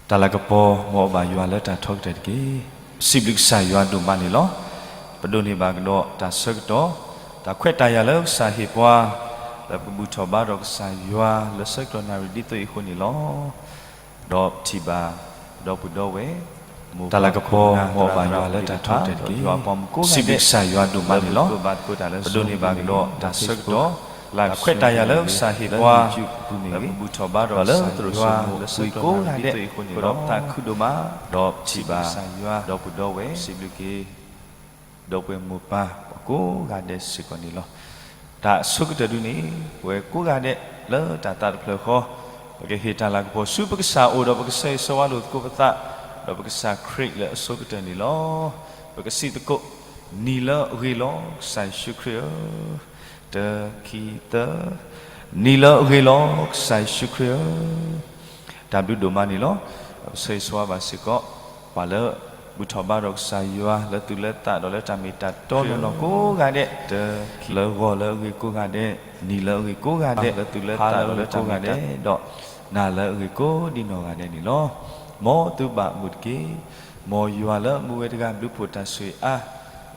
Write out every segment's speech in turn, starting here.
တၢ်လၤကပီၤ မ်အဘၣ်ယွၤလၢတၢ်ထီကတၢၢ်တက့ၢ်. ပစံးဘျုးကစၢ်ယွၤဒိၣ်မးန့ၣ်လီၤ. ပဒိးန့ၢ်ဘၣ်ကဒီးတၢ်ဆၢကတီၢ်, တၢ်ခွဲးတၢ်ယာ်လၢကစၢ်ဟ့ၣ်ပှၤ, လၢပကဘူၣ်ထီၣ်ဘါထီၣ်ကစၢ်ယွၤလၢဆၢကတီၢ်နၣ်ရံၣ်ဒ်သိးအံၤအဃိန့ၣ်လီၤ. ဒီးပထံၣ်ဘၣ် ဒီပုၢ်ဒီဝဲၢ်, တၢ်လၤကပီၤ မ်အဘၣ်ယွၤလၢတၢ်ထီကတၢၢ်တက့ၢ်. ပစံးဘျုးကစၢ်ယွၤဒိၣ်မးန့ၣ်လီၤ. ပဒိးန့ၢ်ဘၣ်ကဒီးတၢ်ဆၢကတီၢ်, တၢ်ခွဲးတၢ်ယာ်လၢကစၢ်ဟ့ၣ်ပှၤ, လၢပဘူၣ်ထီၣ်ဘါထီၣ်ကစၢ်ယွၤလၢသရိာ်စိမိၤပူၤကိးဂၤဒဲး, ဒီးပသးခုဒိၣ်မး, ဒီးပထံၣ်ဘၣ် ဒီပုၢ်ဒီဝဲၢ်, ဒီပုၢ်ဝဲၢ်ကိးဂၤဒဲးစ့ၢ်ကီးန့ၣ်လီၤ. တၢ်အဆိကတၢၢ်ဒုန့ၣ်, ပဝဲကိးဂၤဒဲးလၢတၢ်သးတဖျၢၣ်ဃီ, ပကဟ့ၣ်တၢ်လၤကပီၤဆူပကစၢ်အအိၣ်ဒီးပကဆၢဂ့ၤဆၢဝါလိာ်သကိးပသး, ဒီးပကစၢ်ခရံာ်လၢအဆိကတၢၢ်န့ၣ်လီၤ. ပကစံးသကိး, နံၤလၢအဂ့ၤလီၤ ကစၢ်ယ့ၣ်ၡူးခရံာ်ဧၢ, တၢ ခံ သၢ, နံၤလၢအဂ့ၤလီၤ ကစၢ်ယ့ၣ်ၡူးခရံာ်ဧၢ, တၢ်ဘျုးဒိၣ်မးန့ၣ်လီၤ. ပဆၢဂ့ၤဆၢဝါဘၣ်စ့ၢ်ကီး, ပှၤလၢဘူၣ်ထီၣ်ဘါထီၣ်ကစၢ်ယွၤလၢသူၣ်လၢသးဒီးလၢတၢ်မ့ၢ်တၢ်တီနီၢ်နီၢ်ကိးဂၤဒဲး, တၢ ခံ လၢဂီၤလၢအဂ့ၤကိးဂၤဒဲး, နံၤလၢအဂ့ၤကိးဂၤဒဲး, လၢသူၣ်လၢသးဒီးလၢတၢ်မ့ၢ်တၢ်တီ, ဒီးနၤလၢအဂ့ၤကိးဒံးနီၢ်ဂၤဒဲးန့ၣ်လီၤ. မ်သုဘၣ်မုာ်တက့ၢ်. မ်ယွၤလၢအမူဝဲတဂၤဘျုးဖှိၣ်တၢ်ဆိၣ်ဂ့ၤအါ,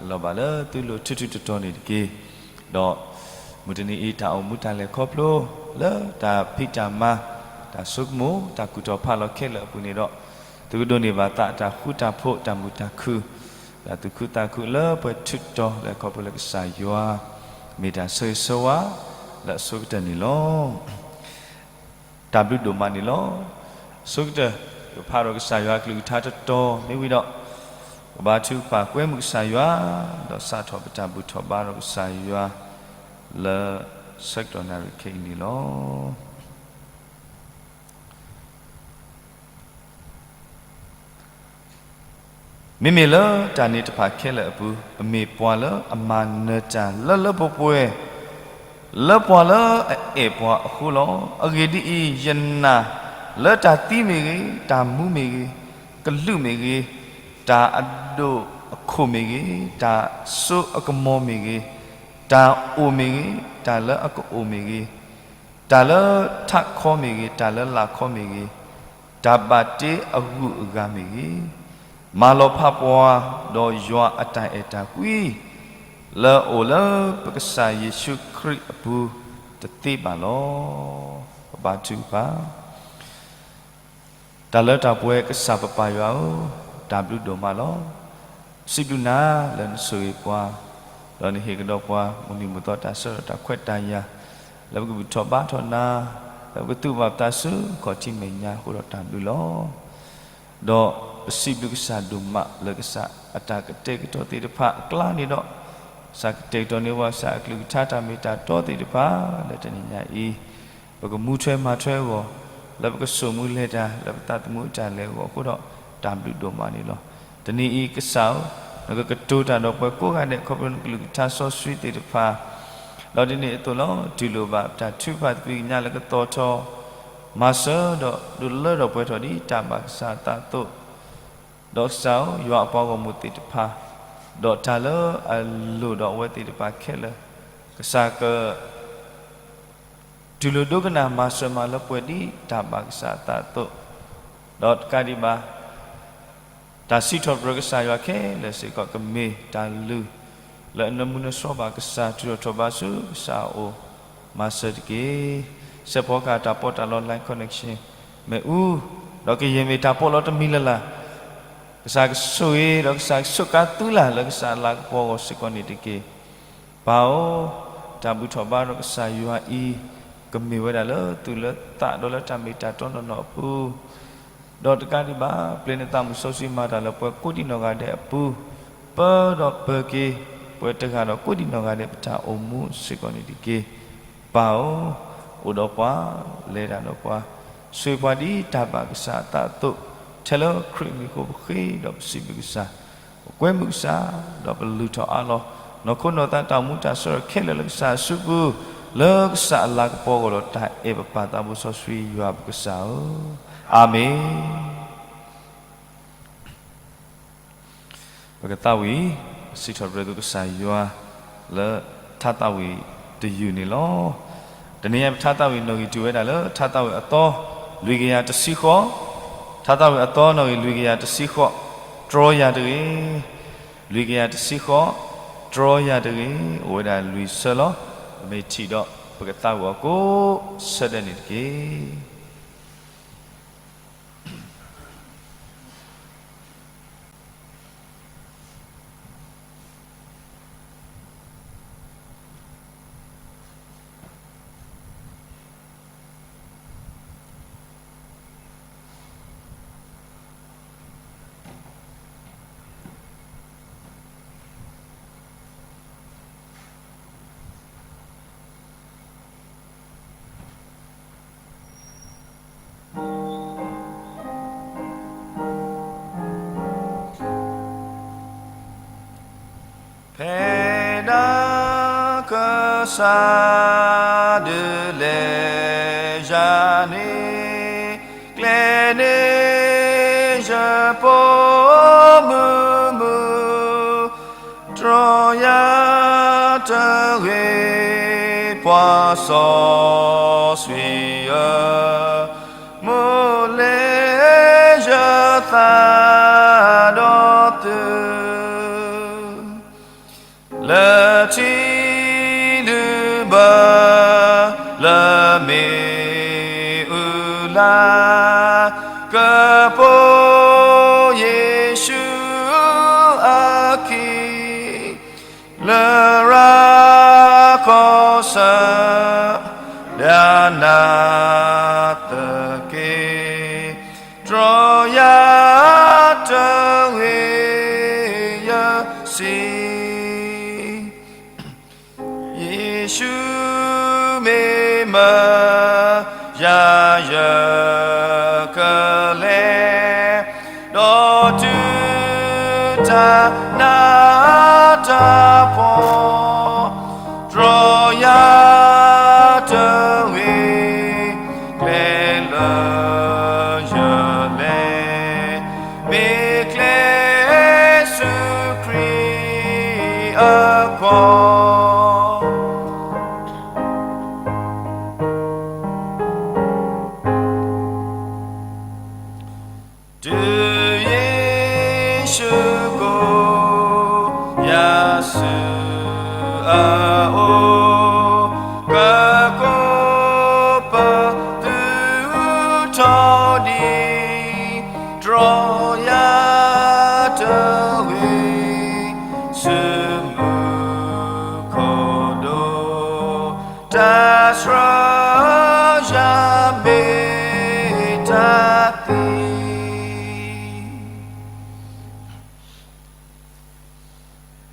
လီၤဘၣ်လၢသုလိၤထူထူတီတီန့ၣ်တက့ၢ်. ဒီးမုၢ်တနံၤအံၤတၢ်အိၣ်မူတၢ်လဲၤခီဖျိ, လၢတၢ်ဖံးတၢ်မၤ, တၢ်ဆိကမိၣ်, တၢ်ကူၣ်ထီၣ်ဖးလီၤခဲလၢာ်အပူၤန့ၣ်ဒီး, သုကဒိးန့ၢ်ဘၣ်သးတၢ်ဃူတၢ်ဖိး, တၢ်မုာ်တၢ်ခုၣ်, တၢ်သူၣ်ခုသးခုလၢပှဲၤထူတီၤလၢခီဖျိလၢကစၢ်ယွၤ, မ့ၢ်တၢ်ဆၢဂ့ၤဆၢဝါလၢအဆိကတၢၢ်န့ၣ်လီၤ. တၢ်ဘျုးဒိၣ်မးန့ၣ်လီၤ. အဆိကတၢၢ်, ပဖးထီၣ်ကစၢ်ယွၤအကလုၢ်ကထါတတီၤမ့ၢ်ဝံၤဒီး, ပဘါထုကဖၣ်ကွဲမုာ်ကစၢ်ယွၤ, ဒီးစးထီၣ်ပတၢ်ဘူၣ်ထီၣ်ဘါထီၣ်ကစၢ်ယွၤ, လၢဆၢကတီၢ်နၣ်ရံၣ်ခဲအံၤန့ၣ်လီၤ. မ့မ့ၢ်လၢတၢ်န့ၣ်တဖၣ်ခဲလၢာ်အပူၤ, ပမ့ၢ်ပှၤလၢအမၤနၢၤတၢ်လၢလၢပှဲၤပှဲၤ, လၢပှၤလၢအအဲၣ်ပှၤအဃိလီၤ. အဂ့ၢ်ဒ်အံၤ, ယနာ်လၢတၢ်သံမ့ၢ်ဂ့ၤ, တၢ်မူမ့ၢ်ဂ့ၤ, ကလူးမ့ၢ်ဂ့ၤ, တၢ်အဒိၣ်အခိၣ်မ့ၢ်ဂ့ၤ, တၢ်စိအကမီၤမ့ၢ်ဂ့ၤ, တၢ်အိၣ်မ့ၢ်ဂ့ၤ, တၢ်လၢအကအိၣ်မ့ၢ်ဂ့ၤ, တၢ်လၢထးခီမ့ၢ်ဂ့ၤ, တၢ်လၢလာ်ခီမ့ၢ်ဂ့ၤ, တၢ်ဘၣ်တ့အဂုၤအဂၤမ့ၢ်ဂ့ၤ, မၤလီၤဖးပှၤဒီးယွၤအတၢ်အဲၣ်တၢ်ကွံ, လၢအအိၣ်လၢပကစၢ်ယ့ၣ်ၡူးခရံာ်အပူၤတသ့ဘၣ်လီၤ. ပဘါထုကဖၣ်. တၢ်လၢတၢ်ပှဲၤကစၢ်ပပၢ်ယွၤဧၢ, တၢ်ဘျုးဒိၣ်မးလီၤ. စံးဘျုးနၤလၢနဆိၣ်ဂ့ၤပှၤ, ဒီးနဟ့ၣ်ကဒီးပှၤ မုၢ်နံၤမုၢ်သီတၢ်ဆၢဒီးတၢ်ခွဲးတၢ်ယာ်, လၢပကဘူၣ်ထီၣ်ဘါထီၣ်နၤ, လၢပကသူၣ်ဘၣ်ပသးဆူခီၣ်ထံးမဲာ်ညါအဃိဒီးတၢ်ဘျုးလီၤ. ဒီးပစံးဘျုးကစၢ်ဒိၣ်မးလၢကစၢ်အတၢ်ကတဲာ်ကတီၤသ့ၣ်တဖၣ်အကျါန့ၣ်ဒီး, ကစၢ်ကတဲာ်ကတီၤန့ၢ်ပှၤကစၢ်အကလုၢ်ကထါတၢ်မ့ၢ်တၢ်တီသ့ၣ်တဖၣ် လၢတနံၤညါအံၤ, ပကမူထွဲမၤထွဲအဂီၢ်, လၢပကစိာ်မူလဲၤတၢ် လၢပသးသမူအတၢ်လဲၤအဂီၢ်အဃိဒီးတၢ်ဘျုးဒိၣ်မးန့ၣ်လီၤ. တနံၤအံၤကစၢ်ဧၢ, နကကတိၤတၢ်ဒီးပှၤကိးဂၤဒဲး ခီဖျိနကလုၢ်ကထါစီဆှံသ့ၣ်တဖၣ်, ဒီးဒ်န့ၣ်အသိးလီၤ. တုၤလိၣ်ဘၣ်တၢ်ထုကဖၣ်သကွံာ်ကညးလၢကသီၣ်ထီၣ်, မၤစၢၤဒီးဒုးလၢထီၣ်ပှဲၤထီၣ်ဒ်တၢ်ဘၣ်ကစၢ်အသးအသိး, ဒီးကစၢ်ဧၢ, ယွၤအပှၤဂီၢ်မုၢ်သ့ၣ်တဖၣ်, ဒီးတၢ်လၢအလိၣ်ဒီးအဝဲသ့ၣ်တဖၣ်ခဲလၢာ်, ကစၢ်က တူၢ်လိာ်ဒိကနၣ်မၤစၢၤမၤလၢပှဲၤဒ်တၢ်ဘၣ်ကစၢ်အသးအသိး, ဒီးတကးဒံးဘၣ် တၢ်စံးထီၣ်ပတြၢၤကစၢ်ယွၤခဲလၢာ်စ့ၢ်ကီး ကမ့ၢ်တၢ်လုၢ်လၢအနၢမူနၢဆှီဘၣ်ကစၢ် ထုးထီၣ်ထီၣ်ဘးဆူကစၢ်အအိၣ်, မၤစၢၤတက့ၢ်. စဲးဖီကဟၣ်တၢ်ပီးတၢ်လီ line connection မ့ၣ်အူ, ဒီးကယဲၢ်မ့ၢ်တၢ်ပီးလီတမံၤလၢ်လၢ်, ကစၢ်ကဆိၣ်ဂ့ၤ ဒီးကစၢ်ကဆိၣ်ကါသုလၢ်လၢကစၢ်အလၤကပီၤအဂီၢ်စ့ၢ်ကီးန့ၣ်တက့ၢ်. ပၢ်ဧၢ, တၢ်ဘူၣ်ထီၣ်ဘါထီၣ်ကစၢ်ယွၤအံၤ, ကမ့ၢ်ဝဲဒၣ်လၢသူၣ်လၢသးဒီးလၢတၢ်မ့ၢ်တၢ်တီနီၢ်နီၢ်အပူၤ, ဒီးတကးဒံးဘၣ် ပျဲနသးမုၢ်စီဆှံမၤတၢ်လၢပှၤကိးဒံးနီၢ်ဂၤဒဲးအပူၤ, ပၢဒီးပၢၤက့ၤ ပှၤတဂၤဒီးကိးဒံးနီၢ်ဂၤဒဲးပတၢ်အိၣ်မူစ့ၢ်ကီးန့ၣ်တက့ၢ်. ပၢ်ဧၢ, အိၣ်ဒီးပှၤ, လဲၤတၢ်ဒီးပှၤ, ဆိၣ်ဂ့ၤပှၤဒ်တၢ်ဘၣ်ကစၢ်အသးအသိး, ထဲလၢခရံာ်အမံၤအဃိပဃ့ဒီးပစံးဘျုးကစၢ်, ပကွဲမုာ်ကစၢ်, ဒီးပလုၢ်ထီၣ်အါလီၤ နီၢ်ခိနီၢ်သးတၢ်အိၣ်မူတၢ်ဆၢထၢၣ်ခဲလၢာ်လၢကစၢ်အစုပူၤ, လၢကစၢ်အလၤကပီၤအဂီၢ်ဒီးတၢ်အဲၣ်ပပၢ်သးဘိစီဆှံယွၤပကစၢ်ဧၢ, အၤမ့ၣ်. ပကသးဝံၣ်, စံးထီၣ်ပတြၢၤသုကစၢ်ယွၤလၢထါသးဝံၣ်တယုၢ်န့ၣ်လီၤ. တနံၤအံၤပထါသးဝံၣ်နီၣ်ဂံၢ်တုၤဝဲဒၣ်လၢထါသးဝံၣ်အသီလွံၢ်ကယၤတဆံဃီ, ထါသးဝံၣ်အသီနီၣ်ဂံၢ်လွံၢ်ကယၤတဆံဃိး, တြီယၤတဂ့ၤ. လွံၢ်ကယၤတဆံဃိး, တြီယၤတဂ့ၤ. အိၣ်ဝဲဒၣ်လွံၢ်ဆၢလီၤ. ပမ့ၢ်ထံၣ်ဒီးပကသးဝံၣ်အီၤကိးဆၢဒဲးန့ၣ်တက့ၢ်. ဖဲဒၣ်ကစၢ်ဒၣ်လဲာ်ယၤန့ၣ်, ကျဲန့ၣ်ယပိာ်မုၣ်မုၣ်, တြီယၤတဂ့ၤ ပှၤစီဆှံဧၢ, မိၣ်လဲၤယသးဒီးသု လၢထံလုၢ်ဘၢ လၢမ့ၣ်အူလၢ်, ကပိာ်ယ့ၣ်ၡူးအခံ လၢရၤခီဆၢ ဒၣ်နၤသက့ၢ်, တြီယၤတဂ့ၤ ယစံး, ယ့ၣ်ၡူးမ့ၢ်မၢယၤ ယကလဲၤ ဒီးတုၤတၢ်နးတၢ်ဖှီၣ်, တြီယၤတဂ့ၤ ကျဲလၢယလဲၤ, မ့ၢ်ကျဲယ့ၣ်ၡူးခရံာ်အခွီၣ် တုၤယ့ၣ်ၡူးကိးယၤဆူအအိၣ်, ကကိးပသူထီၣ်ဒံး, တြီယၤတဂ့ၤ ဆူမူခိၣ်ဒိၣ်, တၢ်ဆှၢယၤမ့ၢ်တၢ်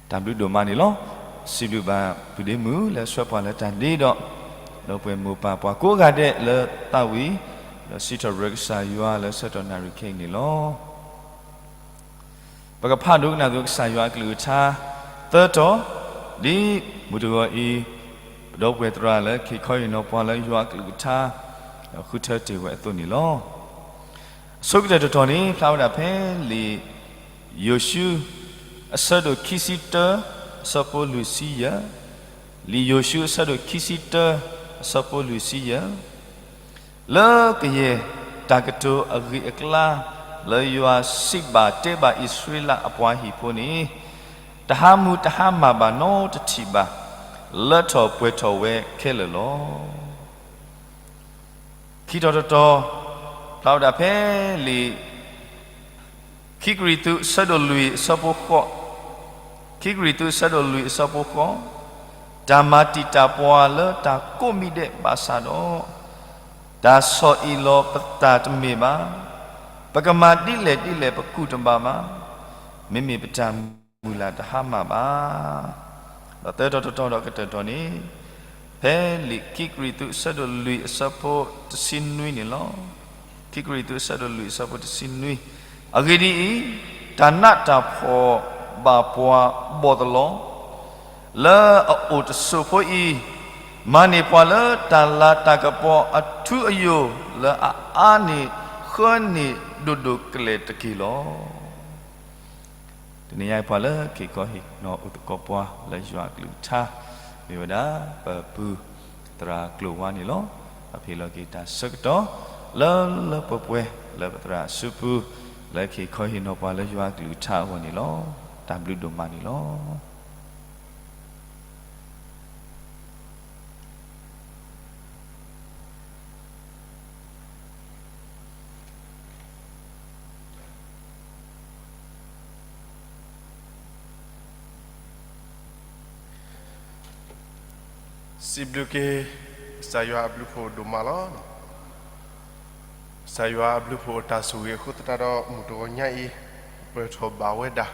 သံ တၢ်ဘျုးဒိၣ်မးန့ၣ်လီၤ. စံးဘျုးဘၣ်ပုၢ်ဒ့မုၣ်လၢဆှၢပှၤလၢတၢ်ဒ့ဒီး, ဒီပုၢ်ဝဲၢ်မိၢ်ပၢ်ပှၤကိးဂၤဒဲးလၢသးဝံၣ်, ဒီးစံးထီၣ်ပတြၢၤကစၢ်ယွၤလၢဆၢကတီၢ်နၣ်ရံၣ်ခဲအံၤန့ၣ်လီၤ. ပကဖးဒိကနၣ်သကိးကစၢ်ယွၤအကလုၢ်ကထါ သၢတီၤ, ဒ်မုၢ်တဂီၤအံၤ, ပဒီပုၢ်ဝဲၢ်သရၣ်လၢခ့ခီဟ့ၣ်နီၤပှၤလၢယွၤအကလုၢ်ကထါ, ဃုထၢတ့ၢ်ဝဲအသိးန့ၣ်လီၤ. အဆိကတၢၢ်တတီၤန့ၣ် ဖျါဝဲဒၣ်ဖဲလံာ်ယိၤၡူ အဆၢဒိၣ်ခံဆံတၢ အဆၢဖိလွံၢ်ဆံယဲၢ်, လံာ်ယိၤၡူအဆၢဒိၣ်ခံဆံတၢ အဆၢဖိလွံၢ်ဆံယဲၢ် လၢကယဲၢ်တၢ်ကတိၤအဂ့ၢ်အကျါ လၢယွၤစံးဘၣ်တဲဘၣ်အံၣ်စရ့လးအပှၤဟံၣ်ဖိန့ၣ်, တဟါမူတဟါမၢ်ဘၣ်နီတထံၣ်ဘၣ်, လၢထီၣ်ပှဲၤထီၣ်ဝဲခဲလၢာ်လီၤ. ခံတီၤတတီၤ, ဖျါဝဲဒၣ်ဖဲလံာ် ခံကရံၣ်သူး အဆၢဒိၣ်လွံၢ် အဆၢဖိဃိး, ခံကရံၣ်သူး အဆၢဒိၣ်လွံၢ် အဆၢဖိဃိး, တၢ်မၤတံာ်တာ်ပှၤလၢတၢ်ကိးမံၤဒဲးဘၣ်ဆၣ်ဒီး, တၢ်ဆီၣ်အံၣ်လီၤပသးတမ့ၢ်ဘၣ်. ပကမၤဒ်လဲၣ်ဒ်လဲၣ်ပကူၣ်တဘၣ်ဘၣ်. မ့မ့ၢ်ပတၢ်မုၢ်လၢ်တဟါမၢ်ဘၣ်. ဒီးသၢတီၤတတီၤဒီးကတၢၢ်တတီၤန့ၣ်, ဖဲလံာ်ခံကရံၣ်သူး အဆၢဒိၣ်လွံၢ် အဆၢဖိတဆံနွံန့ၣ်လီၤ. ခံကရံၣ်သူး အဆၢဒိၣ်လွံၢ် အဆၢဖိတဆံနွံ, အဂ့ၢ်ဒ်အံၤ, တၢ်နးတၢ်ဖှီၣ်ဘၣ်ပှၤဘီၣ်သလီၤ လၢအအိၣ်တစိၢ်ဖိအံၤ, မၤန့ၢ်ပှၤလၢတၢ်လၤတၢ်ကပီၤအထူအယိာ် လၢအအါန့ၢ်ဃၢန့ၢ်ဒိၣ်ဒိၣ်ကလဲာ်တက့ၢ်လီၤ. တနံၤအံၤပှၤလၢခ့ၣ်ခီဟ့ၣ်နီၤအိၣ်သကိးပှၤလၢယွၤအကလုၢ်ကထါ, မ့ၢ်ဝဲဒၣ်ပပုၢ်သရၣ်ကျိၤဝါန့ၣ်လီၤ. ပဖံးလီၤက့ၤတၢ်ဆၢကတီၢ် လၢလၢပှဲၤပှဲၤလၢပသရၣ်အစုပူၤ, လၢကဟ့ၣ်ခီဟ့ၣ်နီၤပှၤလၢယွၤအကလုၢ်ကထါအဂီၢ်န့ၣ်လီၤ. တၢ်ဘျုးဒိၣ်မးန့ၣ်လီၤ. စံးဘျုးက့ၤ ကစၢ်ယွၤအဘျုးဖှိၣ်ဒိၣ်မးလီၤ. ကစၢ်ယွၤအဘျုးဖှိၣ်အတၢ်ဆိၣ်ဂ့ၤအဃိသတးဒီး မုၢ်တဂီၤညါအံၤ ပၢၢ်ထီၣ်ဘၣ်ဝဲဒၣ်,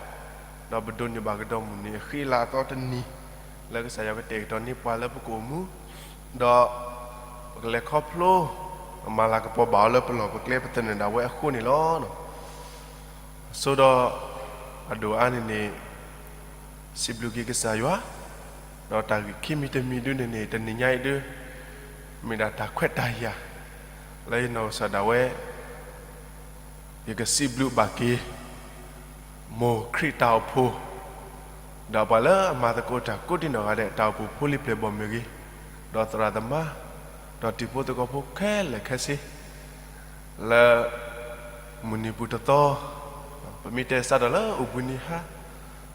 ဒီးပဒိးန့ၢ်ဘၣ်ကဒီးမုၢ်နံၤအဃံအလၤအသီတနံၤ, လၢကစၢ်ယွၤကတဲာ်ကတီၤန့ၢ်ပှၤလၢပကအိၣ်မူ, ဒီးပကလဲၤခီဖျိ မၤလၤကပီၤဘၣ်အီၤလၢပလီၢ်ပကျဲပသနၢၣ်ဒၣ်ဝဲအဃိန့ၣ်လီၤ. အဆိဒီး အဒိၣ်အါန့ၣ်န့ၣ် စံးဘျုးက့ၤကစၢ်ယွၤ, ဒီးတၢ်ဂ့ၢ်ခံမံၤတမံၤဒုန့ၣ်န့ၣ် တနံၤညါအံၤဒု မ့ၢ်ဒၣ်တၢ်ခွဲးတၢ်ယာ် လၢယနီၢ်ကစၢ်ဒၣ်ဝဲ ယကစံးဘျုးဘၣ်က့ၤ မိၢ်ခရံာ်တၢ်အိၣ်ဖှိၣ် ဒီးပှၤလၢအမၤသကိးတၢ်ကိးဒံနီၢ်ဂၤဒဲး တၢ်အိၣ်ဖှိၣ်ဖိလံၤပျဲၢ်ဘီၣ်မ့ၢ်ဂ့ၤ, ဒီးသရၣ်သမါ, ဒီးတံၤဖိသကိးဖိခဲလၢာ်ခဲဆ့ လၢမုၢ်နံၤပူၤတသီ, ပမ့ၢ်တဲစးထီၣ်လၢအိၣ်ဘှံးနံၤဟါ,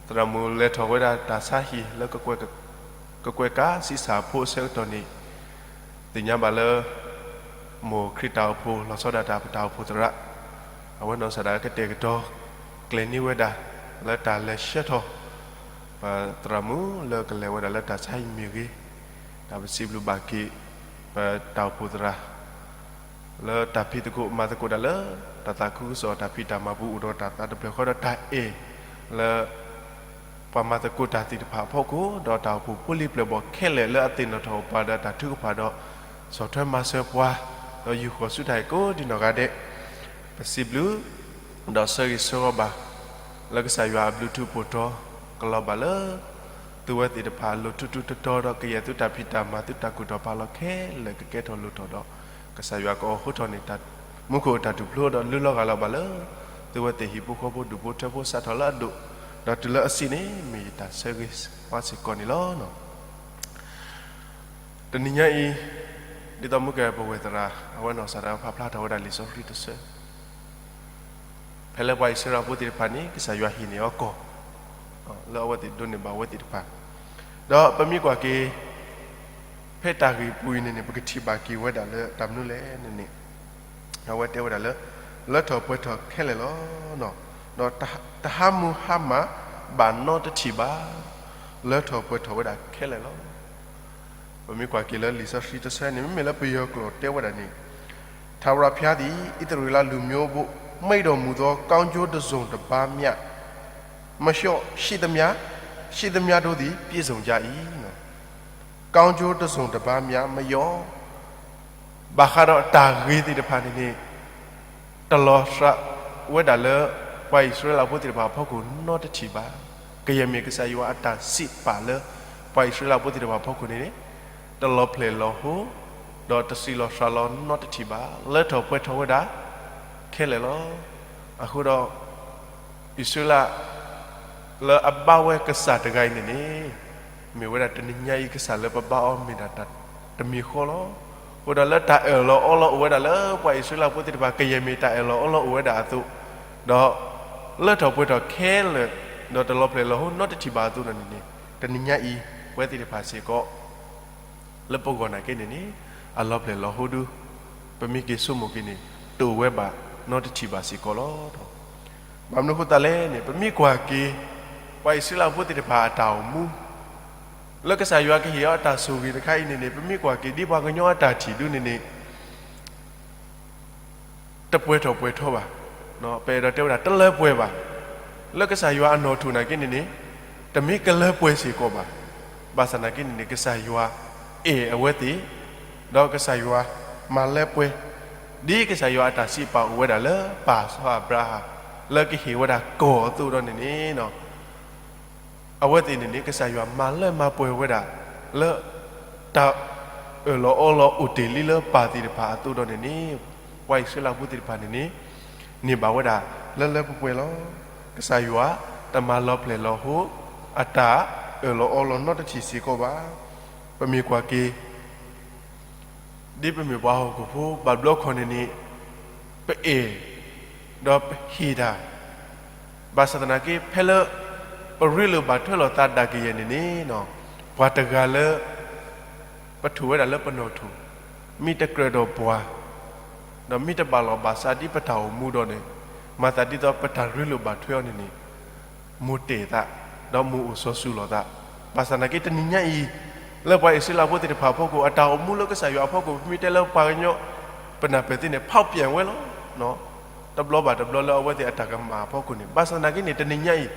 သရၣ်မုၣ်လဲၤထီၣ်ဝဲဒၣ်တၢ်ဆါဟံၣ်လၢ ကကွဲၢ်ကၤဆံးစၢ်ဖိအဆၢကတီၢ်န့ၣ်, သ့ၣ်ညါဘၣ်လၢ မိၢ်ခရံာ်တၢ်အိၣ်ဖှိၣ် လီၤဆီဒၣ်တၢ်ပတၢ်အိၣ်ဖှိၣ်သရၣ်, အဝဲနီၢ်ကစၢ်ဒၣ်ကတဲာ်ကတီၤ ကျဲၤန့ၢ်ဝဲဒၣ် လၢတၢ်လဲၤဆှၢထီၣ် ပသရၣ်မုၣ်လၢကလဲၤဝဲဒၣ်လၢတၢ်ဆါဟံၣ်မ့ၢ်ဂ့ၤ, တၢ်ပစံးဘျုးဘၣ်က့ၤ ပတၢ်အိၣ်ဖှိၣ်သရၣ် လၢတၢ်ဖံးသကိးမၤသကိးတၢ်လၢ တၢ်သးခုကစီၣ်တၢ်ဖံးတၢ်မၤပူၤ အိၣ်ဒီးတၢ်သးတဖျၢၣ်ဃီဒီးတၢ်အဲၣ် လၢ ပှၤမၤသကိးတၢ်သ့ၣ်တဖၣ်အဖီခိၣ် ဒီးတၢ်အိၣ်ဖှိၣ်ဖိလံၤပျဲၢ်ဘီၣ်ခဲလၢာ်လၢအသ့ၣ်နီၣ်ထီၣ်ပှၤဒီးတၢ်ထုကဖၣ်ဒီး ဆီၣ်ထွဲမၤစၢၤပှၤ ဒီးယူာ်ဃီၤဆူတၢ်အဲၣ်ကိးဒံနီၢ်ဂၤဒဲး, ပစံးဘျုး ဒီးဆၢဂ့ၤဆၢဝါဘၣ် လၢကစၢ်ယွၤအဘျုးထူးပိာ်တီၤ ကလီၤဘၣ်လၢ သုဝဲသ့ၣ်တဖၣ်အလိၤထူးထူးတီၤတီၤဒီး ကယဲၢ်သုတၢ်ဖံးတၢ်မၤ သုတၢ်ကူၣ်ထီၣ်ဖးလီၤခဲလၢာ်ကကဲထီၣ်လိၣ်ထီၣ်ဒီး ကစၢ်ယွၤကအိးဃိထီၣ်န့ၢ် မူခိၣ်အတၢ်တူၢ်ဖျိဒီးလုၢ်လီၤဂၢ်လီၤဘၣ်လၢ သုဝဲသ့ၣ်ဟံၣ်ဖိဃီဖိဒူၣ်ဖိထၢဖိစးထီၣ်လၢအဒိၣ်, ဒီးတုၤလၢအဆံးန့ၣ် မ့ၢ်ယတၢ်ဆၢဂ့ၤဝဲစ့ၢ်ကီးန့ၣ်လီၤ. တနံၤညါအံၤ ဒ်သိးမုၢ်ကဲပဝဲၢ်သရၣ် အဝဲနီၢ်ကစၢ်ဒၣ်ဝဲဖးဖျါထီၣ်ဝဲဒၣ်လံာ်စီဆှံတဆၢ ဖဲလၢပှၤအံၣ်စရ့လးဖိသ့ၣ်တဖၣ်န့ၣ် ကစၢ်ယွၤဟ့ၣ်န့ၢ်အီၤကီၢ် လၢအဝဲသ့ၣ်ဒိးန့ၢ်ဘၣ်ဝဲသ့ၣ်တဖၣ်, ဒီးပမ့ၢ်ကွၢ်က့ၤ ဖဲတၢ်ဂ့ၢ်ပူၤအံၤန့ၣ်န့ၣ် ပကထံၣ်ဘၣ်က့ၤဝဲဒၣ်လၢတၢ်မနုၤလဲၣ်န့ၣ်န့ၣ် အဝဲတဲဝဲဒၣ်လၢ လၢထီၣ်ပှဲၤထီၣ်ခဲလၢာ်လီၤ. ဒီးတဟါမူဟါမၢ်ဘၣ်နီတထံၣ်ဘၣ်, လၢထီၣ်ပှဲၤထီၣ်ဝဲဒၣ်ခဲလၢာ်လီၤ. ပမ့ၢ်ကွၢ်က့ၤလၢလံာ်စီဆှံတဆၢန့ၣ် မ့မ့ၢ်လၢပယီၤကျိာ်တဲဝဲဒၣ်န့ၣ်, ထာဝရဘုရားသည် ဣသရေလလူမျိုးအဘို့ မိန့်တော်မူသော ကောင်းကျိုးတစုံတပါမျှ မရှိသမျှ, ရှိသမျှတို့သည် ပြည့်စုံကြ၏. ကောင်းကျိုးတစုံတပါမျှ မရှိ ဘၣ်ဃးဒီးတၢ်ဂ့ၤသ့ၣ်တဖၣ်န့ၣ်န့ၣ် တလီၤစှၤဝဲဒၣ်လၢ ပှၤအံၣ်စရ့လးဖိသ့ၣ်တဖၣ်အဖီခိၣ်နီတထံၣ်ဘၣ်. ကယဲၢ်မ့ၢ်ကစၢ်ယွၤအတၢ်စံးပာ်လၢ ပှၤအံၣ်စရ့လးဖိသ့ၣ်တဖၣ်အဖီခိၣ်န့ၣ်န့ၣ် တလီၤဖျဲၣ်လီၤဟိ ဒီးတစံးလီၤစှၤလီၤနီတထံၣ်ဘၣ်. လၢထီၣ်ပှဲၤထီၣ်ဝဲဒၣ်ခဲလၢာ်လီၤ. အဃိဒီး အံၣ်စရ့လး လၢအဘါဝဲကစၢ်တဂၤအံၤန့ၣ်န့ၣ် မ့ၢ်ဝဲဒၣ်တနံၤညါအံၤကစၢ်လၢပဘါအီၤမ့ၢ်ဒၣ်တၢ်တမံၤဃီလီၤ. အဃိဒီးလၢတၢ်အၢၣ်လီၤအီလီၤအိၣ်ဝဲဒၣ်လၢပှၤအံၣ်စရ့လးဖိသ့ၣ်တဖၣ် ကယဲၢ်မ့ၢ်တၢ်အၢၣ်လီၤအီလီၤအိၣ်ဝဲဒၣ်အသိး, ဒီးလၢထီၣ်ပှဲၤထီၣ်ခဲလၢာ် ဒီးတလီၤဖျဲၣ်လီၤဟိနီတထံၣ်ဘၣ်အသိးန့ၣ်န့ၣ် တနံၤညါအံၤ ပဝဲသ့ၣ်တဖၣ်စ့ၢ်ကီး လၢပဂီၢ်နာ်က့န့ၣ်န့ၣ် အလီၤဖျဲၣ်လီၤဟိဒု ပမ့ၢ်က့ၤဆိကမိၣ်က့ၤန့ၣ် တအိၣ်ဝဲဘၣ်နီတထံၣ်ဘၣ်စ့ၢ်ကီးလီၤ. ဘၣ်မနုၤအဃိသတးလဲၣ်န့ၣ် ပမ့ၢ်ကွၢ်က့ၤ ပှၤအံၣ်စရ့လးဖိသ့ၣ်တဖၣ်အတၢ်အိၣ်မူ လၢကစၢ်ယွၤကဟ့ၣ်အီၤအတၢ်ဆိၣ်ဂ့ၤတခါအံၤန့ၣ်န့ၣ် ပမ့ၢ်ကွၢ်က့ၤဒ်ပှၤကညီအတၢ်ထံၣ်ဒုန့ၣ်န့ၣ် တပှဲၤထီၣ်ပှဲၤထီဘၣ်, ပအဲၣ်ဒိးတဲဝဲဒၣ်တလၢပှဲၤဘၣ်. လၢကစၢ်ယွၤအနီၣ်ထိၣ်နာ်က့န့ၣ်န့ၣ် တမ့ၢ်ကလၢပှဲၤစ့ၢ်ကီးဘၣ်. ဘၣ်ဆၣ်နာ်က့န့ၣ်န့ၣ် ကစၢ်ယွၤအဲၣ်အဝဲသ့ၣ်, ဒီးကစၢ်ယွၤမၤလၢပှဲၤ, ဒ်ကစၢ်ယွၤအတၢ်စံးပာ်အိၣ်ဝဲဒၣ်လၢပၢ်စီၤအၤဘြၤဟၣ် လၢကဟ့ၣ်ဝဲဒၣ်ကီၢ်အသိးဒီးန့ၣ်န့ၣ် အဝဲသ့ၣ်န့ၣ်န့ၣ် ကစၢ်ယွၤမၤလၢမၤပှဲၤဝဲဒၣ် လၢတၢ်အၢၣ်လီၤအီလီၤအိၣ်တ့ၢ်လံလၢပၢ်သ့ၣ်တဖၣ်အသိးဒီးန့ၣ်န့ၣ် ပှၤအံၣ်စရ့လးဖိသ့ၣ်တဖၣ်န့ၣ်န့ၣ် န့ၢ်ဘၣ်ဝဲဒၣ်လၢလၢပှဲၤပှဲၤလီၤ. ကစၢ်ယွၤတမၤလီၤဖျဲၣ်လီၤဟိ အတၢ်အၢၣ်လီၤအီလီၤနီတထံၣ်စ့ၢ်ကီးဘၣ်. ပမ့ၢ်ကွၢ်က့ၤ ဒ်ပမ့ၢ်ပှၤဟီၣ်ခိၣ်ဖိဘၣ်ဘျီခီၣ်န့ၣ်န့ၣ် ပအဲၣ်, ဒီးပဟ့ၣ်တၢ်, ဘၣ်ဆၣ်သနာ်က့ ဖဲလၢ ပရ့လိာ်ဘၣ်ထွဲလိာ်သးဒၣ်ကယဲၢ်န့ၣ်န့ၣ်, ပှၤတဂၤလၢ ပထိၣ်ဝဲဒၣ်လၢပနီၣ်ထိၣ်, မ့ၢ်တကြၢးဒီးပှၤ, ဒီးမ့ၢ်တဘၣ်လီၢ်ဘၣ်စးဒ်ပတၢ်အိၣ်မူဒီးန့ၣ်, မၤသးဒ်သိးပတၢ်ရ့လိာ်ဘၣ်ထွဲအီၤန့ၣ်န့ၣ် မိၢ်တဲာ်သး, ဒီးမိၢ်အိၣ်စီၤစုၤလိာ်သး, ဘၣ်ဆၣ်သနာ်က့တနံၤညါအံၤ, လၢပှၤအံၣ်စရ့လးဖိသ့ၣ်တဖၣ်အဖီခိၣ် အတၢ်အိၣ်မူလၢကစၢ်ယွၤအဖီခိၣ် ပမ့ၢ်တဲလၢပှၤကညီ ပနၢ်ပၢၢ်သ့န့ၣ် ဖောက်ပြန်ဝဲလီၤ. တဘျီဘၣ်တဘျီလၢအဝဲသ့ၣ်အတၢ်ကမၣ်အဖီခိၣ်န့ၣ်, ဘၣ်ဆၣ်သနာ်က့န့ၣ် တနံၤညါအံၤ,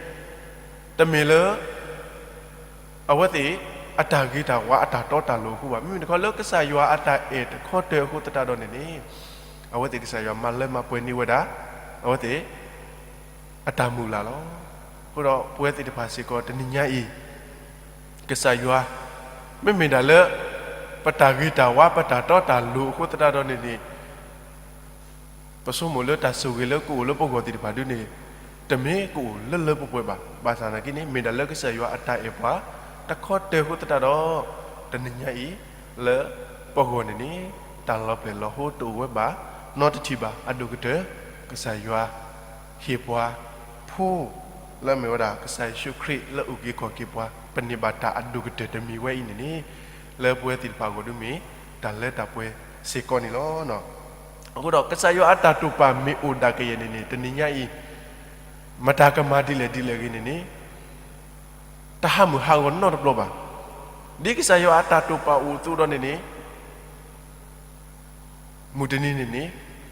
တမ့ၢ်လၢ အဝဲသ့ၣ် အတၢ်ဂ့ၤတၢ်ဝါ အတၢ်တီတၢ်လိၤအဃိဘၣ်. မ့မ့ၢ်တခီလၢကစၢ်ယွၤအတၢ်အဲၣ်တခီတၢၤအဃိသတးဒီးန့ၣ်န့ၣ်, အဝဲသ့ၣ်ကစၢ်ယွၤမၤလၢမၤပှဲၤန့ၢ်ဝဲဒၣ် အဝဲသ့ၣ် အတၢ်မုၢ်လၢ်လီၤ. အဃိဒီးပဝဲသ့ၣ်တဖၣ်စ့ၢ်ကီးတနံၤညါအံၤ, ကစၢ်ယွၤ မ့မ့ၢ်ဒၣ်လၢ ပတၢ်ဂ့ၤတၢ်ဝါ ပတၢ်တီတၢ်လိၤအဃိသတးဒီးန့ၣ်န့ၣ်, ပဆိကမိၣ်လၢတၢ်ဆိၣ်ဂ့ၤလၢကအိၣ်လၢပဂီၢ်သ့ၣ်တဖၣ်ဒုန့ၣ်, တမ့ၢ်ကအိၣ်လၢလၢပှဲၤပှဲၤဘၣ်. ဘၣ်ဆၣ်သနာ်က့န့ၣ် မ့ၢ်ဒၣ်လၢကစၢ်ယွၤအတၢ်အဲၣ်ပှၤ တခီတၢၤအဃိသတးဒီး, တနံၤညါအံၤ လၢပဂီၢ်န့ၣ်န့ၣ် တၢ်လီၤပျဲၢ်လီၤဟိတအိၣ်ဝဲဘၣ် နီတထံၣ်ဘၣ်. အဒိၣ်ကတၢၢ် ကစၢ်ယွၤ ဟ့ၣ်ပှၤ ဖိ လၢအမ့ၢ်ဝဲဒၣ် ကစၢ်ယ့ၣ်ၡူးခရံာ်လၢအုၣ်က့ၤခီၣ်က့ၤပှၤ ပန့ၢ်ဘၣ်တၢ်အဒိၣ်ကတၢၢ်တမံၤဝဲအံၤန့ၣ်န့ၣ်, လၢပဝဲသ့ၣ်တဖၣ်အဂီၢ်ဒုမ့ၢ် တၢ်လၢတၢ်ပှဲၤစ့ၢ်ကီးန့ၣ်လီၤ. အဃိဒီးကစၢ်ယွၤအတၢ်တိာ်ပာ်မ့ၢ်အိၣ်ဒၣ်ကယဲၢ်န့ၣ်န့ၣ် တနံၤညါအံၤ မတၤကမၤဒ်လဲၣ်ဒ်လဲၣ်ဂ့ၤန့ၣ်န့ၣ်, တဟးမုၢ်ဟးဂီၤနီတဘျီဘၣ်. ဒ်ကစၢ်ယွၤအတၢ်တိာ်ပာ်အိၣ်အသိးဒီးန့ၣ်န့ၣ်, မုၢ်တနံၤန့ၣ်န့ၣ်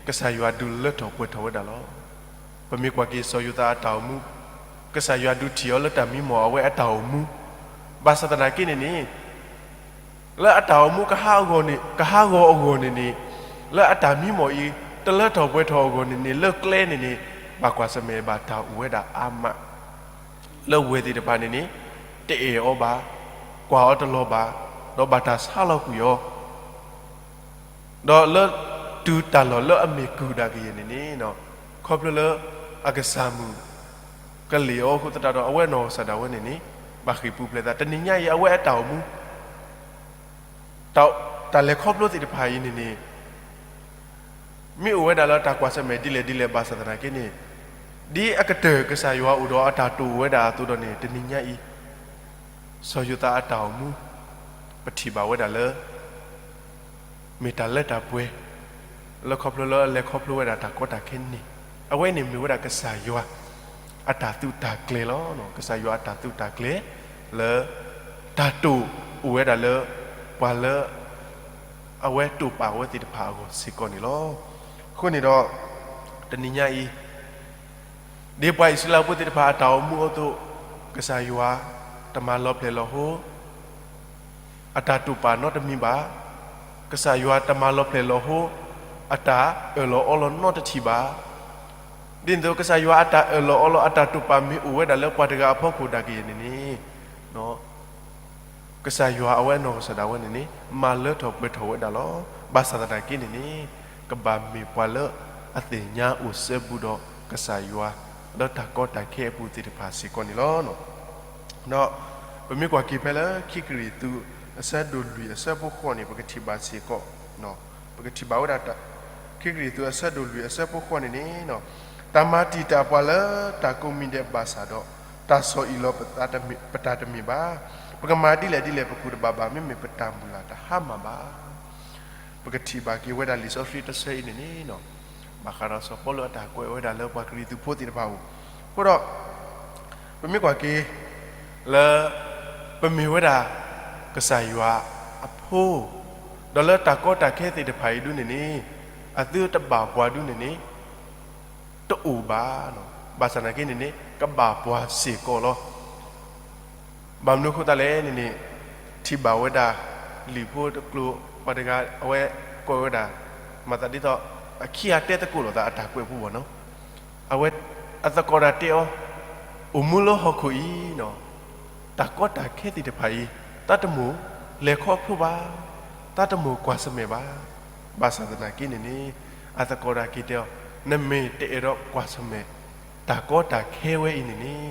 ကစၢ်ယွၤဒုးလၢထီၣ်ပှဲၤထီၣ်ဝဲဒၣ်လီၤ. ပမ့ၢ်ကွၢ်က့ၤစီၤယိၤသးအတၢ်အိၣ်မူ, ကစၢ်ယွၤဒုးထံၣ်အီၤလၢတၢ်မံမီၢ်အဝဲအတၢ်အိၣ်မူ, ဘၣ်ဆၣ်သနာ်က့န့ၣ်န့ၣ် လၢအတၢ်အိၣ်မူကဟးဂီၤန့ၣ်, ကဟးဂီၤအဂီၢ်န့ၣ်န့ၣ်, လၢအတၢ်မံမီၢ်အံၤ တလၢထီၣ်ပှဲၤထီၣ်အဂီၢ်န့ၣ်န့ၣ် လၢကျဲန့ၣ်န့ၣ် ဘၣ်ကွၢ်ဆၢၣ်မဲာ်ဘၣ်တၢ်အိၣ်ဝဲဒၣ်အါမး, လၢဝဲၢ်သ့ၣ်တဖၣ်န့ၣ်န့ၣ် တအဲၣ်အီၤဘၣ်, ကွၢ်အီၤတလီၤဘၣ်, ဒီးဘၣ်တၢ်ဆါလီၤကွံာ်အီၤ ဒီးလၢတုၤတၢ်လီၢ်လၢအမ့ၢ်ကုၢ်ဒၣ်ကယဲၢ်န့ၣ်န့ၣ်, ခီဖျိလၢအကစၢ်မုၣ် ကလ့ၣ်အီၤအဃိသတးဒီး အဝဲအနီၢ်ကစၢ်ဒၣ်ဝဲန့ၣ်န့ၣ် ဘၣ်ဃ့ၢ်ပူၤဖျဲးသး. တနံၤညါအံၤ အဝဲအတၢ်အိၣ်မူ တၢ်လဲၤခီဖျိသ့ၣ်တဖၣ်အံၤန့ၣ်န့ၣ် မ့ၢ်အိၣ်ဝဲဒၣ်လၢတၢ်ကွၢ်ဆၢၣ်မဲာ်ဒ်လဲၣ်ဒ်လဲၣ်ဘၣ်ဆၣ်သနာ်က့န့ၣ်, ဒ်အကတၢၢ်ကစၢ်ယွၤအိၣ်ဒီးအတၢ်တိာ်ဝဲဒၣ်အသိးဒီးန့ၣ် တနံၤညါအံၤ စီၤယိၤသးအတၢ်အိၣ်မူ ပထံၣ်ဘၣ်ဝဲဒၣ်လၢ မ့ၢ်တၢ်လၢတၢ်ပှဲၤ လၢခီဖျိလၢအလဲၤခီဖျိဝဲဒၣ်တၢ်ကီတၢ်ခဲန့ၣ်, အဝဲန့ၣ်မ့ၢ်ဝဲဒၣ်ကစၢ်ယွၤ အတၢ်သုးတၢ်ကျဲၤလီၤ. ကစၢ်ယွၤအတၢ်သုးတၢ်ကျဲၤ လၢ တၢ်တိာ်အိၣ်ဝဲဒၣ်လၢ ပှၤလၢ အဝဲတိာ်ပာ်ဝဲသ့ၣ်တဖၣ်အဂီၢ်စ့ၢ်ကီးန့ၣ်လီၤ. အဃိန့ၣ်ဒီး တနံၤညါအံၤ ဒ်ပှၤအံၣ်စရ့လးဖိသ့ၣ်တဖၣ်အတၢ်အိၣ်မူအသိး, ကစၢ်ယွၤ တမၤလီၤဖျဲၣ်လီၤဟိ အတၢ်တိာ်ပာ်နီတမံၤဘၣ်. ကစၢ်ယွၤတမၤလီၤဖျဲၣ်လီၤဟိ အတၢ်အၢၣ်လီၤအီလီၤနီတထံၣ်ဘၣ်. ဒ်န့ၣ်အသိး ကစၢ်ယွၤအတၢ်အၢၣ်လီၤအီလီၤ အတၢ်တိာ်ပာ်မ့ၢ်အိၣ်ဝဲဒၣ်လၢပှၤတဂၤအဖီခိၣ်ဒၣ်ကယဲၢ်န့ၣ်န့ၣ် ကစၢ်ယွၤအဝဲအနီၢ်ကစၢ်ဒၣ်ဝဲန့ၣ်န့ၣ် မၤလၢထီၣ်ပှဲၤထီၣ်ဝဲဒၣ်လီၤ. ဘၣ်ဆၣ်သနာ်က့န့ၣ်န့ၣ် ကဘၣ်မ့ၢ်ပှၤလၢအသ့ၣ်ညါအိၣ်စဲဘူးဒီးကစၢ်ယွၤ လၢတၢ်ကီတၢ်ခဲအပူၤသ့ၣ်တဖၣ်စ့ၢ်ကီးန့ၣ်လီၤ. ဒီးပမ့ၢ်ကွၢ်က့ၤဖဲလၢခံကရံၣ်သူး အဆၢဒိၣ်လွံၢ်အဆၢဖိဃိးန့ၣ် ပကထံၣ်ဘၣ်စ့ၢ်ကီး, ပကထံၣ်ဘၣ်ဝဲဒၣ် ခံကရံၣ်သူးအဆၢဒိၣ်လွံၢ်အဆၢဖိဃိးန့ၣ်န့ၣ် တၢ်မၤတံာ်တာ်ပှၤလၢတၢ်ကိးမံၤဒဲးဘၣ်ဆၣ်ဒီး တၢ်ဆီၣ်အံၣ်လီၤပသးတမ့ၢ်, ပတၢ်တမ့ၢ်ဘၣ်. ပကမၤဒ်လဲၣ်ဒ်လဲၣ် ပကူၣ်တဘၣ်ဘၣ် မ့မ့ၢ်ပတၢ်မုၢ်လၢ်တဟါမၢ်ဘၣ်. ပကထံၣ်ဘၣ်က့ၤဝဲဒၣ်လံာ်စီဆှံတဆၢအံၤန့ၣ်န့ၣ် ဘၣ်ဃးဒီးစီၤပီလူးအတၢ်ကွဲးဝဲဒၣ်လၢပှၤကရံၣ်သူးဖိသ့ၣ်တဖၣ်အအိၣ်, အဃိဒီး ပမ့ၢ်ကွၢ်က့ၤ လၢ ပမ့ၢ်ဝဲဒၣ် ကစၢ်ယွၤအဖိ, ဒီးလၢတၢ်ကီတၢ်ခဲသ့ၣ်တဖၣ်အံၤဒုန့ၣ်န့ၣ် အသုတဘၣ်ပှၤဒုန့ၣ်န့ၣ် တအိၣ်ဘၣ်. ဘၣ်ဆၣ်သနာ်က့န့ၣ်န့ၣ် ကဘၣ်ပှၤစ့ၢ်ကီးလီၤ. ဘၣ်မနုၤအဃိသတးလဲၣ်န့ၣ်န့ၣ် ထံၣ်ဘၣ်ဝဲဒၣ် လံာ်ဖိတကျိၤ ပှၤတဂၤ အဝဲကွဲးဝဲဒၣ် မၤသးဒ်သိး အခံဂၤတဲသကိးလိာ်သးအတၢ်ကွဲးဖိဘၣ်နီၤ. အဝဲ အသကိးတၢ်တဲအီၤ အိၣ်မူလၢဟီၣ်ခိၣ်အံၤနီၤ တၢ်ကီတၢ်ခဲသ့ၣ်တဖၣ်အံၤ တၢ်တမိၣ်လဲၤခီဖျိဘၣ်, တၢ်တမိၣ်ကွၢ်ဆၢၣ်မဲာ်ဘၣ်. ဘၣ်ဆၣ်သနာ်က့န့ၣ်န့ၣ် အသကိးတၢ်က့ၤတဲအီၤ နမ့ၢ်တအဲၣ်ဒိးကွၢ်ဆၢၣ်မဲာ် တၢ်ကီတၢ်ခဲဝဲအံၤန့ၣ်န့ၣ်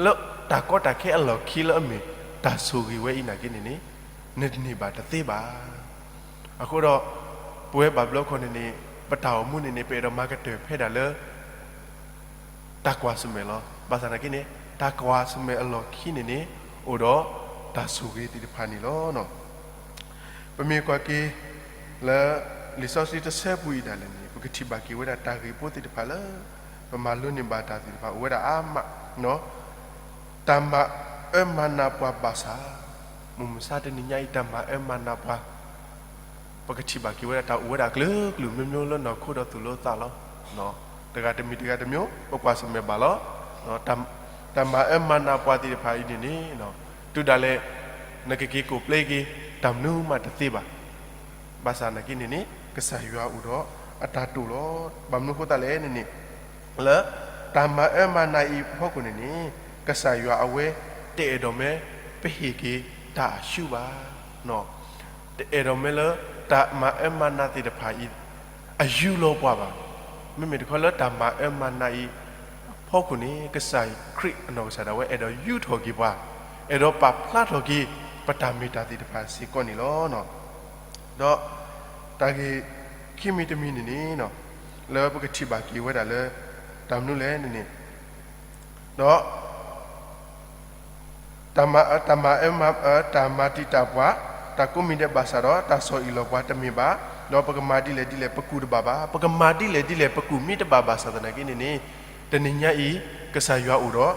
လၢတၢ်ကီတၢ်ခဲအလီၢ်ခံလၢအမ့ၢ်တၢ်ဆိၣ်ဂ့ၤဝဲအံၤနာ်က့န့ၣ်န့ၣ် နန့ၢ်ဘၣ်တသ့ဘၣ်. အဃိဒီး ပဝဲဘၣ်ဘျီခီန့ၣ်န့ၣ် ပတၢ်အိၣ်မူန့ၣ်န့ၣ် ပအဲၣ်ဒိးမၤကတၢၢ်ဖဲဒၣ်လၢ တၢ်ကွၢ်ဆၢၣ်မဲာ်လီၤ. ဘၣ်ဆၣ်သနာ်က့န့ၣ် တၢ်ကွၢ်ဆၢၣ်မဲာ်အလီၢ်ခံန့ၣ်န့ၣ် အိၣ်ဒီးတၢ်ဆိၣ်ဂ့ၤသ့ၣ်တဖၣ်န့ၣ်လီၤ. ပမ့ၢ်ကွၢ်က့ၤ လၢ လံာ်စီဆှံတဆၢပူၤအံၤဒၣ်လဲာ်န့ၣ် ပကထံၣ်ဘၣ်က့ၤဝဲဒၣ်တၢ်ဂ့ၢ်ဖိသ့ၣ်တဖၣ်လၢ ပမၤလိန့ၢ်ဘၣ်တၢ်သ့ၣ်တဖၣ်အိၣ်ဝဲဒၣ်အါမး, တၢ်မၤအၢမၤနးပှၤဘၣ်ဆၣ်, မုၢ်မဆါတနံၤညါအံၤ တၢ်မၤအၢမၤနးပှၤ ပကထံၣ်ဘၣ်က့ၤဝဲဒၣ်တၢ်အိၣ်ဝဲဒၣ်အကလုာ်ကလုာ် မျိုးမျိုးလၢနီၢ်ခိဒီးသူၣ်လၢသးလီၤ. တဂၤတမံၤတဂၤတမျိုး ပကွၢ်ဆၢၣ်မဲာ်ဘၣ်လီၤ. တၢ်မၤအၢမၤနးပှၤသ့ၣ်တဖၣ်အံၤန့ၣ်န့ၣ် တုၤဒၣ်လဲာ် နကက့ၤကိးပျဲက့ၤ တၢ်မနုၤမးတသ့ဘၣ်. ဘၣ်ဆၣ်သနာ်က့န့ၣ်န့ၣ် ကစၢ်ယွၤအိၣ်ဒီးအတၢ်တိာ်လီၤ. ဘၣ်မနုၤအဃိသတးလဲၣ်န့ၣ်န့ၣ် လၢ တၢ်မၤအၢမၤနးအံၤအဖီခိၣ်န့ၣ်န့ၣ် ကစၢ်ယွၤအဝဲ တအဲၣ်ဒိးမ့ၢ်ပဟ့ၣ်က့ၤတၢ်အဆူၣ်ဘၣ်. တအဲၣ်ဒိးမ့ၢ်လၢတၢ်မၤအၢမၤနးသ့ၣ်တဖၣ်အံၤ အယူၢ်လီၤပှၤဘၣ်. မ့မ့ၢ်တခီလၢတၢ်မၤအၢမၤနးအံၤအဖီခိၣ်န့ၣ် ကစၢ်ခရံာ်အနီၢ်ကစၢ်ဒၣ်ဝဲ အဲၣ်ဒိးယူၢ်ထီၣ်က့ၤပှၤ, အဲၣ်ဒိးပာ်ဖျါထီၣ်က့ၤ ပတၢ်မ့ၢ်တၢ်သ့ၣ်တဖၣ်စ့ၢ်ကီးန့ၣ်လီၤ. ဒီးတၢ်ဂ့ၢ်ခံမံၤတမံၤန့ၣ်န့ၣ် လၢပကထံၣ်ဘၣ်က့ၤဝဲဒၣ်လၢ တၢ်မနုၤလဲၣ်န့ၣ်န့ၣ် ဒီး တၢ်မၤ တၢ်မၤအၢမၤ တၢ်မၤတံာ်တာ်ပှၤ, တၢ်ကိးမံၤဒဲးဘၣ်ဆၣ်ဒီး တၢ်ဆီၣ်အံၣ်လီၤပှၤတမ့ၢ်ဘၣ်. ဒီးပကမၤဒ်လဲၣ်ဒ်လဲၣ် ပကူၣ်တဘၣ်ဘၣ်, ပကမၤဒ်လဲၣ်ဒ်လဲၣ် ပကူၣ်မ့ၢ်တဘၣ်ဘၣ်ဆၣ်သနာ်က့န့ၣ်န့ၣ် တနံၤညါအံၤ ကစၢ်ယွၤအိၣ်ဒီး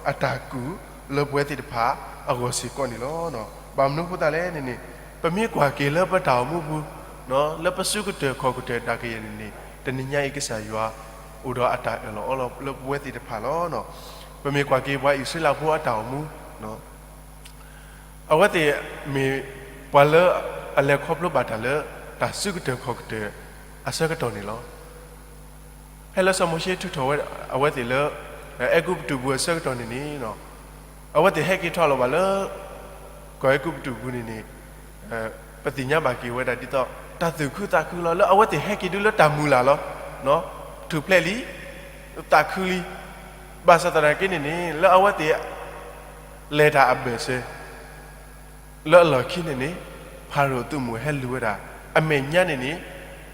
အတၢ်ကူၣ်လၢပဝဲသ့ၣ်တဖၣ်အဂီၢ်စ့ၢ်ကီးန့ၣ်လီၤ. ဘၣ်မနုၤအဃိသတးလဲၣ်န့ၣ်န့ၣ် ပမ့ၢ်ကွၢ်က့ၤလၢပတၢ်အိၣ်မူပူၤ လၢပစုကတၢၢ်ခီၣ်ကတၢၢ်တၢ်ကယဲၢ်န့ၣ်န့ၣ် တနံၤညါအံၤကစၢ်ယွၤ အိၣ်ဒီးအတၢ်အၢၣ်လီၤအီလီၤလၢပဝဲသ့ၣ်တဖၣ်လီၤ. ပမ့ၢ်ကွၢ်က့ၤပှၤအံၣ်စရ့လးဖိအတၢ်အိၣ်မူ အဝဲသ့ၣ်မ့ၢ်ပှၤလၢအလဲၤခီဖျိဘၣ်တၢ်လၢ တၢ်စုကတၢၢ်ခီၣ်ကတၢၢ်အဆၢကတီၢ်န့ၣ်လီၤ. ဖဲလၢစီၤမိၤၡ့ထုးထီၣ်ဝဲအဝဲသ့ၣ်လၢ အဲၤကူပတူးပူၤအဆၢကတီၢ်န့ၣ်န့ၣ် အဝဲသ့ၣ်ဟဲက့ၤထီၣ်လီၤဘၣ်လၢ ကီၢ်အဲၤကူပတူးပူၤန့ၣ်န့ၣ် ပသ့ၣ်ညါဘၣ်က့ၤဝဲဒၣ်ဒ်သိး တၢ်သူၣ်ခုသးခုလီၤ လၢအဝဲသ့ၣ်ဟဲက့ၤဒုလၢတၢ်မုၢ်လၢ်လီၤ. ထူၣ်ဖျဲးလံ, သးခုလံ, ဘၣ်ဆၣ်သနာ်က့န့ၣ်န့ၣ် လၢအဝဲသ့ၣ် လဲၤတၢ်အဘၢၣ်စၢၤ လၢအလီၢ်ခံန့ၣ်န့ၣ် ဖၤရိၤသုးမုၢ်ဟဲလူၤဝဲဒၣ် အမဲာ်ညါန့ၣ်န့ၣ်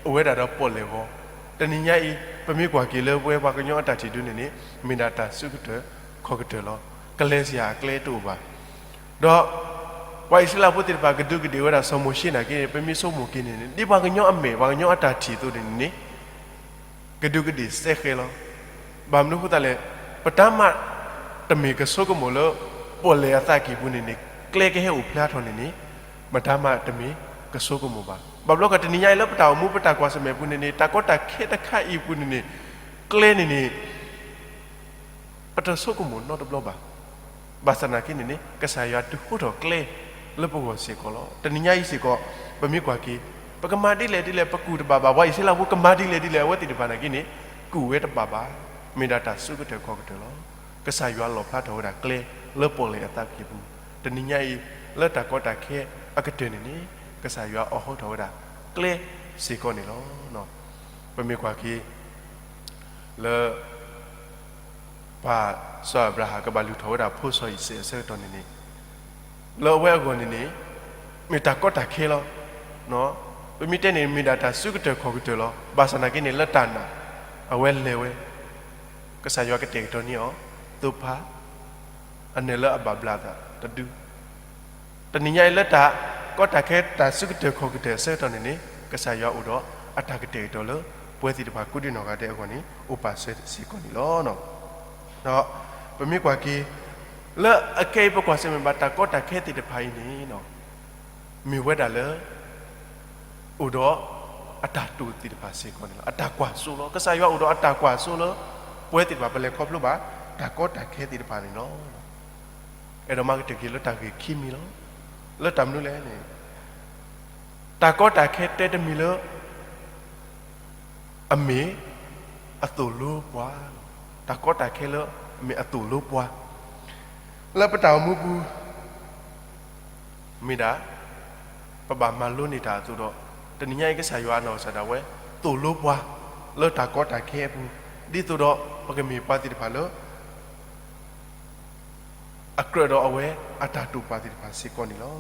အိၣ်ဝဲဒၣ်ဒီးပီၣ်လဲၣ်ဂီၤ, တနံၤညါအံၤ ပမ့ၢ်ကွၢ်က့ၤလၢပဝဲပှၤကညီအတၢ်ထံၣ်ဒုန့ၣ်န့ၣ် မ့ၢ်ဒၣ်တၢ်စုကတၢၢ်ခီၣ်ကတၢၢ်လီၤ. ကလဲၤစ့ၢ်အကျဲတအိၣ်ဘၣ်. ဒီး ပှၤအံၣ်စရ့လးဖိသ့ၣ်တဖၣ်ကဒူးကဒ့ၣ်ဝဲဒၣ်စီၤမိၤၡ့နာ်က့န့ၣ် ပမ့ၢ်ဆိကမိၣ်က့ၤန့ၣ်န့ၣ် ဒ်ပှၤကညီအမဲာ် ပှၤကညီအတၢ်ထံၣ်အသိးန့ၣ်န့ၣ် ကဒူးကဒ့ၣ်စဲဃဲလီၤ. ဘၣ်မနုၤအဃိသတးလဲၣ်, ပတၢ်မၤတမ့ၢ်ကဆိကမိၣ်လၢ ပီၣ်လဲၣ်အသးကံၢ်ပူၤန့ၣ်န့ၣ် ကျဲကဟဲအိၣ်ဖျါထီၣ်န့ၣ်န့ၣ် ပတၢ်မၤတမ့ၢ်ကဆိကမိၣ်ဘၣ်. ဘၣ်ဘျီကီးတနံၤညါအံၤလၢပတၢ်အိၣ်မူ ပတၢ်ကွၢ်ဆၢၣ်မဲာ်ပူၤန့ၣ်န့ၣ် တၢ်ကီတၢ်ခဲတခါအံၤပူၤန့ၣ်န့ၣ် ကျဲန့ၣ်န့ၣ် ပတဆိကမိၣ်နီတဘျီဘၣ်. ဘၣ်ဆၣ်သနာ်က့န့ၣ်န့ၣ် ကစၢ်ယွၤဒုးအိၣ်ထီၣ်ကျဲလၢပဂီၢ်စ့ၢ်ကီးလီၤ. တနံၤညါအံၤစ့ၢ်ကီး ပမ့ၢ်ကွၢ်က့ၤ ပကမၤဒ်လဲၣ်ဒ်လဲၣ် ပကူၣ်တဘၣ်ဘၣ်, ပှၤအံၣ်စရ့လးဖိကမၤဒ်လဲၣ်ဒ်လဲၣ် အဝဲသ့ၣ်တဖၣ်နာ်က့န့ၣ် ကူၣ်ဝဲတဘၣ်ဘၣ်. မ့ၢ်ဒၣ်တၢ်စုကတၢၢ်ခီၣ်ကတၢၢ်လီၤ. ကစၢ်ယွၤလီၣ်ဖျါထီၣ်ဝဲဒၣ်ကျဲလၢပီၣ်လဲၣ်အသးကံၢ်ပူၤ, တနံၤညါအံၤ လၢတၢ်ကီတၢ်ခဲအကတၢၢ်န့ၣ်န့ၣ် ကစၢ်ယွၤအိးထီၣ်ဝဲဒၣ်ကျဲစ့ၢ်ကီးန့ၣ်လီၤ. ပမ့ၢ်ကွၢ်က့ၤ လၢ ပၢ်စီၤအၤဘြၤဟၣ်ကဘၣ်လုၢ်ထီၣ်ဝဲဒၣ်ဖိစီၤအံၤစဲးအဆၢကတီၢ်န့ၣ်န့ၣ် လၢအဝဲအဂီၢ်န့ၣ်န့ၣ် မ့ၢ်တၢ်ကီတၢ်ခဲလီၤ. ပမ့ၢ်တဲန့ၣ် မ့ၢ်ဒၣ်တၢ်စုကတၢၢ်ခီၣ်ကတၢၢ်လီၤ. ဘၣ်ဆၣ်သနာ်က့န့ၣ် လၢတၢ်နာ် အဝဲလဲၤဝဲ ကစၢ်ယွၤကတဲာ်ကတီၤန့ၢ်အီၤ သိဖါ အနၢၤလၢအဘၣ်ဘျးအသးတဒု တနံၤညါအံၤလၢတၢ်ကီတၢ်ခဲတၢ်စုကတၢၢ်ခီၣ်ကတၢၢ်အဆၢကတီၢ်န့ၣ်န့ၣ် ကစၢ်ယွၤအိၣ်ဒီးအတၢ်ကတဲာ်ကတီၤလၢ ပဝဲသ့ၣ်တဖၣ်ကိးဒံနီၢ်ဂၤဒဲးအဂီၢ်န့ၣ် အိၣ်ပာ်စၢၤစ့ၢ်ကီးန့ၣ်လီၤ. ဒီးပမ့ၢ်ကွၢ်က့ၤ လၢအခဲအံၤပကွၢ်ဆၢၣ်မဲာ်ဘၣ်တၢ်ကီတၢ်ခဲသ့ၣ်တဖၣ်အံၤန့ၣ် မ့ၢ်ဝဲဒၣ်လၢ အိၣ်ဒီးအတၢ်တိာ်သ့ၣ်တဖၣ်စ့ၢ်ကီးန့ၣ်လီၤ. အတၢ်ကွၢ်စိလီၤ. ကစၢ်ယွၤအိၣ်ဒီးအတၢ်ကွၢ်စိလၢ ပဝဲသ့ၣ်တဖၣ်ပလဲၤခီဖျိဘၣ် တၢ်ကီတၢ်ခဲသ့ၣ်တဖၣ်န့ၣ်လီၤ. အဲၣ်ဒိးမၤကတၢၢ်က့ၤလၢတၢ်ဂ့ၢ်ခံမံၤလီၤ. လၢတၢ်မနုၤလဲၣ်န့ၣ် တၢ်ကီတၢ်ခဲတဲတမံၤလၢ အမ့ၢ်အသိၣ်လိပှၤ, တၢ်ကီတၢ်ခဲလၢအမ့ၢ်အသိၣ်လိပှၤ လၢပတၢ်အိၣ်မူပူၤ မ့ၢ်ဒၣ် ပဘၣ်မၤလိန့ၢ်တၢ်အသိးဒီး တနံၤညါအံၤကစၢ်ယွၤအနီၢ်ကစၢ်ဒၣ်ဝဲ သိၣ်လိပှၤ လၢတၢ်ကီတၢ်ခဲအပူၤ ဒ်သိးဒီးပကမ့ၢ်ပှၤသ့ၣ်တဖၣ်လၢ အကြၢးဒီးအဝဲအတၢ်တိာ်ပာ်သ့ၣ်တဖၣ်စ့ၢ်ကီးန့ၣ်လီၤ.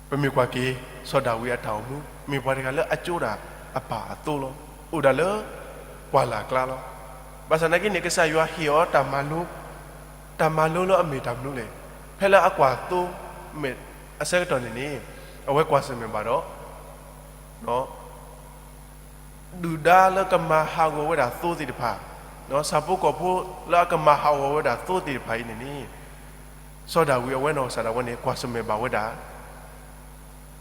ပမ့ၢ်ကွၢ်က့ၤ စီၤဒၤဝံးအတၢ်အိၣ်မူ မ့ၢ်ပှၤတဂၤလၢအကၠိဒၣ်အပၢ်အသိလီၤ. အိၣ်ဒၣ်လၢပှၢ်လၢ်ကျါလီၤ. ဘၣ်ဆၣ်သနာ်က့န့ၣ် ကစၢ်ယွၤဟ့ၣ်အီၤတၢ်မၤလိ, တၢ်မၤလိလၢအမ့ၢ်တၢ်မနုၤလဲၣ်, ဖဲလၢအကွၢ်သိမဲာ်အဆၢကတီၢ်န့ၣ်န့ၣ် အဝဲကွၢ်ဆၢၣ်မဲာ်ဘၣ်ဒီး ဒုၣ်ဒါလၢကမၤဟးဂီၤဝဲဒၣ်သိသ့ၣ်တဖၣ်, ဆၣ်ဖိကီၢ်ဖိလၢအကမၤဟးဂီၤဝဲဒၣ်သိသ့ၣ်တဖၣ်အံၤန့ၣ်န့ၣ်, စီၤဒၤဝံးအဝဲနီၢ်ကစၢ်ဒၣ်ဝဲန့ၣ် ကွၢ်ဆၢၣ်မဲာ်ဘၣ်ဝဲဒၣ်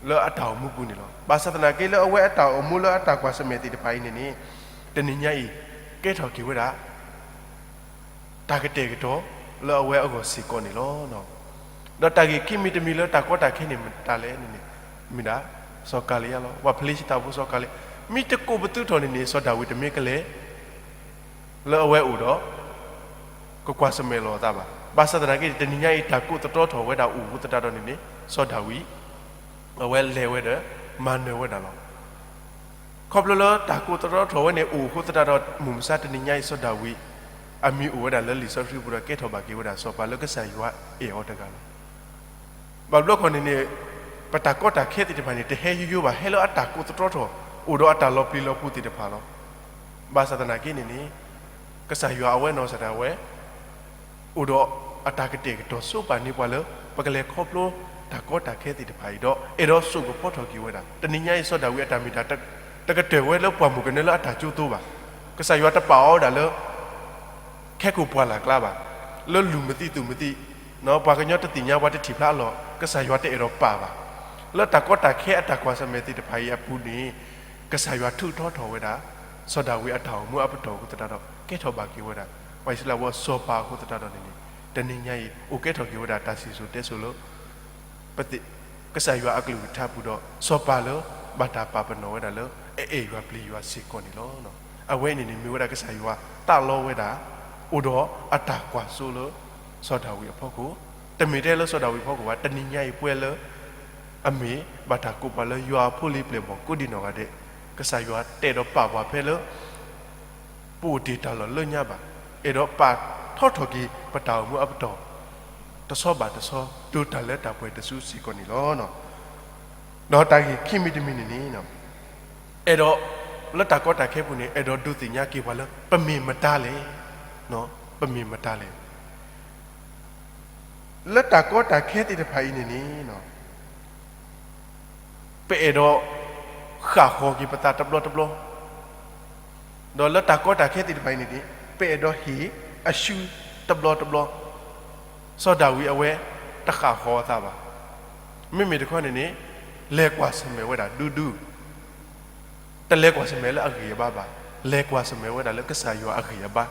လၢအတၢ်အိၣ်မူပူၤန့ၣ်လီၤ. ဘၣ်ဆၣ်သနာ်က့ လၢအဝဲအတၢ်အိၣ်မူလၢအတၢ်ကွၢ်ဆၢၣ်မဲာ်သ့ၣ်တဖၣ်အံၤန့ၣ်န့ၣ်, တနံၤညါအံၤ ကဲထီၣ်က့ၤဝဲဒၣ် တၢ်ကတဲာ်ကတီၤလၢအဝဲအဂီၢ်စ့ၢ်ကီးန့ၣ်လီၤ. ဒီးတၢ်ဂ့ၢ်ခံမံၤတမံၤလၢတၢ်ကီတၢ်ခဲန့ၣ်မတၤလဲၣ်န့ၣ်န့ၣ်, မ့ၢ်ဒၣ် စီၤကၤလံယါလီၤ. ပှၤဖလ့ၡသးဖိစီၤကၤလံယါ, မ့ၢ်တကိးပသူထီၣ်န့ၣ်န့ၣ် စီၤဒၤဝံးတမ့ၢ်ကလဲၤ လၢအဝဲအိၣ်ဒီး ကကွၢ်ဆၢၣ်မဲာ်လီၤအသးဘၣ်. ဘၣ်ဆၣ်သနာ်က့ တနံၤညါအံၤ တၢ်ကိးသတြီထီၣ်ဝဲဒၣ်အိၣ်အဃိသတးဒီးန့ၣ်န့ၣ်, စီၤဒၤဝံး အဝဲလဲၤဝဲဒီး မၤနၢၤဝဲဒၣ်လီၤ. ခီဖျိလၢတၢ်ကိးသတြီထီၣ်ဝဲန့ၣ်အိၣ်အဃိသတးဒီး မုၢ်မဆါတနံၤညါအံၤ စီၤဒၤဝံး အမံၤအိၣ်ဝဲဒၣ်လၢလံာ်စီဆှံပူၤဒီး ကဲထီၣ်ဘၣ်က့ၤဝဲဒၣ် စီၤပၤလၢကစၢ်ယွၤအဲၣ်အီၤတဂၤလီၤ. ဘၣ်ဘျီခီန့ၣ်န့ၣ် ပတၢ်ကီတၢ်ခဲသ့ၣ်တဖၣ်န့ၣ် တဟဲယိယိဘၣ်, ဟဲလၢအတၢ်ကိးသတြီထီၣ် အိၣ်ဒီးအတၢ်လီၤပျံၤလီၤဖုးသ့ၣ်တဖၣ်လီၤ. ဘၣ်ဆၣ်သနာ်က့န့ၣ်န့ၣ် ကစၢ်ယွၤအဝဲနီၢ်ကစၢ်ဒၣ်ဝဲ အိၣ်ဒီးအတၢ်ကတဲာ်ကတီၤဆိပာ်န့ၢ်ပှၤလၢ ပကလဲၤခီဖျိတၢ်ကီတၢ်ခဲသ့ၣ်တဖၣ်အံၤဒီး အဲၣ်ဒိးစိာ်ကဖီထီၣ်က့ၤဝဲဒၣ်. တနံၤညါအံၤ စီၤဒၤဝံးအတၢ်မ့ၢ်တၢ် တကတၢၢ်ဝဲလၢပှၢ်မုၢ်ကနၢလၢအတၢ်ကၠိသိဘၣ်. ကစၢ်ယွၤတပာ်အီၤဝဲဒၣ်လၢ ခဲကိာ်ပှၢ်လၢ်ကျါဘၣ်, လၢလူၤမသံသူၣ်မသံ, ပှၤကညီတသ့ၣ်ညါပှၤတထံၣ်ဖျါအလီၢ် ကစၢ်ယွၤတအဲၣ်ဒိးပာ်ဘၣ်. လၢတၢ်ကီတၢ်ခဲအတၢ်ကွၢ်ဆၢၣ်မဲာ်သ့ၣ်တဖၣ်အံၤအပူၤန့ၣ် ကစၢ်ယွၤထုးထီထီၣ်ဝဲဒၣ် စီၤဒၤဝံးအတၢ်အိၣ်မူအပတီၢ်အဃိသတးဒီး ကဲထီၣ်ဘၣ်က့ၤဝဲဒၣ် ပှၤအံၣ်စရ့လးဖိအစီၤပၤအဃိသတးဒီးန့ၣ်န့ၣ်, တနံၤညါအံၤ အိၣ်ကဲထီၣ်က့ၤဝဲဒၣ်တၢ်စံၣ်စိၤတဲစိၤလၢ ပသ့ၣ် ကစၢ်ယွၤအကလုၢ်ကထါပူၤဒီး စီၤပၤလၢဘၣ်တၢ်ပာ်ပနီၣ်ဝဲဒၣ်လၢ အအဲၣ်ယွၤပျံၤယွၤစ့ၢ်ကီးန့ၣ်လီၤ. အဝဲအံၤန့ၣ်န့ၣ် မ့ၢ်ဝဲဒၣ်ကစၢ်ယွၤတၢ်လီဝဲဒၣ် အိၣ်ဒီးအတၢ်ကွၢ်စိလၢ စီၤဒၤဝံးအဖီခိၣ်, တမ့ၢ်ထဲလၢစီၤဒၤဝံးအဖီခိၣ်ဘၣ်, တနံၤညါအံၤပဝဲလၢ အမ့ၢ်ဘၣ်တၢ်ကိးပှၤလၢယွၤအဖိလံၤပျဲၢ်ဘီၣ်ကိးဒံးနီၢ်ဂၤဒဲး, ကစၢ်ယွၤတအဲၣ်ဒိးပာ်ပှၤဖဲလၢ ပအိၣ်တ့ၢ်တၢ်လီၢ်လၢညါဘၣ်, အဲၣ်ဒိးပာ်ထီထီၣ်က့ၤ ပတၢ်အိၣ်မူအပတီၢ် တဆီဘၣ်တဆီ ဒိးတၢ်လၢတၢ်ပှဲၤတစုစ့ၢ်ကီးန့ၣ်လီၤ. ဒီးတၢ်ဂ့ၢ်ခံမံၤတမံၤန့ၣ်န့ၣ် အဲၣ်ဒိး လၢတၢ်ကီတၢ်ခဲပူၤန့ၣ် အဲၣ်ဒိးဒုးသ့ၣ်ညါက့ၤပှၤလၢ ပမ့ၢ်မတၤလဲၣ်, ပမ့ၢ်မတၤလဲၣ်. လၢတၢ်ကီတၢ်ခဲသ့ၣ်တဖၣ်အံၤန့ၣ်န့ၣ် ပအဲၣ်ဒိး ဃၣ်ဃီၤက့ၤပသးတဘျီတဘျီ, ဒီးလၢတၢ်ကီတၢ်ခဲသ့ၣ်တဖၣ်အံၤန့ၣ်န့ၣ် ပအဲၣ်ဒိးဟ့ၣ်အစုတဘျီတဘျီ, စီၤဒၤဝံးအဝဲ တဃၣ်ဃီၤအသးဘၣ်. မ့မ့ၢ်တခီန့ၣ်န့ၣ် လဲၤကွၢ်ဆၢၣ်မဲာ်ဝဲဒၣ်ဒူဒူ, တလဲၤကွၢ်ဆၢၣ်မဲာ်လၢအဂံၢ်အဘါဘၣ်, လဲၤကွၢ်ဆၢၣ်မဲာ်ဝဲဒၣ်လၢကစၢ်ယွၤအဂံၢ်အဘါ,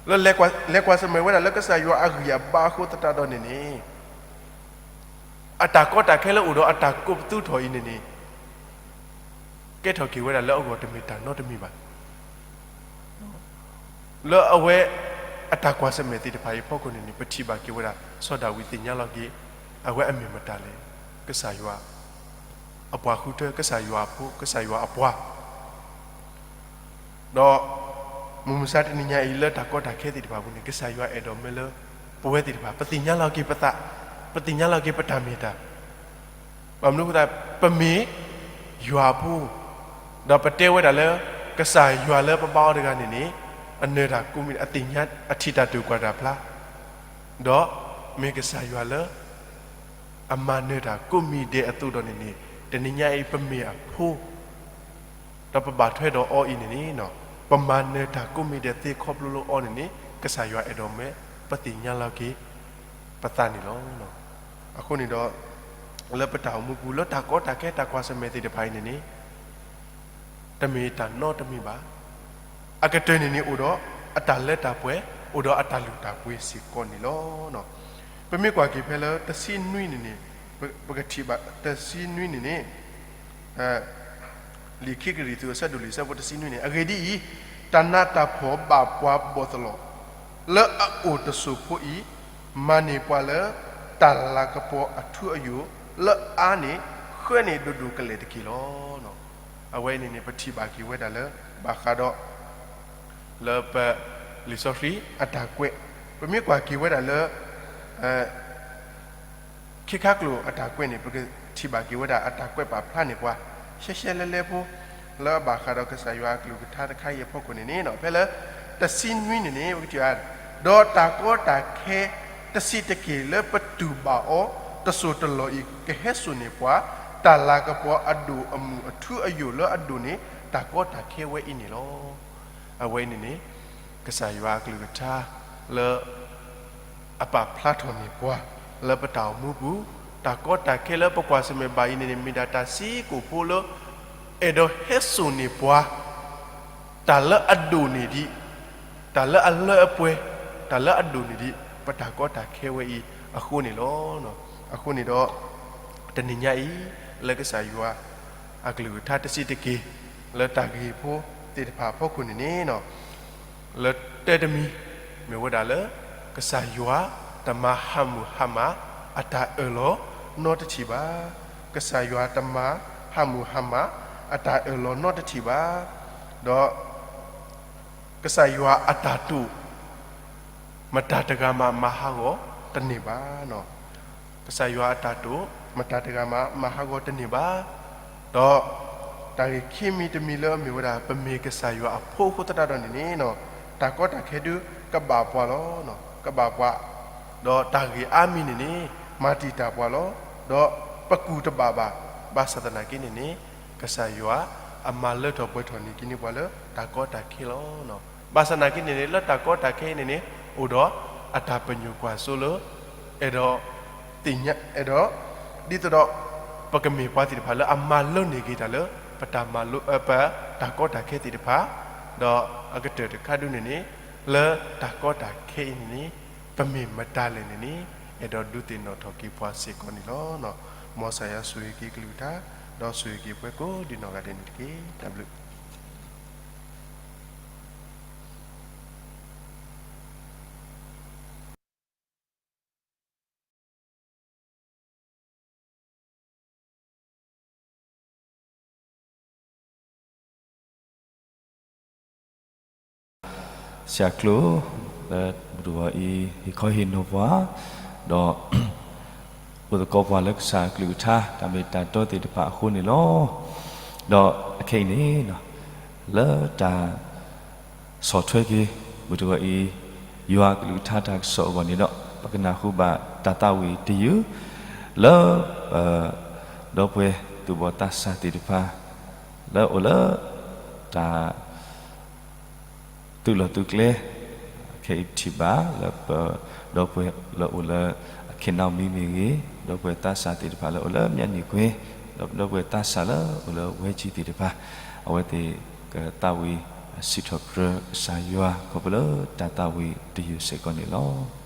လၢ လဲၤကွၢ်ဆၢၣ်မဲာ်ဝဲဒၣ်လၢကစၢ်ယွၤအဂံၢ်အဘါအဃိသတးဒီးန့ၣ်န့ၣ် အတၢ်ကီတၢ်ခဲလၢအိၣ်ဒီးအတၢ်ကိးပသူထီၣ်အံၤန့ၣ်န့ၣ် ကဲထီၣ်က့ၤဝဲဒၣ်လၢအဂီၢ်တမ့ၢ်တၢ်နီတမံၤဘၣ်. လၢအဝဲ အတၢ်ကွၢ်ဆၢၣ်မဲာ်သ့ၣ်တဖၣ်အံၤအဖီခိၣ်န့ၣ်န့ၣ် ပထံၣ်ဘၣ်က့ၤဝဲဒၣ် စီၤဒၤဝံးသ့ၣ်ညါလီၤက့ၤ အဝဲအမ့ၢ်မတၤလဲၣ်, ကစၢ်ယွၤ အပှၤဃုထၢ ကစၢ်ယွၤအဖိ ကစၢ်ယွၤအပှၤ ဒီး မုၢ်မဆါတနံၤညါအံၤလၢတၢ်ကီတၢ်ခဲသ့ၣ်တဖၣ်အပူၤန့ၣ် ကစၢ်ယွၤအဲၣ်ဒိးမၢလၢ ပဝဲသ့ၣ်တဖၣ် ပသ့ၣ်ညါလီၤက့ၤပသး, ပသ့ၣ်ညါလီၤက့ၤပတၢ်မ့ၢ်တၢ်, ဘၣ်မနုၤအဃိသတး ပမ့ၢ်ယွၤအဖိ, ဒီးပတဲဝဲဒၣ်လၢ ကစၢ်ယွၤလၢပဘါအီၤတဂၤန့ၣ်န့ၣ် အနၢၤတၢ်ကိးမံၤဒဲး အသ့ၣ်ညါ အထံၣ်တၢ်တိာ်ကွၢ်တၢ်ဖျါ, ဒီးမ့ၢ်ကစၢ်ယွၤလၢ အမၤနၢၤတၢ်ကိးမံၤဒဲးအသိးဒီးန့ၣ်န့ၣ် တနံၤညါအံၤပမ့ၢ်အဖိ ဒီးပဘၣ်ထွဲဒီးအီၤအံၤန့ၣ်န့ၣ် ပမၤနၢၤတၢ်ကိးမံၤဒဲးသ့ခီဖျိလၢအီၤန့ၣ်န့ၣ် ကစၢ်ယွၤအဲၣ်ဒိးမၢ ပသ့ၣ်ညါလီၤက့ၤပသးန့ၣ်လီၤ. အဃိန့ၣ်ဒီး လၢပတၢ်အိၣ်မူပူၤ လၢတၢ်ကီတၢ်ခဲတၢ်ကွၢ်ဆၢၣ်မဲာ်သ့ၣ်တဖၣ်အံၤန့ၣ်န့ၣ် တမ့ၢ်တၢ်နီတမံၤဘၣ်. အကတၢၢ်န့ၣ်န့ၣ်အိၣ်ဒီးအတၢ်လၢတၢ်ပှဲၤ, အိၣ်ဒီးအတၢ်လုၢ်တၢ်ပှ့ၤစ့ၢ်ကီးန့ၣ်လီၤ. ပမ့ၢ်ကွၢ်က့ၤဖဲလၢတဆံနွံန့ၣ်န့ၣ် ပကထံၣ်ဘၣ် တဆံနွံန့ၣ်န့ၣ် လံာ်ခံကရံၣ်သူးအဆၢဒိၣ်လွံၢ်အဆၢဖိတဆံနွံန့ၣ် အဂ့ၢ်ဒ်အံၤ, တၢ်နးတၢ်ဖှီၣ်ဘၣ်ပှၤဘီၣ်သလီၤ လၢအအိၣ်တစိၢ်ဖိအံၤ, မၤန့ၢ်ပှၤလၢတၢ်လၤကပီၤအထူအယိာ် လၢအါန့ၢ်ဃၢန့ၢ်ဒိၣ်ဒိၣ်ကလဲာ်တက့ၢ်လီၤ. အဝဲအံၤန့ၣ်န့ၣ် ပထံၣ်ဘၣ်က့ၤဝဲဒၣ်လၢ ဘၣ်ဃးဒီး လၢပ လံာ်စီဆှံအတၢ်ကွဲး, ပမ့ၢ်ကွၢ်က့ၤဝဲဒၣ်လၢ ခ့ခါကျိာ်အတၢ်ကွဲးန့ၣ် ပကထံၣ်ဘၣ်က့ၤဝဲဒၣ်အတၢ်ကွဲးပာ်ဖျါန့ၢ်ပှၤ ရှဲရှဲလဲလဲဖိ လၢအဘၣ်ဃးဒီးကစၢ်ယွၤအကလုၢ်ကထါတခါအံၤအဖီခိၣ်န့ၣ်န့ၣ် ဖဲလၢ တဆံနွံန့ၣ်န့ၣ် ပကထံၣ် ဒီးတၢ်ကီတၢ်ခဲတဆံးတက့ၢ်လၢပတူၢ်ဘၣ်အီၤ တစိၢ်တလီၢ်အံၤ ကဟဲစိာ်န့ၢ်ပှၤ တၢ်လၤကပီၤအဒိၣ်အမုၢ်အထူအယိာ်လၢအဒိၣ်န့ၢ် တၢ်ကီတၢ်ခဲဝဲအံၤန့ၣ်လီၤ. အဝဲအံၤန့ၣ်န့ၣ် ကစၢ်ယွၤအကလုၢ်ကထါလၢ အပာ်ဖျါထီၣ်န့ၢ်ပှၤ လၢပတၢ်အိၣ်မူပူၤ, တၢ်ကီတၢ်ခဲလၢပကွၢ်ဆၢၣ်မဲာ်ဘၣ်အံၤန့ၣ်န့ၣ် မ့ၢ်ဒၣ်တၢ်ဆံးကိာ်ဖိလၢ အဲၣ်ဒိးဟဲစိာ်န့ၢ်ပှၤ တၢ်လၢအဒိၣ်န့ၢ်ဒံး, တၢ်လၢအလၢအပှဲၤ, တၢ်လၢအဒိၣ်န့ၢ်ဒံး ပတၢ်ကီတၢ်ခဲဝဲအံၤအဃိန့ၣ်လီၤ. အဃိန့ၣ်ဒီး တနံၤညါအံၤ လၢကစၢ်ယွၤအကလုၢ်ကထါတဆံးတက့ၢ် လၢတၢ်ဂ့ၢ်ဖိသ့ၣ်တဖၣ်အဖီခိၣ်န့ၣ်န့ၣ် လၢတၢတမံၤ မ့ၢ်ဝဲဒၣ်လၢ ကစၢ်ယွၤတမၤဟးမုၢ်ဟးမးအတၢ်အၢၣ်လီၤနီတထံၣ်ဘၣ်. ကစၢ်ယွၤတမၤဟးမုၢ်ဟးမး အတၢ်အၢၣ်လီၤနီတထံၣ်ဘၣ်. ဒီး ကစၢ်ယွၤအတၢ်တိာ် မတၤတဂၤမးမၤဟးဂီၤတန့ၢ်ဘၣ်. ကစၢ်ယွၤအတၢ်တိာ် မတၤတဂၤမးမၤဟးဂီၤတန့ၢ်ဘၣ်. ဒီးတၢ်ဂ့ၢ်ခံမံၤတမံၤလၢအမ့ၢ်ဝဲဒၣ် ပမ့ၢ်ကစၢ်ယွၤအဖိအဃိသတးဒီးန့ၣ်န့ၣ် တၢ်ကီတၢ်ခဲဒုးကဘၣ်ပှၤလီၤ. ကဘၣ်ပှၤ, ဒီးတၢ်ဂ့ၢ်အါမံၤန့ၣ်န့ၣ် မၤတံာ်တာ်ပှၤလီၤ. ဒီးပကူၣ်တဘၣ်ဘၣ်. ဘၣ်ဆၣ်သနာ်က့န့ၣ်န့ၣ် ကစၢ်ယွၤအမၤလၢထီၣ်ပှဲၤထီၣ်န့ၢ်က့ၤန့ၢ်ပှၤလၢတၢ်ကီတၢ်ခဲလီၤ. ဘၣ်ဆၣ်သနာ်က့န့ၣ်န့ၣ် လၢတၢ်ကီတၢ်ခဲအံၤန့ၣ်န့ၣ် အိၣ်ဒီးအတၢ်ပညိၣ်ကွၢ်စိလၢ အဲၣ်ဒိး သ့ၣ်ညါ အဲၣ်ဒိး ဒ်သိးဒီး ပကမ့ၢ်ပှၤသ့ၣ်တဖၣ်လၢအမၤလိန့ၢ်က့ၤတၢ်လၢ ပတၢ်မၤလိ ပတၢ်ကီတၢ်ခဲသ့ၣ်တဖၣ်, ဒီးအကတၢၢ်တခါဒုန့ၣ်န့ၣ် လၢတၢ်ကီတၢ်ခဲအံၤန့ၣ်န့ၣ် ပမ့ၢ်မတၤလဲၣ်န့ၣ်န့ၣ် အဲၣ်ဒိးဒုးသ့ၣ်နီၣ်ထီၣ်က့ၤပှၤစ့ၢ်ကီးန့ၣ်လီၤ. မ်ကစၢ်ယွၤဆိၣ်ဂ့ၤက့ၤကလုၢ်ကထါ ဒီးဆိၣ်ဂ့ၤက့ၤပှၤကိးဒံနီၢ်ဂၤဒဲးန့ၣ်တက့ၢ်. တၢ်ဘျုးဆရာကျိာ် လၢမုၢ်တဂီၤအံၤ ဟ့ၣ်ခီဟ့ၣ်နီၤပှၤ, ဒီး အိၣ်သကိးပှၤလၢကစၢ်အကလုၢ်ကထါ တၢ်မ့ၢ်တၢ်တီသ့ၣ်တဖၣ်အဃိန့ၣ်လီၤ. ဒီးအခဲအံၤန့ၣ် လၢတၢ် ဆီၣ်ထွဲက့ၤ မုၢ်တဂီၤအံၤ ယွၤအကလုၢ်ကထါတၢ်ကစီၣ်အဂီၢ်န့ၣ်ဒီး ပကနၢ်ဟူဘၣ်တၢ်သးဝံၣ်တယုၢ် လၢ ပ ဒီပုၢ်ဝဲၢ်သူၣ်ဘီၣ်သးစၢ်သ့ၣ်တဖၣ် လၢအိၣ်လၢ တၢ် သုးလီၢ်သုးကျဲ ခဲအံၤပထံၣ်ဘၣ်လၢပ ဒီပုၢ်ဝဲၢ်လၢအိၣ်လၢ အခ့နီမံၤမ့ၢ်ဂ့ၤ, ဒီပုၢ်ဝဲၢ်သးစၢ်သ့ၣ်တဖၣ်လၢအိၣ်လၢမၠၣ်နံၣ်ကွ့, ဒီးဒီပုၢ်ဝဲၢ်သးစၢ်လၢအိၣ်လၢဝဲကၠံသ့ၣ်တဖၣ်, အဝဲသ့ၣ်ကသးဝံၣ်စံးထီၣ်ပတြၢၤကစၢ်ယွၤ ခီဖျိလၢတၢ်သးဝံၣ်တယုၢ်စ့ၢ်ကီးန့ၣ်လီၤ.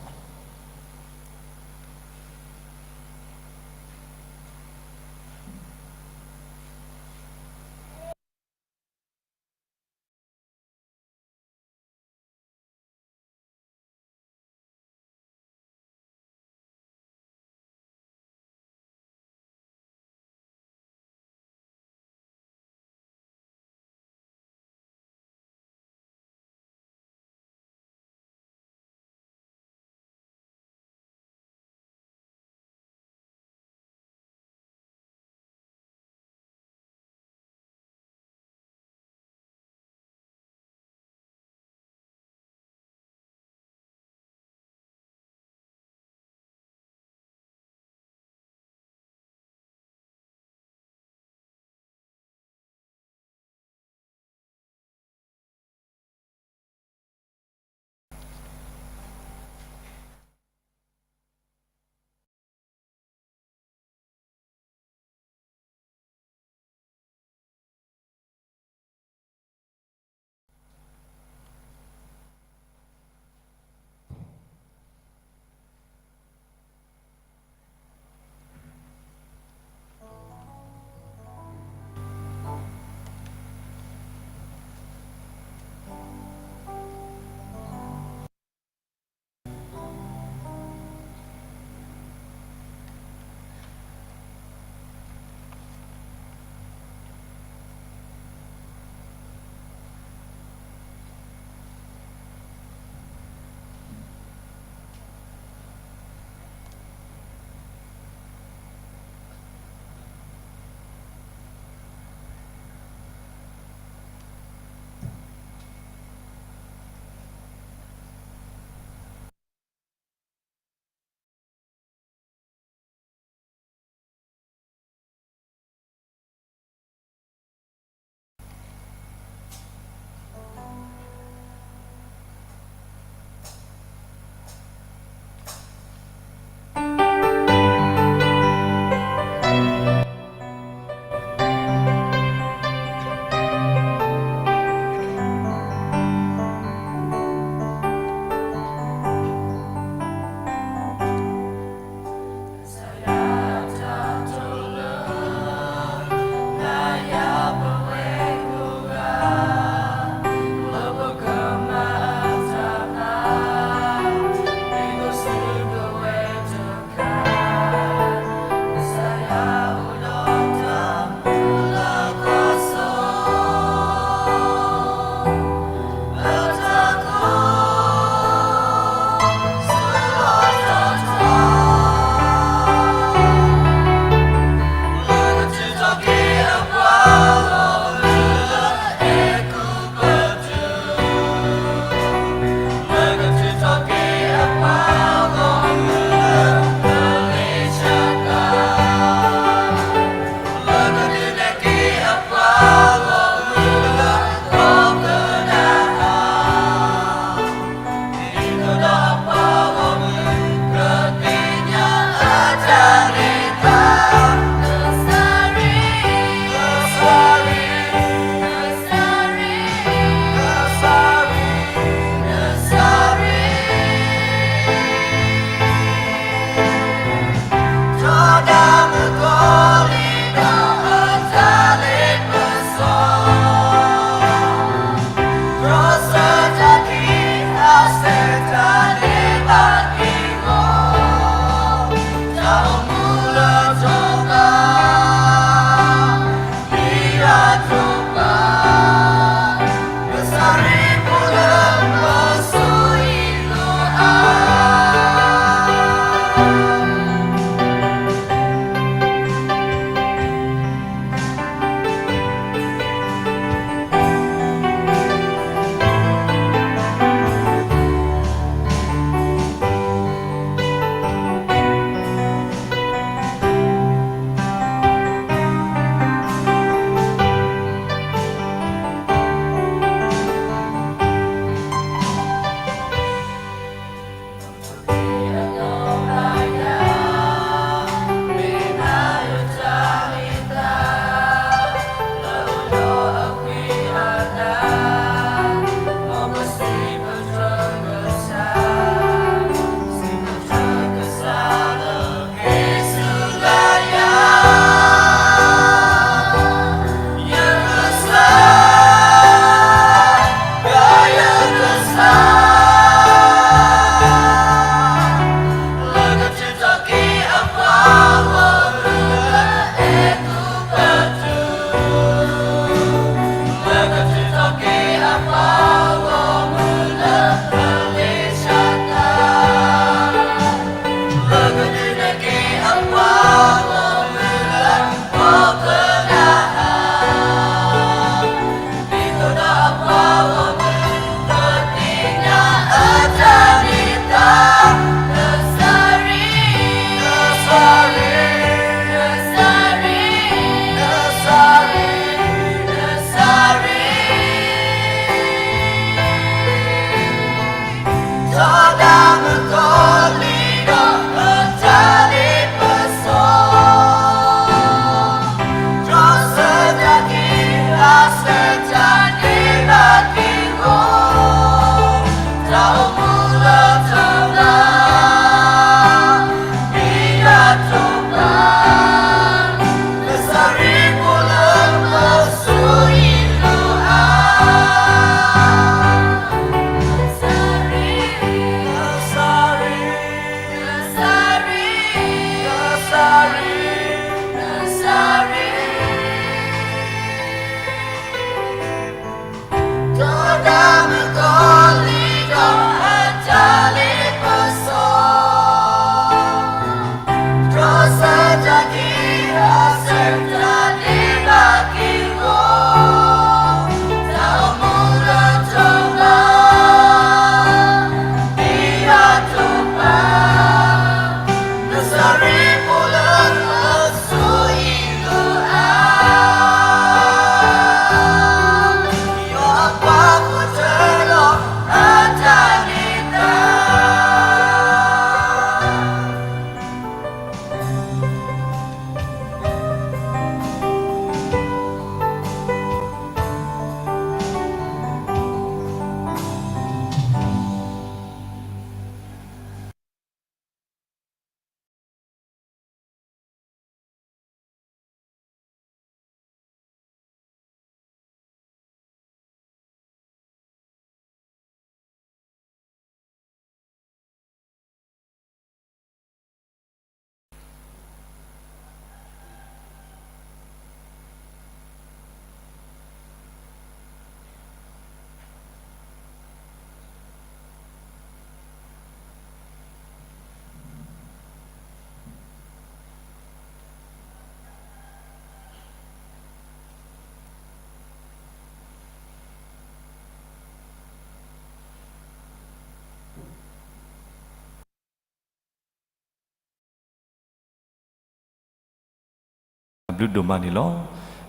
ဒုးဒိၣ်မးန့ၣ်လီၤ.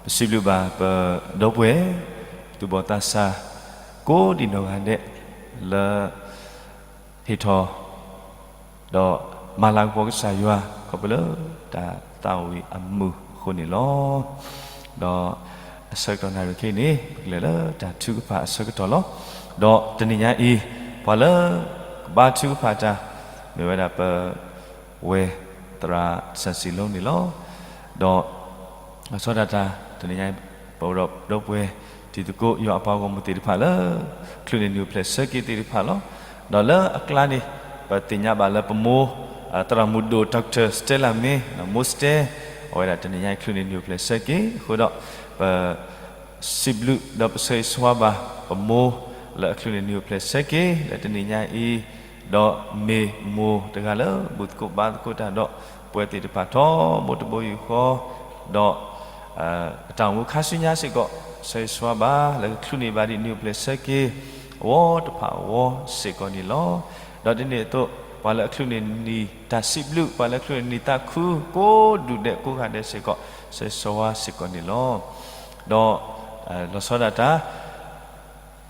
ပစံးဘျုးဘၣ်ပဒီပုၢ်ဝဲၢ် သူၣ်ဘီၣ်သးစၢ် ကိးဒံးနီၢ်ဂၤဒဲး လၢ ဟ့ၣ်ထီၣ် ဒီးမၤလၤကပီၤကစၢ်ယွၤ ခီဖျိလၢတၢ်သးဝံၣ်အမုာ်အဃိန့ၣ်လီၤ. ဒီးအဆၢကတီၢ်နၣ်ရံၣ်ခဲအံၤန့ၣ် ပကလဲၤလၢတၢ်ထုကဖၣ်အဆၢကတီၢ်လီၤ. ဒီးတနံၤညါအံၤ ပှၤလၢကဘါထုကဖၣ်တၢ် မ့ၢ်ဝဲဒၣ်ပ ဝဲၢ်သရၣ်စၢ်စံးလိန့ၣ်လီၤ. ဒီး လီၤဆီဒၣ်တၢ် တနံၤညါအံၤ ပအိၣ်ဒီးဒီပုၢ်ဝဲၢ်တံၤသကိး ယွၤအပှၤဂီၢ်မုၢ်သ့ၣ်တဖၣ်လၢ ချုးန့ၢ်နံၣ်အိၣ်ဖျဲၣ်ဆၢက့ၤသ့ၣ်တဖၣ်လီၤ. ဒီးလၢအကျါန့ၣ် ပသ့ၣ်ညါဘၣ်လၢပမိၢ် သရၣ်မုၣ်ဒိၣ် Doctor Stella May မိၢ်စတဲ အဝဲဒၣ်တနံၤညါအံၤ ချုးန့ၢ်နံၣ်အိၣ်ဖျဲၣ်ဆၢက့ၤအဃိဒီး ပ စံးဘျုးဒီးပဆၢဂ့ၤဆၢဝါဘၣ် ပမိၢ်လၢအချုးန့ၢ်နံၣ်အိၣ်ဖျဲၣ်ဆၢက့ၤ လၢတနံၤညါအံၤ, ဒီးမ့ၢ်မိၢ်တဂၤလၢဘူၣ်သကိးဘါသကိးတၢ်ဒီးပဝဲသ့ၣ်တဖၣ်ထီဘိတဘိယူၢ်ဃီ, ဒီး အတၢ်အိၣ်မူခါဆူညါစ့ၢ်ကီး ဆၢဂ့ၤဆၢဝါဘၣ် လၢကချုးန့ၢ်ဘၣ်ဒံးနံၣ်အိၣ်ဖျဲၣ်ဆၢက့ၤ အဝီတဖၣ်အဝီစ့ၢ်ကီးန့ၣ်လီၤ. ဒီးဒ်န့ၣ်အသိး ပှၤလၢအချုးန့ၢ်နံၣ်တၢ်စံးဘျုး ပှၤလၢချုးန့ၢ်နံၣ်သးခု ကိးဒူၣ်ဒဲးကိးဂၤဒဲးစ့ၢ်ကီး ဆၢဂ့ၤဆၢဝါစ့ၢ်ကီးန့ၣ်လီၤ. ဒီး လီၤဆီဒၣ်တၢ်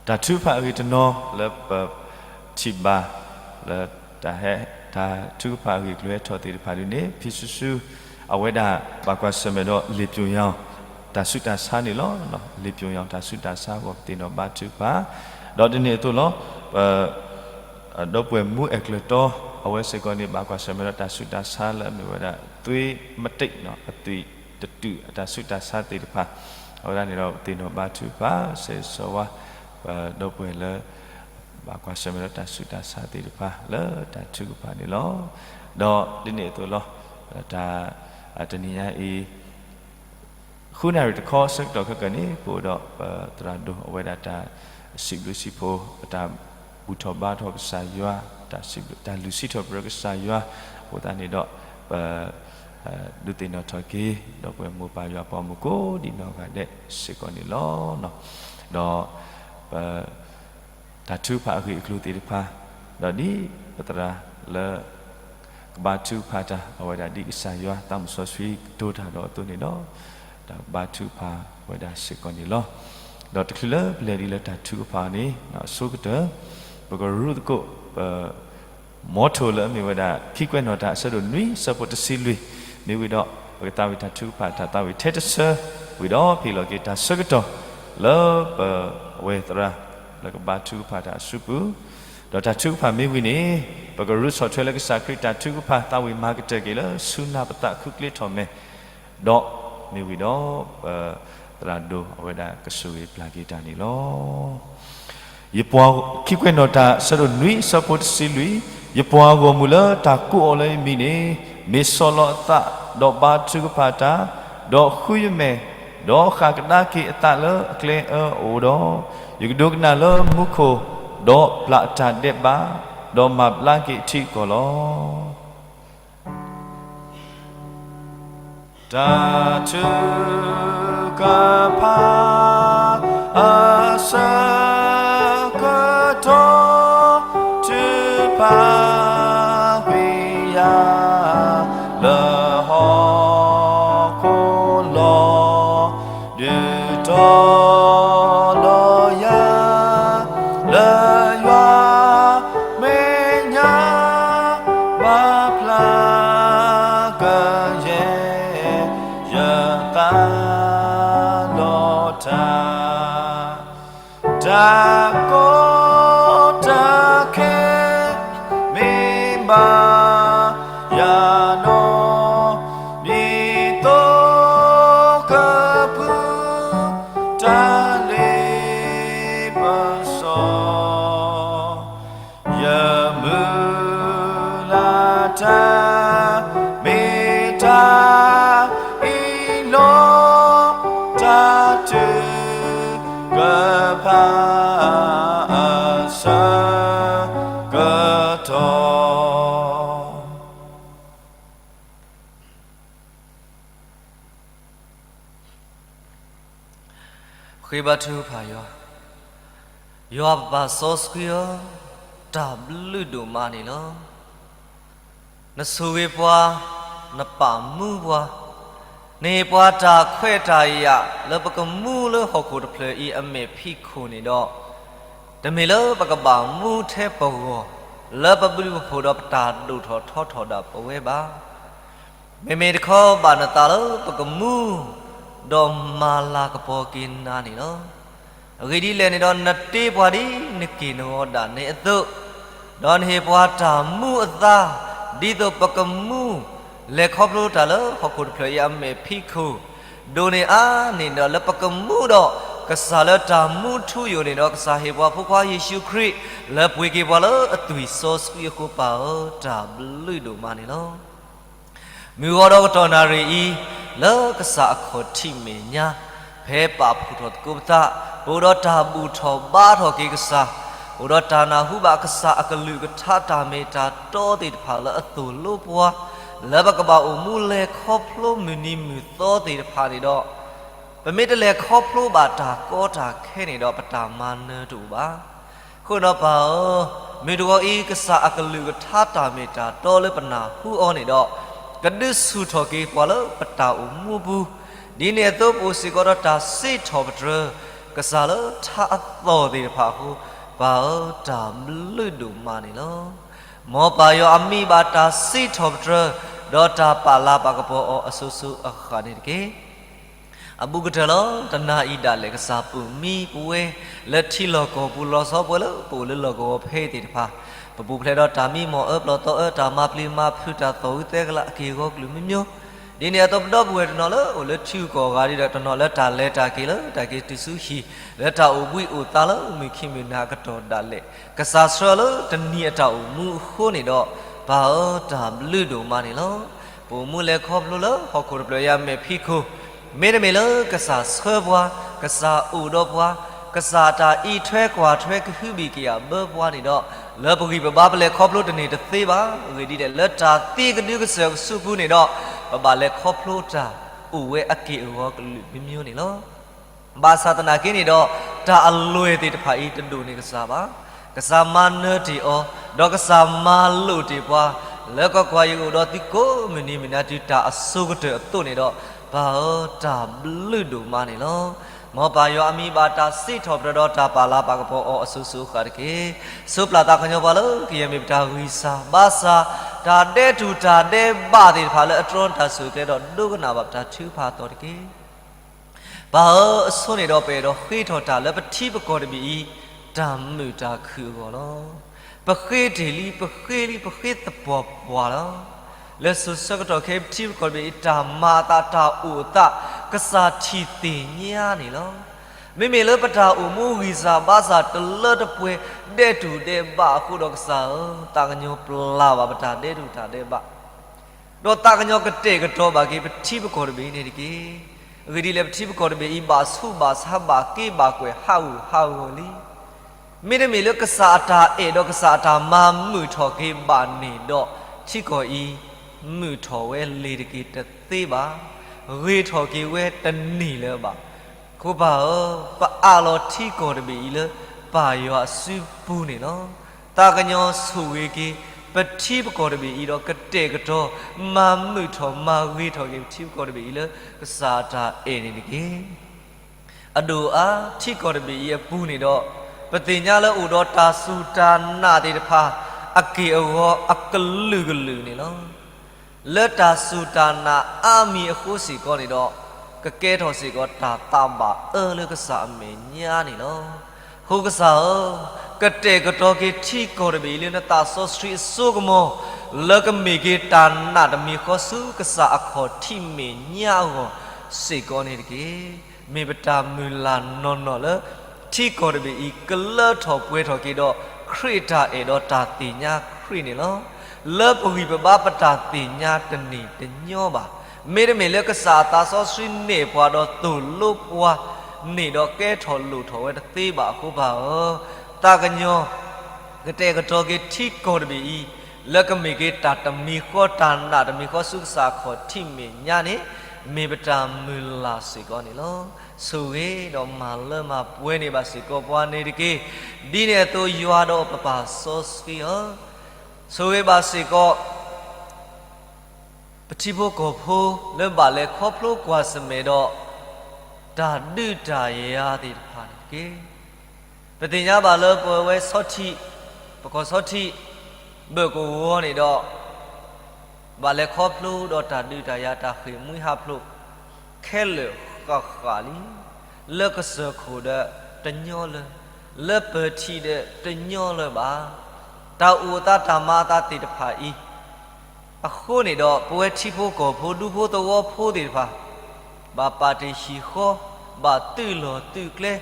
တၢ်ထုကဖၣ်အဂ့ၢ်တနီၤလၢပထံၣ်ဘၣ် လၢတၢ်ဟဲ တၢ်ထုကဖၣ်အဂ့ၢ်အကျိၤဟဲထီၣ်သ့ၣ်တဖၣ်ဒ်န့ၣ် ဖံဆူၣ်ဆူၣ် အဝဲဒၣ်ဘၣ်ကွၢ်ဆၢၣ်မဲာ်ဒီး လ့ၣ်ပျိၣ်ယၣ် တၢ်ဆူးတၢ်ဆါန့ၣ်လီၤ. လ့ၣ်ပျိၣ်ယၣ်တၢ်ဆူးတၢ်ဆါအဂီၢ် ပသ့ၣ်နီၣ်ဘါထုကဖၣ်, ဒီးဒ်န့ၣ်အသိးလီၤ ပ ဒီပုၢ်ဝဲၢ်မူအဲၣ်ကျၢၤတီ အဝဲစ့ၢ်ကီးန့ၣ် ဘၣ်ကွၢ်ဆၢၣ်မဲာ်ဒီးတၢ်ဆူးတၢ်ဆါလၢအမ့ၢ်ဝဲဒၣ် သွေးမတိတ် အသွံၣ်တတုာ်အတၢ်ဆူးတၢ်ဆါသ့ၣ်တဖၣ်, အဝဲဒၣ်န့ၣ်ဒီးပသ့ၣ်နီၣ်ဘါထုကဖၣ် ဆၢဂ့ၤဆၢဝါ ပဒီပုၢ်ဝဲၢ်လၢ ဘၣ်ကွၢ်ဆၢၣ်မဲာ်ဒီးတၢ်ဆူးတၢ်ဆါသ့ၣ်တဖၣ်လၢတၢ်ထုကဖၣ်န့ၣ်လီၤ. ဒီးဒ်န့ၣ်အသိးလီၤ တၢ် တနံၤညါအံၤ ဃုနၣ်ရံၣ်တခီဆၢကတီၢ်ခဲကနံၣ် ပအိၣ်ဒီးပသရၣ်ဒိၣ်အဝဲဒၣ်တၢ်စံးဘျုးစံးဖှိၣ် ပတၢ်ဘူၣ်ထီၣ်ဘါထီၣ်ကစၢ်ယွၤ တၢ်စံးဘျုးတၢ်လုၢ်စံးထီၣ်ပတြၢၤကစၢ်ယွၤ အဃိသတးန့ၣ်ဒီး ပ ဒုးသ့ၣ်နီၣ်ထီၣ်က့ၤ ဒီပုၢ်ဝဲၢ်မိၢ်ပၢ်ယွၤအပှၤမုၣ်ကိးဒံးနီၢ်ဂၤဒဲးစ့ၢ်ကီးန့ၣ်လီၤ. ဒီး ပ တၢ်ထုကဖၣ်အဂ့ၢ်အကျိၤသ့ၣ်တဖၣ်, ဒီးဒ်ပသရၣ်လၢ ကဘါထုကဖၣ်တၢ် အဝဲဒၣ်ဒ်ကစၢ်ယွၤသးမုၢ်စီဆှံကတိၤတၢ်ဒီးအသိးန့ၣ်ဒီး တၢ်ကဘါထုကဖၣ်ဝဲဒၣ်စ့ၢ်ကီးန့ၣ်လီၤ. ဒီးတချုးလၢပလဲၤဒ်လၢတၢ်ထုကဖၣ်န့ၣ် အဆိကတၢၢ် ပကရူၢ်သကိး ပ မီထိလၢအမ့ၢ်ဝဲဒၣ် ခံကွဲးနီၣ်တၢ်အဆၢဒိၣ်နွံဆၢဖိတဆံလွံၢ် မ့ၢ်ဝံၤဒီး ပကသးဝံၣ်တၢ်ထုကဖၣ်တၢ်သးဝံၣ်ထဲတဆၢ ဝံၤဒီးပဟ့ၣ်လီၤက့ၤတၢ်ဆၢကတီၢ် လၢပဝဲၢ်သရၣ် လၢကဘါထုကဖၣ်တၢ်အစုပူၤ, ဒီးတၢ်ထုကဖၣ်မ့ၢ်ဝံၤန့ၣ် ပကရူၢ်ဆီၣ်ထွဲလၢကစၢ်ခရံာ်တၢ်ထုကဖၣ်သးဝံၣ်မၤကတၢၢ်က့ၤလၢဆူနၢ်ပသးခုကျ့ထီၣ်မဲာ် ဒီးမ့ၢ်ဝံၤဒီး ပသရၣ်ဒိၣ်အဝဲဒၣ်ကဆိၣ်ဂ့ၤပျၢ်က့ၤတၢ်န့ၣ်လီၤ. ယပှၤ ခံကွဲးနီၣ်တၢ်ဆၢဒိၣ်နွံဆၢဖိတဆံလွံၢ်, ယပှၤဂီၢ်မုၢ်လၢတၢ်ကိးအီၤလၢယမံၤန့ၣ် မ့ၢ်ဆီၣ်လီၤအသး ဒီးဘါထုကဖၣ်တၢ်, ဒီးဃုယမဲာ်, ဒီးဃၣ်ကဒါက့ၤအသးလၢအကျဲအၢအအိၣ်ဒီး, ယကဒိကနၣ်လၢမူခိၣ်, ဒီးပျၢ်အတၢ်ဒဲးဘး, ဒီးမၤဘျါက့ၤအထံအကီၢ်လီၤ. တၢ်ထုကဖၣ်အဆၢကတီၢ် ထုကဖၣ်ကွံာ်ယၤလၢဟီၣ်ခိၣ်လီၤ. ဒုးတီၤလီၤယၤ လၢယွၤမဲာ်ညါ ဘၣ်ဖျါကယဲၢ် ယသးလီၤတၢ် တၢ်ကီတၢ်ခဲ မ့ၢ်ဘၣ်ယၤနီၢ် မံၤသိကပုၢ် တၢ်လ့ပစီ ယမုၢ်လၢ်တၢ် မ့ၢ်တၢ်အ့ၣ်လိာ် တၢ်ထုကဖၣ်အဆၢကတီၢ် ဃ့ဘါထုကဖၣ်ယွၤ, ယွၤပပၢ်စီဆှံဧၢ, တၢ်ဘျုးဒိၣ်မးန့ၣ်လီၤ. နဆိၣ်ဂ့ၤပှၤ, နပာ်မူပှၤ, နဟ့ၣ်ပှၤတၢ်ခွဲးတၢ်ယာ်လၢပကမူလၢဟီၣ်ခိၣ်တဖျၢၣ်အံၤအမဲာ်ဖံးခိၣ်န့ၣ်ဒီး, တမ့ၢ်လၢပကဘၣ်မူထဲပဂီၢ်, လၢပဘျုးပဖှိၣ်ဒီးပတၢ်ဒိၣ်ထီၣ်ထီထီၣ်ဒၣ်ပဝဲဘၣ်. မ့မ့ၢ်တခီဘၣ်နသးလၢပကမူ, ဒီးမၤလၤကပီၤက့ၤနၤန့ၣ်လီၤ. အဂ့ၢ်ဒ်လဲၣ်န့ၣ်ဒီး နတ့ပှၤဒ်နက့ၢ်နဂီၤဒၣ်နဲအသိး, ဒီးနဟ့ၣ်ပှၤတၢ်မူအသါ, ဒ်သိးပကမူ လဲၤခီဖျိတၢ်လၢဟီၣ်ခိၣ်တဖျၢၣ်အံၤအမဲာ်ဖံးခိၣ်, ဒိၣ်န့ၢ်အါန့ၢ်ဒီးလၢပကမူဒီး ကစၢ်လၢတၢ်မူထူယိာ်န့ၣ်ဒီး ကစၢ်ဟ့ၣ်ပှၤဖိခွါယ့ၣ်ၡူးခရံာ် လၢပှ့ၤက့ၤပှၤလၢအသွံၣ်စီဆှံအဃိ ပၢ်ဧၢ တၢ်ဘျုးဒိၣ်မးန့ၣ်လီၤ. မုၢ်ဂီၤဒီးကတီၢ်နၣ်ရံၣ်အံၤ, လၢကစၢ်အခီၣ်ထံးမဲာ်ညါ, ဖဲပာ်ဖှိၣ်ထီၣ်သကိးပသး, ပအိၣ်ဒီးတၢ်ဘူၣ်ထီၣ်ဘါထီၣ်က့ၤကစၢ်, အိၣ်ဒီးတၢ်နၢ်ဟူဘၣ်ကစၢ်အကလုၢ်ကထါတၢ်မ့ၢ်တၢ်တီသ့ၣ်တဖၣ်လၢအသိၣ်လိပှၤ, လၢပကဘၣ်အိၣ်မူလဲၤခီဖျိမုၢ်နံၤမုၢ်သီသ့ၣ်တဖၣ်န့ၣ်ဒီး, ပမ့ၢ်တလဲၤခီဖျိဘၣ်တၢ်ကီတၢ်ခဲန့ၣ်ဒီး ပတၢ်မၤနၢၤတအိၣ်ဘၣ်. အဃိဒီးပၢ်ဧၢ, မုၢ်တဂီၤအံၤ ကစၢ်အကလုၢ်ကထါတၢ်မ့ၢ်တၢ်တီလၢပနၢ်ဟူအီၤန့ၣ်ဒီး, ကဒုးဆူၣ်ထီၣ်က့ၤပှၤလၢပတၢ်အိၣ်မူအပူၤ, ဒ်န့ၣ်အသိးပအိၣ်စ့ၢ်ကီးဒီးတၢ်စံးထီၣ်ပတြၢၤ, ကစၢ်လၢထါအသီၣ်သ့ၣ်တဖၣ်အဃိ, ပၢ်ဧၢ တၢ်ဘျုးဒိၣ်မးန့ၣ်လီၤ. မ်ပၢ်ယွၤအမံၤဘၣ်တၢ်စံးထီၣ်ပတြၢၤ, ဒီးတၢ်ပာ်လၤပာ်ကပီၤအီၤအစိၤစိၤအဃၣ်န့ၣ်တက့ၢ်. အဘူးကတၢၢ်လီၤ. တနၤအံၤဒၣ်လဲာ် ကစၢ်ပာ်မံပဝဲ လၢထံလီၢ်ကီၢ်ပူၤ လီၤဆီပဝဲလၢပအိၣ်လၢလီၢ်ကဝီၤဖဲအံၤသ့ၣ်တဖၣ်, ပပူၤဖျဲးဒီးတၢ်မံမီၢ်အၢပျီၢ်သီအၢ, တၢ်မၤပျံၤမၤဖုး, တၢ်သီၣ်ဝံသဲကလၤ အက့ၢ်အဂီၤကလုာ်မံမံၤ, ဒ်န့ၣ်အသိးပဒီပုၢ်ဝဲၢ်တနီၤလၢအိၣ်လၢထံဂုၤကီၢ်ဂၤဒီး တနီၤလၢတၢ်လဲၤတၢ်က့ၤလၢတၢ်က့ၤတုၤဆူဟံၣ် လၢတၢ်အိၣ်ဘှံးအိၣ်သါလၢမုၢ်ခံမုၢ်နၤအကတီၢ်ဒၣ်လဲာ်, ကစၢ်ဆှၢလၢတနံၤအတၢ်အိၣ်မူအဃိန့ၣ်ဒီး, ပၢ်ဧၢ တၢ်ဘျုးဒိၣ်မးန့ၣ်လီၤ. ပအိၣ်မူလဲၤခီဖျိလၢဟီၣ်ခိၣ်တဖျၢၣ်အံၤအမဲာ်ဖံးခိၣ်, မ့တမ့ၢ်လၢကစၢ်ဆှၢပှၤ, ကစၢ်အိၣ်ဒီးပှၤ, ကစၢ်အတၢ်အံးထွဲကွၢ်ထွဲကဟုဘံၣ်ကယာ်ဘၢပှၤန့ၣ်ဒီး, လၢပဂံၢ်ပဘါပလဲၤခီဖျိတန့ၢ်တသ့ဘၣ်. အဂ့ၢ်ဒ်လဲၣ်, လၢတၢ်သံကဒုကစၢၢ်ကဆူးပူၤန့ၣ်ဒီး, ပဘၣ်လဲၤခီဖျိတၢ်အိၣ်ဝဲအက့ၢ်အဂီၤကလုာ်မံမံၤန့ၣ်လီၤ. ဘၣ်ဆၣ်သနာ်က့န့ၣ်ဒီး, တၢ်အလွဲၢ်သ့ၣ်တဖၣ်အံၤတဒိၣ်န့ၢ်ကစၢ်ဘၣ်. ကစၢ်မၤနၢၤတ့ၢ်အီၤ, ဒီးကစၢ်မၤလိာ်တ့ၢ်ပှၤ, လၢကီၢ်ကွၢ်ယအိၣ်ဒီးသုကိးမုၢ်နံၤမုၢ်နၤတုၤတၢ်အစိကတၢၢ်အသိးန့ၣ်ဒီး, ပၢ်ဧၢ တၢ်ဘျုးဒိၣ်မးန့ၣ်လီၤ. မ်ပၢ်ယွၤအမံၤဘၣ်တၢ်စံးထီၣ်ပတြၢၤဒီးတၢ်ပာ်လၤပာ်ကပီၤအီၤအစိၤစိၤအဃၣ်တက့ၢ်. ဆိပျၢ်သးကညီၤပှၤလၢကယဲၢ်မ့ၢ်ပတၢ်ဂံၢ်စၢ်, ဘၣ်ဆၣ်, တၢ်ဒဲးတူၢ်တၢ်ဒဲးဘးသ့ၣ်တဖၣ်လၢအတြီတၢ်ဆိၣ်ကျဲဒီးဒိကနၣ်ဘၣ်ပတၢ်ထုကဖၣ်အသီတက့ၢ်. ပၢ်ဧၢ အဆိန့ၣ်ဒီး ပအဲၣ်ဒိးဃ့ထီၣ်တၢ်လၢပထံပကီၢ်တဘ့ၣ်အံၤ, တၢ်မုာ်တၢ်ခုၣ်အဂီၢ်လီၤ. ပဃ့တ့ၢ်လံ, ပဃ့လံ, ပဃ့သပှၢ်ပှၢ်လီၤ. လၢစိၤဆၢကတီၢ်ခဲအံၤ ပထံပကီၢ်တဘ့ၣ်အံၤ တၢ်မၤအသး တၢ်အိၣ်အသး, ကစၢ်ထံၣ်သ့ၣ်ညါန့ၣ်လီၤ. မ့မ့ၢ်လၢပတၢ်အိၣ်မူဂံၢ်စၢ်ဘါစၢ်တလၢတပှဲၤ ဒဲးတူၢ်ဒဲးဘးအဃိဒီး ကစၢ်ဧၢ, သးကညီၤပျၢ်ဘၣ်ပတၢ်ဒဲးတူၢ်တၢ်ဒဲးဘး ဒီးသးကညီၤကတဲာ်ကတီၤဘၣ်က့ၤ ပထံပကီၢ်တဘ့ၣ်အံၤန့ၣ်တက့ၢ်. အဂ့ၢ်ဒ်လဲၣ်, ပထံပကီၢ်တဘ့ၣ်အံၤ ဘၣ်ဆူးဘၣ်ဆါ ဘၣ်က့ဘၣ်ကွဲၢ် ဟးဂူာ်ဟးဂီၤလံ. မ့တမ့ၢ်လၢကစၢ်အတၢ်အဲၣ်ဒီးကစၢ်အတၢ်မၤမုာ်ထီၣ်က့ၤဘၣ်န့ၣ်ဒီး, ထံကီၢ်အံၤ မုာ်ထီၣ်ဝဲလ့ၤတက့ၤတသ့ဘၣ်, ဂ့ၤထီၣ်က့ၤဝဲတန့ၢ်လၢၤဘၣ်. အဃိပၢ်ဧၢ, ပအးလီၤထံကီၢ်တဘ့ၣ်အံၤလၢ ပၢ်ယွၤအစုပူၤန့ၣ်လီၤ. သးကညီၤဆိၣ်ဂ့ၤက့ၤ ပထံပကီၢ်တဘ့ၣ်အံၤဒီး ကတဲာ်ကတီၤ မၤမုာ်ထီၣ်မၤဂ့ၤထီၣ်က့ၤ ပထံပကီၢ်တဘ့ၣ်အံၤလၢ ကစၢ်အတၢ်အဲၣ်န့ၣ်တက့ၢ်. အဒိၣ်အါ ထံကီၢ်တဘ့ၣ်အံၤအပူၤန့ၣ်ဒီး, ပသ့ၣ်ညါလၢအိၣ်ဒီးတၢ်စူၢ်တၢ်နာ်သ့ၣ်တဖၣ် အက့ၢ်အဂီၤအကလုာ်ကလုာ်န့ၣ်လီၤ. လၢတၢ်စူၢ်တၢ်နာ်အါမံၤအဃိစ့ၢ်ကီးန့ၣ်ဒီး, ကကဲထီၣ်စ့ၢ်ကီးတၢ်သးဘၣ်အၢလၢကစၢ်အမဲာ်ညါန့ၣ်လီၤ. အဃိကစၢ်ဧၢ, ကတဲာ်ကတီၤက့ၤထံကီၢ်တဘ့ၣ်အံၤလၢနသးစီဆှံအစိကမီၤ, လၢကမ့ၢ်က့ၤတၢ်နာ်တမံၤဃီဆူကစၢ်အခီၣ်ထံးမဲာ်ညါအဂီၢ်စ့ၢ်ကီးန့ၣ်တက့ၢ်. မ့ၢ်ပတၢ်မုၢ်လၢ်နီၢ်နီၢ်လၢ ထံကီၢ်တဘ့ၣ်အံၤ ကလၢထီၣ်ပှဲၤထီၣ်က့ၤဒီး ခရံာ်အတၢ်အဲၣ်ဒီးတၢ်သ့ၣ်ညါခရံာ်န့ၣ်လီၤ. လၢပဂံၢ်ပဘါပတၢ်သ့ၣ်ညါတန့ၢ်တညီဘၣ်. မ့တမ့ၢ်လၢကစၢ်အသးစီဆှံန့ၢ်ပှၤဒီးသိၣ်လိပှၤန့ၣ်ဒီး ကဲထီၣ်လိၣ်ထီၣ်ဝဲတသ့ဘၣ်အဃိပၢ်ဧၢ, သးကညီၤ ကတဲာ်ကတီၤက့ၤထံကီၢ်တဘ့ၣ်အံၤ, လၢကမ့ၢ်က့ၤတၢ်တမံၤဃီ တၢ်နာ်တမံၤဃီဆူကစၢ်အခီၣ်ထံးမဲာ်ညါန့ၣ်, မ့ၢ်ပတၢ်မုၢ်လၢ်စ့ၢ်ကီးန့ၣ်လီၤ. ဆိၣ်ဂ့ၤဒီးမၤလၢမၤပှဲၤန့ၢ်ဘၣ်စ့ၢ်ကီးပှၤန့ၣ်တက့ၢ်. ဒ်န့ၣ်အသိးယွၤဒီးပပၢ်စီဆှံဧၢ, ဆိၣ်ဂ့ၤဘၣ်စ့ၢ်ကီး ပထံဖိကီၢ်ဖိလၢဘၣ်လဲၤခီဖျိကွၢ်ဆၢၣ်မဲာ်ဒီး တၢ်ဒုးတၢ်ယၤသ့ၣ်တဖၣ်န့ၣ်တက့ၢ်. ပသ့ၣ်ညါဘၣ်လၢပဝဲဆီထံး, ပကီၢ်ဆီထံး, ဘၢၣ်ကဝီၤန့ၣ်ဒီး ဘၣ်လဲၤခီဖျိဒီးတၢ်ဒုးတၢ်ယၤတၢ်ဃ့ၢ်မှံဟးဖျိး ခဲလၢာ်ဃၣ်ဃၣ်လံ, လၢကစၢၢ်ခိၣ်ဒီးတညီလၢ, လၢပၢၤထံးဒီးတညီလၢၤဘၣ်. တၢ်အိၣ်အသးတၢ်မၤအသးသ့ၣ်တဖၣ်အံၤ အဃိန့ၣ်ဒီး ပဝဲထံဖိကီၢ်ဖိဒူဖိသဝီဖိသ့ၣ်တဖၣ် ဘၣ်ပာ်တ့ၢ်ဟံၣ်ဃီ, ဘၣ်သုးလီၢ်သုးကျဲ,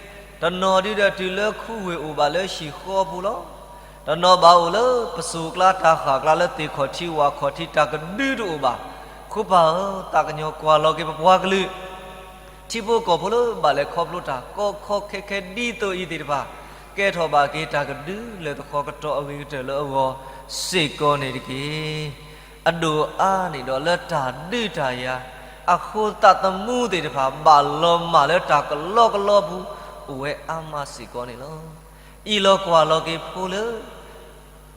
တနီၤဒုဒီးတုၤလၢခူဝ့ၢ်အိၣ်ဘၣ်လၢဟံၣ်ဃီပူၤလီၤ. တနီၤဘၣ်အိၣ်လၢပစိၤကျါတၢ်ဃၣ်ကျါလၢသ့ၣ်ခီၣ်ထံးဝၣ်ခီၣ်ထံးတၢ်ကဒုတအိၣ်ဘၣ်. ဃိပၢ်ဧၢ, သးကညီၤကွၢ်လီၤက့ၤပပှၤကလုာ် ထံဖိကီၢ်ဖိလၢဘၣ်လဲၤခီဖျိတၢ်ကီကီခဲခဲဒ်သိးအံၤသ့ၣ်တဖၣ် ကဲထီၣ်ဘၣ်က့ၤတၢ်ကဒုလၢသဃီကတီၢ်အဂ့ၤကတၢၢ်လၢအဂီၢ်စ့ၢ်ကီးန့ၣ်တက့ၢ်. အဒိၣ်အါန့ၣ်ဒီးလၢတၢ်ဒုးတၢ်ယၤအဃိ သးသမူသ့ၣ်တဖၣ်ဘၣ်လီၤမၢ်လၢတၢ်ကလီကလီပူၤ အိၣ်ဝဲအါမးစ့ၢ်ကီးန့ၣ်လီၤ. အံၤလီၤကွၢ်လီၤက့ၤဖိလၢ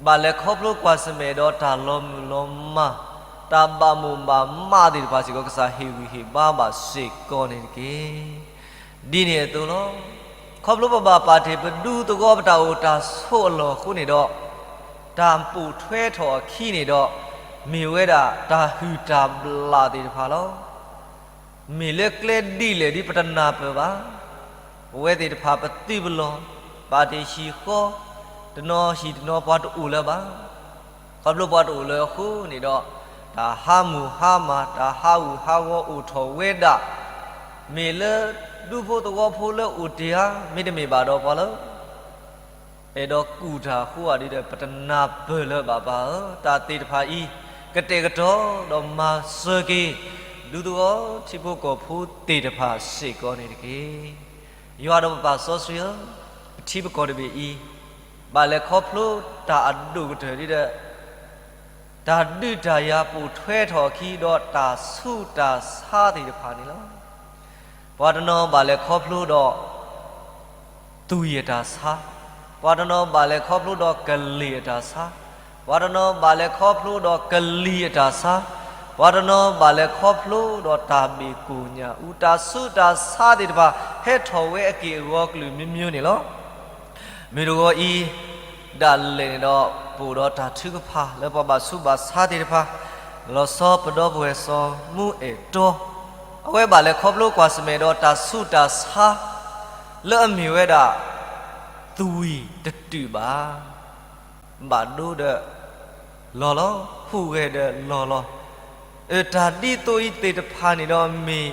ဘၣ်လဲၤခီဖျိကွၢ်ဆၢၣ်မဲာ်ဒီးတၢ်လီၤမုၢ်လီၤမၢ်, တၢ်ဘၣ်မိၣ်ဘၣ်မးသ့ၣ်တဖၣ်စ့ၢ်ကီး ကစၢ်ဟ့ၣ်ဂံၢ်ဟ့ၣ်ဘါဘၣ်စ့ၢ်ကီးန့ၣ်တက့ၢ်. ဒ်န့ၣ်အသိးလီၤ. ခီဖျိပဘၣ်ပာ်တ့ၢ်ပဒူသဝီပတၢ်အိၣ်တၢ်ဆိးအလီၢ်အဃိန့ၣ်ဒီး, တၢ်ပိာ်ထွဲထီၣ်အခံန့ၣ်ဒီး, မ့ၢ်ဝဲဒၣ်တၢ်ဟုၣ်တၢ်ဘျၣ်သ့ၣ်တဖၣ်လီၤ. မ့ၢ်လၢကျဲဒ်လဲၣ်ဒ်ပတနၢ်ပၢၢ်ဘၣ်. ပဝဲသ့ၣ်တဖၣ်ပသုးပလီၢ်, ပာ်တ့ၢ်ဟံၣ်ဃီ, တနီၤဟံၣ်တနီၤပှၤတအိၣ်လၢၤဘၣ်. ခီဖျိပှၤတအိၣ်လၢၤအဃိန့ၣ်ဒီး, တၢ်ဟးမုၢ်ဟါမၢ် တၢ်ဟးဂူာ်ဟးဂီၤအိၣ်ထီၣ်ဝဲဒၣ်, မ့ၢ်လၢဒူဖိသဝီဖိလၢအိၣ်တ့ၢ်ဧါ, မ့တမ့ၢ်ဘၣ်ဒီးပှၤလၢ အဲၣ်ဒိးကူၣ်တၢ်အဃိဧါဒ်ဒီး ပတနၢ်ပၢၢ်လၢၤဘၣ်ပၢ်ဧၢ, တၢ်သ့ၣ်တဖၣ်အံၤ ကတဲာ်ကတီၤဒီးမၤစၢၤက့ၤ ဒူသဝီထံဖိကီၢ်ဖိသ့ၣ်တဖၣ်စ့ၢ်ကီးန့ၣ်တက့ၢ်. ယွၤဒီးပပၢ်စီဆှံဧၢ, ပထံပကီၢ်တဘ့ၣ်အံၤ ဘၣ်လဲၤခီဖျိတၢ်အဒိၣ်ကတၢၢ်ဒ်ဒီး တၢ်ဒုးတၢ်ယၤပိာ်ထွဲထီၣ်အခံဒီးတၢ်ဆူးတၢ်ဆါသ့ၣ်တဖၣ်န့ၣ်လီၤ. ပှၤတနီၤဘၣ်လဲၤခီဖျိဒီး သွံၣ်အတၢ်ဆါ, ပှၤတနီၤဘၣ်လဲၤခီဖျိဒီးကလံၤအတၢ်ဆါ, ပှၤတနီၤဘၣ်လဲၤခီဖျိဒီးကလံၤအတၢ်ဆါ, ပှၤတနီၤဘၣ်လဲၤခီဖျိဒီးတၢ်ဘ့ၣ်ကိၣ်ညၣ်အူ တၢ်ဆူးတၢ်ဆါသ့ၣ်တဖၣ် ဟဲထီၣ်ဝဲအက့ၢ်အဂီၤကလုာ်မံၤမံၤန့ၣ်လီၤ. မုၢ်တဂီၤအံၤ ဒၣ်လဲာ်န့ၣ်ဒီး ပအိၣ်ဒီးတၢ်ထုကဖၣ်လၢပှၤဘၣ်ဆူးဘၣ်ဆါသ့ၣ်တဖၣ်, လီၤဆီပဒီပုၢ်ဝဲၢ်စီၤမူအဲၣ်တီ, အဝဲဘၣ်လဲၤခီဖျိကွၢ်ဆၢၣ်မဲာ်ဒီးတၢ်ဆူးတၢ်ဆါ လၢအမ့ၢ်ဝဲဒၣ် သွံၣ်တတုာ်ဘၣ် ဘၣ်ဒိဒီးလီၤလီၤ, ဟူးဂဲၤဒီးလီၤလီၤ. အတၢ်ဒ်သိးအံၤသ့ၣ်တဖၣ်န့ၣ်ဒီးမ့ၢ်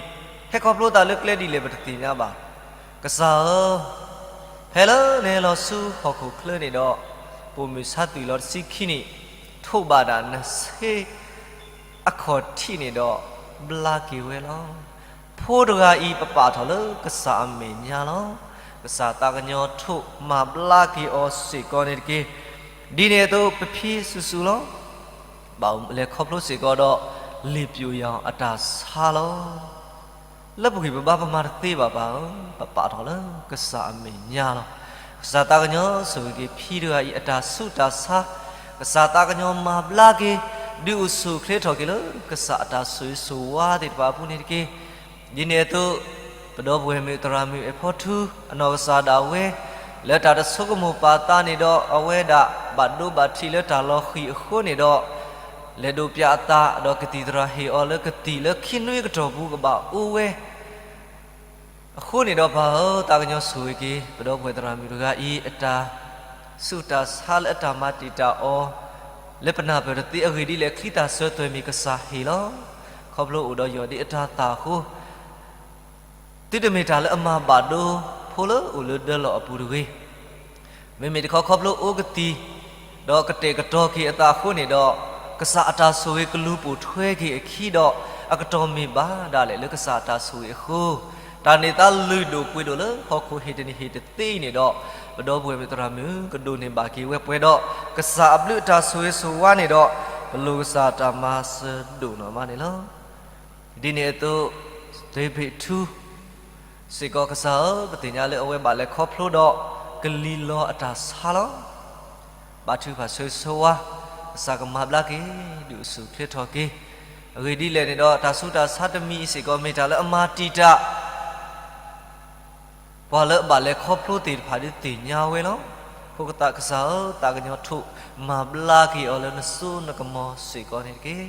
ဟဲခီဖျိသးလၢကျဲဒ်လဲၣ်ပတသ့ၣ်ညါဘၣ်. ကစၢ်ဧၢ, ဖဲလၢနဟဲလီၤဆူဟီၣ်ခိၣ်ချၢန့ၣ်ဒီး ပိာ်မုၣ်ဆါသွံၣ်လီၤတဆံခံနံၣ်, ထိးဘၣ်ဒၣ်နဆ့အခီၣ်ထံးန့ၣ်ဒီး ဘျါက့ၤဝဲလီၤ. ဖိတဂၤအံၤပပာ်ထီၣ်လၢကစၢ်အမဲာ်ညါလီၤ. ကစၢ်သးကညီၤထိးမၤဘျါက့ၤအီၤစ့ၢ်ကီးန့ၣ်တက့ၢ်. ဒ်န့ၣ်အသိးပဖံစူၤစူၤလီၤ. ဘၣ်လဲၤခီဖျိစ့ၢ်ကီးဒီး လံာ်ပျိယၣ်အတၢ်ဆါလီၤ. လၢပဂံၢ်ပဘါပမၤတသ့ဘၣ်ပၢ်ဧၢ, ပပာ်ထီၣ်လၢကစၢ်အမဲာ်ညါလီၤ. ကစၢ်သးကညီၤဆိၣ်ဂ့ၤက့ၤဖံတဂၤအံၤအတၢ်ဆူးတၢ်ဆါ, ကစၢ်သးကညီၤမၤဘျါက့ၤ, ဒုးအိၣ်ဆူၣ်အိၣ်ချ့ထီၣ်က့ၤလၢကစၢ်အတၢ်ဆိၣ်ဂ့ၤဆိၣ်ဝါသ့ၣ်တဖၣ်အပူၤန့ၣ်တက့ၢ်. ဒ်န့ၣ်အသိး ပဒီပုၢ်ဝဲၢ်မုၣ်သရၣ်မုၣ်အဲၣ်ဖီထူ အနီၢ်ကစၢ်ဒၣ်ဝဲ လၢတၢ်တဆိကမိၣ်ပာ်သးန့ၣ်ဒီး အဝဲဒၣ်ဘၣ်ဒိဘၣ်ထံးလၢတၢ်လီၤဃံၤအဃိန့ၣ်ဒီး လဲၤဒိးပၠးအသးဒီးကသံၣ်သရၣ်ဟ့ၣ်အီၤလၢကသံၣ်လၢခံနွံကတီၢ်ပူၤကဘၣ်အိၣ်ဝဲ အဃိန့ၣ်ဒီးပၢ်ဧၢ, သးကညီၤဆိၣ်ဂ့ၤက့ၤ ပဒီပုၢ်ဝဲၢ်သရၣ်မုၣ်တဂၤအံၤ အတၢ်ဆူးတၢ်ဆါလၢအတၢ်မၤတံာ်တာ်အီၤ လၢပနၢ်ပၢၢ်တသ့အဂ့ၢ်ဒ်လဲၣ် ချံသၣ်ဆၢသွဲၣ်မ့ၢ်ကစၢ်ဟ့ၣ်လီၤ. ခီဖျိအိၣ်ဒီးယီၢ်ဒ်အတၢ်သၣ်အဃိ သုတမ့ၢ်တၢ်လၢအမၤဘၣ်ဒိ ဖိလၢအိၣ်လၢဒၢလီၢ်အပူၤတဂ့ၤ. မ့မ့ၢ်တခီခီဖျိအိၣ်ကသံၣ် ဒီးကတဲာ်ကတီၤက့ၤအသးအဃိန့ၣ်ဒီး ကစၢ်အတၢ်ဆိၣ်ဂ့ၤကလူၤပိာ်ထွဲက့ၤအခံဒီး အကတီၢ်မ့ၢ်ဘၣ်ဒၣ်လဲာ်လၢကစၢ်အတၢ်ဆိၣ်ဂ့ၤအဃိ တၢ်န့ၢ်သါလုၢ်ဒိၣ်ပှ့ၤဒိၣ်လၢဟီၣ်ခိၣ်ဟ့ၣ်တနံၤဟ့ၣ်တသ့အံၤန့ၣ်ဒီး ပဒီပုၢ်ဝဲၢ်မုၣ်သရၣ်မုၣ် ကဒိးန့ၢ်ဘၣ်က့ၤဝဲပှဲၤဒီး ကစၢ်အဘျုးအတၢ်ဆိၣ်ဂ့ၤဆိၣ်ဝါန့ၣ်ဒီး ပလိၣ်ကစၢ်တၢ်မၤစၢၤဒိၣ်နီၢ်မးန့ၣ်လီၤ. ဒ်န့ၣ်အသိး တ့ဘ့ၣ်ထူ စ့ၢ်ကီးကစၢ်ဧၢ, ပသ့ၣ်ညါလၢအဝဲဘၣ်လဲၤခီဖျိဒီး ကလံၤလီၤအတၢ်ဆါလီၤ. ဘါထုကဖၣ်ဆိၣ်ဂ့ၤဆိၣ်ဝါ, ကစၢ်ကမၤဘျါက့ၤ ဒုးအိၣ်ဆူၣ်အိၣ်ချ့ထီၣ်က့ၤ အဂ့ၢ်ဒ်လဲၣ်န့ၣ်ဒီး တၢ်ဆူးတၢ်ဆါတမံၤအံၤစ့ၢ်ကီး မ့ၢ်တၢ်လၢအမၤတံာ်တာ် ပှၤလၢအဘၣ်လဲၤခီဖျိသ့ၣ်တဖၣ်ဒုးသ့ၣ်ညါဝဲလီၤ. အဃိကသးကစၢ်ဧၢ, သးကညီၤထိၣ်မၤဘျါက့ၤအီၤလၢနစိနကမီၤစ့ၢ်ကီးန့ၣ်တက့ၢ်.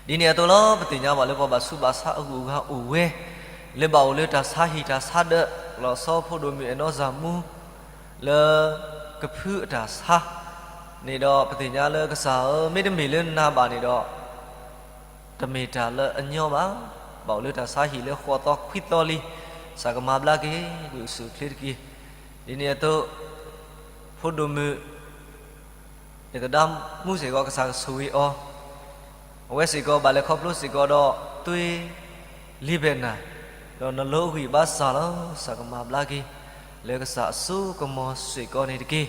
ဒ်န့ၣ်အသိးလီၤ, ပသ့ၣ်ညါဘၣ်လၢပှၤဘၣ်ဆူးဘၣ်ဆါအဂုၤအဂၤအိၣ်ဝဲ, လၢဘၣ်အိၣ်လၢတၢ်ဆါဟံၣ်တၢ်ဆါဒၢး, လီၤဆီဖိဒိၣ်မုၣ်အဲၣ်နီၢ်စၢ်မူ လၢကဖုအတၢ်ဆါန့ၣ်ဒီး ပသ့ၣ်ညါလၢကစၢ်ဧၢ, မ့တမ့ၢ်လၢနၤဘၣ်န့ၣ်ဒီး တမ့ၢ်တၢ်လၢအညီဘၣ်. ဘၣ်အိၣ်လၢတၢ်ဆါဟံၣ်လၢဃိးသီခွံသီလံ, ကစၢ်ကမၤဘျါက့ၤ ဒုးအိၣ်ဆူၣ်အိၣ်ချ့တက့ၢ်. ဒ်န့ၣ်အသိး ဖိဒိၣ်မုၣ် ယသဒါမူစ့ၢ်ကီး ကစၢ်ကဆိၣ်ဂ့ၤအီၤ, အဝဲစ့ၢ်ကီးဘၣ်လဲၤခီဖျိစ့ၢ်ကီးဒီး သွေးလေးဖျားနာ, ဒီးနလိအဂံၢ်အဘါစၢ်လီၤ. ကစၢ်ကမၤဘျါက့ၤ လၢကစၢ်အစိကမီၤစ့ၢ်ကီးန့ၣ်တက့ၢ်.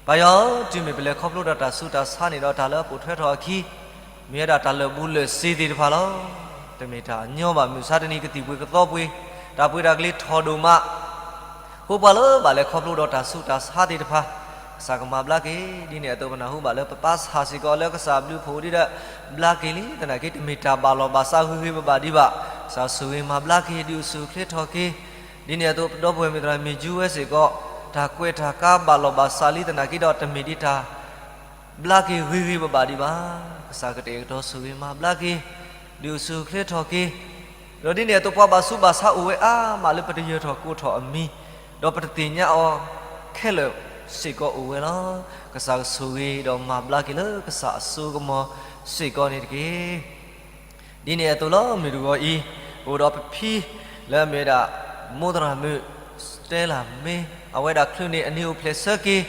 ပၢ်ယွၤဧၢ, တုၤမ့ၢ်ပလဲၤခီဖျိဒီးတၢ်ဆူးတၢ်ဆါန့ၣ်ဒီး တၢ်လၢအပိာ်ထွဲထီၣ်အခံ မ့ၢ်ဝဲဒၣ်တၢ်လၢာ်ဘူၣ်လၢာ်စ့သ့ၣ်တဖၣ်လီၤ. တမ့ၢ်တၢ်အညီဘၣ်. မုၢ်ဆါတနံၤကသံၣ်ပှ့ၤကသီပှ့ၤ, တၢ်ပှ့ၤတၢ်ကလံၤထီၣ်ဒိၣ်မး အဃိပှၤလၢဘၣ်လဲၤခီဖျိဒီးတၢ်ဆူးတၢ်ဆါသ့ၣ်တဖၣ်, ကစၢ်ကမၤဘျါက့ၤ. ဒ်န့ၣ်အသိးပနၢ်ဟူဘၣ်လၢပပၢ်ဆၣ်စ့ၢ်ကီးလၢကစၢ်အဘျုးအဖှိၣ်ဒုးဒီး ဘျါက့ၤလံ, သနာ်က့တမ့ၢ်တၢ်ဘၣ်လီၤဘၣ်စးဂ့ၤဂ့ၤဘၣ်ဘၣ်ဒံးဘၣ်. ကစၢ်ဆိၣ်ဂ့ၤမၤဘျါက့ၤဒုးအိၣ်ဆူၣ်အိၣ်ချ့ထီၣ်က့ၤ. ဒ်န့ၣ်အသိးပဒီပုၢ်ဝဲၢ်မုၣ်သရၣ်မ့ၢ်ကၠူဝဲစ့ၢ်ကီး, တၢ်ကွဲးတၢ်ကါဘၣ်လီၤဘၣ်စးလံသနာ်က့ဒီး တမ့ၢ်ဒ်တၢ် ဘျါက့ၤဂ့ၤဂ့ၤဘၣ်ဘၣ်ဒံးဘၣ်. ကစၢ်ကတဲာ်ကတီၤဆိၣ်ဂ့ၤမၤဘျါက့ၤ, ဒုးအိၣ်ဆူၣ်အိၣ်ချ့ထီၣ်က့ၤ. ဒီးဒ်န့ၣ်အသိးပှၤဘၣ်ဆူးဘၣ်ဆါအိၣ်ဝဲအါမးလၢပတယၢၤထီၣ်ကိးထီၣ်အမံၤ, ဒီးပတသ့ၣ်ညါအီၤခဲလၢာ်စ့ၢ်ကီးအိၣ်ဝဲလီၤ. ကစၢ်ကဆိၣ်ဂ့ၤဒီးမၤဘျါက့ၤလၢကစၢ်အစိကမီၤစ့ၢ်ကီးန့ၣ်တက့ၢ်. ဒ်န့ၣ်အသိးလီၤ, မုၢ်တဂီၤအံၤ ပအိၣ်ဒီးပဖံလၢအမ့ၢ်ဝဲဒၣ် မိၢ်သရၣ်မုၣ် Stella May, အဝဲဒၣ်ချုးန့ၢ်အနံၤအိၣ်ဖျဲၣ်ဆၢက့ၤ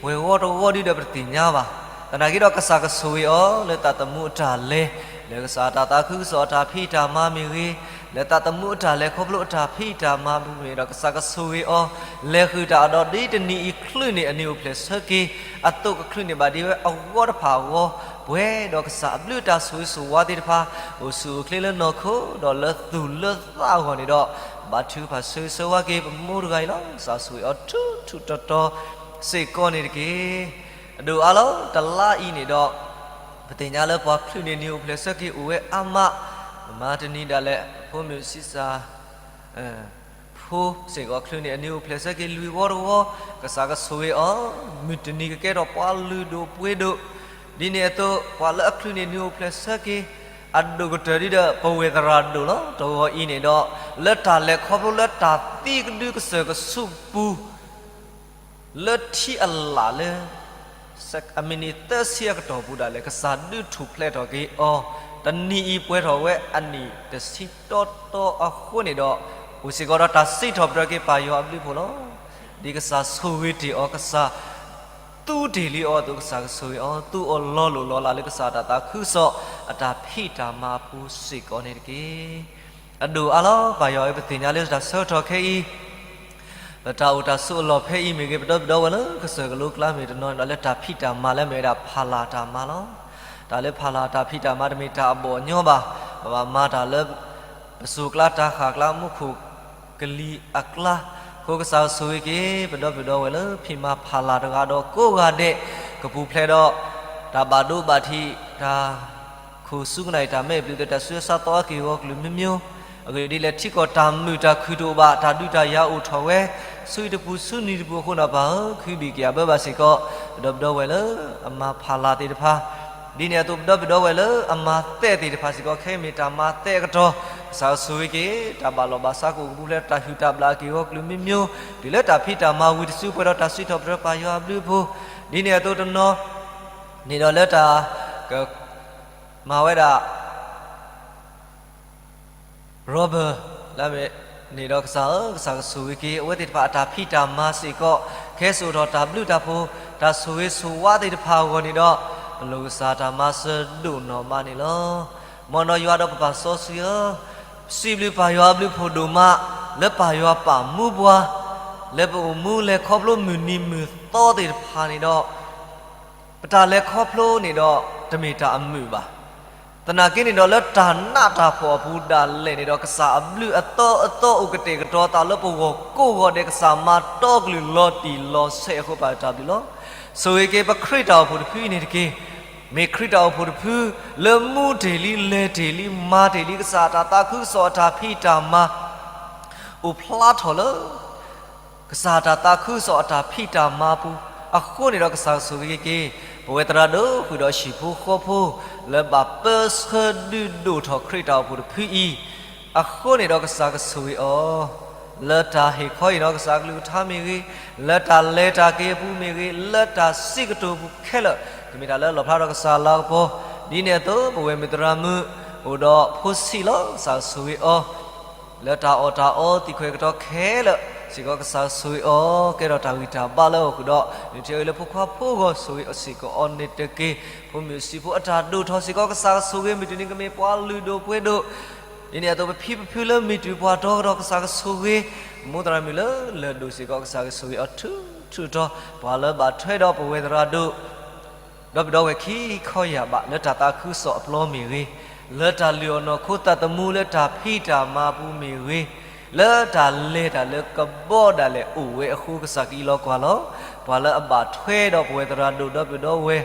ပှဲၤဂီၢ်တဂီၢ်ဒုးဒီးပတသ့ၣ်ညါဘၣ်. သနာ်က့ဒီးကစၢ်ကဆိၣ်ဂ့ၤအီၤ လၢသးသမူအတၢ်လဲၤ, လၢကစၢ်အတၢ်သးခုကစီၣ်အတၢ်ဖံးတၢ်မၤမ့ၢ်ဂ့ၤ, လၢသးသမူအတၢ်လဲၤခီဖျိအတၢ်ဖံးတၢ်မၤမ့ၢ်ဂ့ၤဒီး ကစၢ်ကဆိၣ်ဂ့ၤအီၤ လဲၤဃုာ်တၢ်အဒီး ဒ်တနံၤအံၤချုးန့ၢ်အနံၤအိၣ်ဖျဲၣ်ဆၢက့ၤ အသိးကချုးန့ၢ်ဘၣ်ဒ်ဝဲအဂီၢ်တဖၣ်အဂီၢ်, ပှဲၤဒီးကစၢ်အဘျုးတၢ်ဆိၣ်ဂ့ၤဆိၣ်ဝါသ့ၣ်တဖၣ် အိၣ်ဆူၣ်အိၣ်ချ့လၢနီၢ်ခိ ဒီးလၢသူၣ်လၢသးအဂီၢ်န့ၣ်ဒီး ဘါထုကဖၣ်ဆၢဂ့ၤဆၢဝါက့ၤပမိၢ်တဂၤအံၤလီၤ. ကစၢ်ဆိၣ်ဂ့ၤအီၤထူထူတီတီစ့ၢ်ကီးန့ၣ်တက့ၢ်. အဒိၣ်အါလီၤ, တလါအံၤန့ၣ်ဒီး ပသ့ၣ်ညါလၢပှၤချုးန့ၢ်နံၤအိၣ်ဖျဲၣ်ဆၢက့ၤအိၣ်ဝဲအါမး, မၤတနံၤဒၣ်လဲာ် ဖိမုၣ်ဆံးစၢ် ဖိစ့ၢ်ကီးချုးန့ၢ်အနံၤအိၣ်ဖျဲၣ်ဆၢက့ၤလွံၢ်ဝီတဝီ, ကစၢ်ကဆိၣ်ဂ့ၤအီၤ မုၢ်တနံၤကကဲထီၣ်ပှၤလုၢ်ဒိၣ်ပှ့ၤဒိၣ်, ဒ်န့ၣ်အသိး ပှၤလၢအချုးန့ၢ်နံၤအိၣ်ဖျဲၣ်ဆၢက့ၤ အဒိၣ်ကတၢၢ်ဒ်ဒီး ပဝဲၢ်သရၣ်ဒိၣ်လီၤ. တဂီၤအံၤန့ၣ်ဒီး လၢတၢ်လဲၤခီဖျိလၢတၢ်သံကဒုကစၢၢ်ကဆူးပူၤ လၢထံအလၣ်လၢ အမံးနံးသၢဆံအကတီၢ်ပူၤဒၣ်လဲာ် ကစၢ်ဒုးထူၣ်ဖျဲးထီၣ်က့ၤအီၤ, တနံၤအံၤပှဲၤထီၣ်ဝဲအနံၣ်တဆံတီတီအဃိန့ၣ်ဒီး အိၣ်စ့ၢ်ကီးဒီးတၢ်စံးထီၣ်ပတြၢၤက့ၤပၢ်ယွၤအဘျုးအဖှိၣ်လီၤ. ဒ်ကစၢ်ဆိၣ်ဂ့ၤတ့ၢ်အီၤ, ကစၢ်သူတ့ၢ်လံအီၤအသိး ကစၢ်ကဆိၣ်ဂ့ၤအီၤ သူအီၤလီၤလိၢ်လီၤလးလၢကစၢ်တၢ်သးခုကစီၣ်အတၢ်ဖံးတၢ်မၤအပူၤစ့ၢ်ကီးန့ၣ်တက့ၢ်. အဒိၣ်အါလီၤ ပၢ်ယွၤဧၢ, ပသ့ၣ်ညါလၢတၢ်ဆၢကတီၢ်ခဲအံၤ ပတၢ်အိၣ်တၢ်ဆိးအလီၢ်ဖဲအံၤမ့ၢ်ဂ့ၤ, ပဒီပုၢ်ဝဲၢ်လၢကစၢၢ်ကလိကျါမ့ၢ်တနီၤဒီး လၢတၢ်ဖံးတၢ်မၤလၢမ့ၢ်ဝဲဒၣ်ဖးလၢ်တၢ်မၤလီၤ. တၢ်လၢဖးလၢ်တၢ်ဖံးတၢ်မၤတမ့ၢ်တၢ်အဘီၣ်အညီဘၣ်. ပဘၣ်မၤတၢ်လၢ ပစိၤကျါတၢ်ဃၣ်ကျါ မူခိၣ်ကလံၤအကျါ, အဃိကစၢ်ဆိၣ်ဂ့ၤက့ၤ ပဒီပုၢ်ဝဲၢ်ဒီပုၢ်ဝဲၢ်လၢဖံးမၤဖးလၢ်တဂၤဒီးကိးဂၤဒဲး, ကပူၤဖျဲးဒီး တၢ်ဘၣ်ဒိဘၣ်ထံး, တၢ် ခိၣ်စူကနၣ်အံၤ တၢ်မဲအံၤပျုၤသ့ၣ် တၢ်ဆူးအဆါသီအက့ၢ်အဂီၤကလုာ်မ့မ့ၢ်, အဂ့ၢ်ဒ်လဲၣ် ထံကီၢ်တၢ်မုာ်တၢ်ခုၣ်တအိၣ်ဘၣ်, တၢ်ဒုးတၢ်ယၤအိၣ်ထီၣ်ဝဲ, ဆူတပူၤဆူနံၤတပူၤအဃိန့ၣ် ပၢ်ဧၢ, ခုဘံၣ်က့ၤအဘၢဘၣ်စ့ၢ်ကီး ပဒီပုၢ်ဝဲၢ်လၢအမၤဖးလၢ်သ့ၣ်တဖၣ်, ဒ်န့ၣ်အသိး ပဒီပုၢ်ဝဲၢ်လၢအမၤသဲသ့ၣ်တဖၣ်စ့ၢ်ကီး ခဲအံၤမ့ၢ်တၢ်မၤသဲအကတီၢ်, ကစၢ်ဆိၣ်ဂ့ၤက့ၤ တၢ်ဘၣ်လီၤဘၣ်စးကအိၣ်ကပူၤဖျဲး တၢ်ဟုၣ်တၢ်ဘျၣ်အက့ၢ်အဂီၤကလုာ်မ့မ့ၢ်, တုၤလၢတၢ်ဖံးတၢ်မၤဝံၤတစုပှဲၤဒီးတၢ်စံးထီၣ်ပတြၢၤပၢ်ယွၤအဘျုးအဖှိၣ်, ဒ်န့ၣ်အသိးတနီၤ န့ၣ်ဒီးလၢတၢ်က မၤဝဲဒၣ် Robert လၢအမ့ၢ်န့ၣ်ဒီးကစၢ်ဧၢ, ကစၢ်ကဆိၣ်ဂ့ၤက့ၤ အဝဲသ့ၣ်တဖၣ်အတၢ်ဖံးတၢ်မၤစ့ၢ်ကီး, ခဲစိာ်ထီၣ်တၢ်ဘျုးတၢ်ဖှိၣ်, တၢ်ဆိၣ်ဂ့ၤဆိၣ်ဝါသ့ၣ်တဖၣ်အဂီၢ်န့ၣ်ဒီး, ပလိာ်ကစၢ်တၢ်မၤစၢၤဒိၣ်နီၢ်မးန့ၣ်လီၤ. မ်နီၢ်ယွၤဒီးပပၢ်စီဆှံဧၢ, စံးဘျုးပၢ်ယွၤအဘျုးအဖှိၣ်ဒိၣ်မး, လၢပၢ်ယွၤပာ်မူပှၤ, လၢပအိၣ်မူလဲၤခီဖျိမုၢ်နံၤမုၢ်သီသ့ၣ်တဖၣ်န့ၣ်ဒီး ပတၢ်လဲၤခီဖျိန့ၣ်ဒီး တမ့ၢ်တၢ်အမုာ်ဘၣ်. သနာ်က့န့ၣ်ဒီး လၢတၢ်နးတၢ်ဖှီၣ်အပူၤဒၣ်လဲာ်န့ၣ်ဒီး ကစၢ်အဘျုးအသီအသီအိၣ်ကတဲာ်ကတီၤသးလၢပဂီၢ်ကိးဂီၤဒဲး, ကစၢ်မၤတီကလုၢ်လီၤတံၢ်လီၤဆဲးအဃိ ပၢ်တၢ်ဘျုးလီၤ. ဆိၣ်ဂ့ၤက့ၤပခရံာ်တၢ်အိၣ်ဖှိၣ်တဖုအံၤန့ၣ်တက့ၢ်. မ့ၢ်ခရံာ်တၢ်အိၣ်ဖှိၣ်တဖု လၢမူတ့ၢ်လံ လဲၤတ့ၢ်လံ မၤတ့ၢ်လံ ကစၢ်အတၢ်သးခုကစီၣ်အတၢ်ဖံးတၢ်မၤ အိၣ်ဖျါထီၣ်လၢ ကစၢ်အတၢ်သးခုကစီၣ်အတၢ်ဖံးတၢ်မၤပူၤ အဃိန့ၣ်ဒီးကစၢ်ကဆိၣ်ဂ့ၤက့ၤ ပဝဲသရၣ်ဒိၣ်ဃုာ်ဒီးဟံၣ်ဖိဃီဖိ လၢဘၣ်ပၢဆှၢဒုးဒိၣ်ထီၣ်ခရံာ်တၢ်အိၣ်ဖှိၣ်တဖုအံၤ အဃိန့ၣ်ဒီးကစၢ်ကဆိၣ်ဂ့ၤအီၤ လၢတၢ်ဟ့ၣ်ခီအံၤနီၢ်ကစၢ်အကလုၢ်ကထါမ့ၢ်ဂ့ၤ, လၢတၢ်လဲၤတၢ်က့ၤအပူၤမ့ၢ်ဂ့ၤ, လၢတၢ်စံးကတိၤပူၤခဲလၢာ် ကမ့ၢ်တၢ်လၢအလီၣ်ဖျါထီၣ်ကစၢ်လၤကပီၤ, ဒ်န့ၣ်အသိး ပဝဲမုၢ်သရၣ်မုၣ် အိၣ်ဒီးဖိဆံးလီၤ ကစၢ်ကဆိၣ်ဂ့ၤအီၤ လၢတၢ်အီၣ်တၢ်အီသံၣ်ခွဲးကတီၤခဲလၢာ် စ့ၢ်ကီးကစၢ်ကဆိၣ်ဂ့ၤအီၤ ကဲထီၣ်တၢ်ဂံၢ်တၢ်ဘါလၢအအိၣ်ဃုာ်ဒီး နုၢ်ထံအီၤလၢဖိခွါဖိဂီၢ် ဆိၣ်ဂ့ၤအီၤစ့ၢ်ကီးအီၤန့ၣ်တက့ၢ်. ဖိမုၣ်ဆံးဖိအတၢ်ဒိၣ်ထီၣ်စ့ၢ်ကီး ကစၢ်ကဆိၣ်ဂ့ၤ မုၢ်တနံၤကမ့ၢ်ပှၤလုၢ်ဒိၣ်ပှ့ၤဒိၣ် ဒ်န့ၣ်အသိး ပဖံပဖုလၢမ့ၢ်တုၤပှၤဒီကဒီး ကစၢ်ကဆိၣ်ဂ့ၤ, မိၢ်သရၣ်မုၣ်လၢလၢၢ်ဒိၣ်စ့ၢ်ကီး ကစၢ်ကဆိၣ်ဂ့ၤအီၤထူထူတီၤတီၤ, ပှၤလၢဘၣ်ထွဲဒီးပဝဲသရၣ်ဒိၣ် ဒီပုၢ်ဒီဝဲၢ်ခံခီယာ်ဘး လၢတၢ်သးခုကစီၣ်အပျီမ့ၢ်ဂ့ၤ, လၢတၢ်လုၢ်အီၣ်နီၢ်ခိသးသမူလၢတၢ်ဖံးတၢ်မၤပူၤမ့ၢ်ဂ့ၤ, လၢတၢ်လဲၤတၢ်လၢကဘီဒၣ်လဲာ်အိၣ်ဝဲအဃိ ကစၢ်ကအံးလီၤကွၢ်လီၤ, ပှၤလၢအဘၣ်ထွဲဒီးပဝဲသရၣ်ဒိၣ်ဒီပုၢ်ဒီဝဲၢ်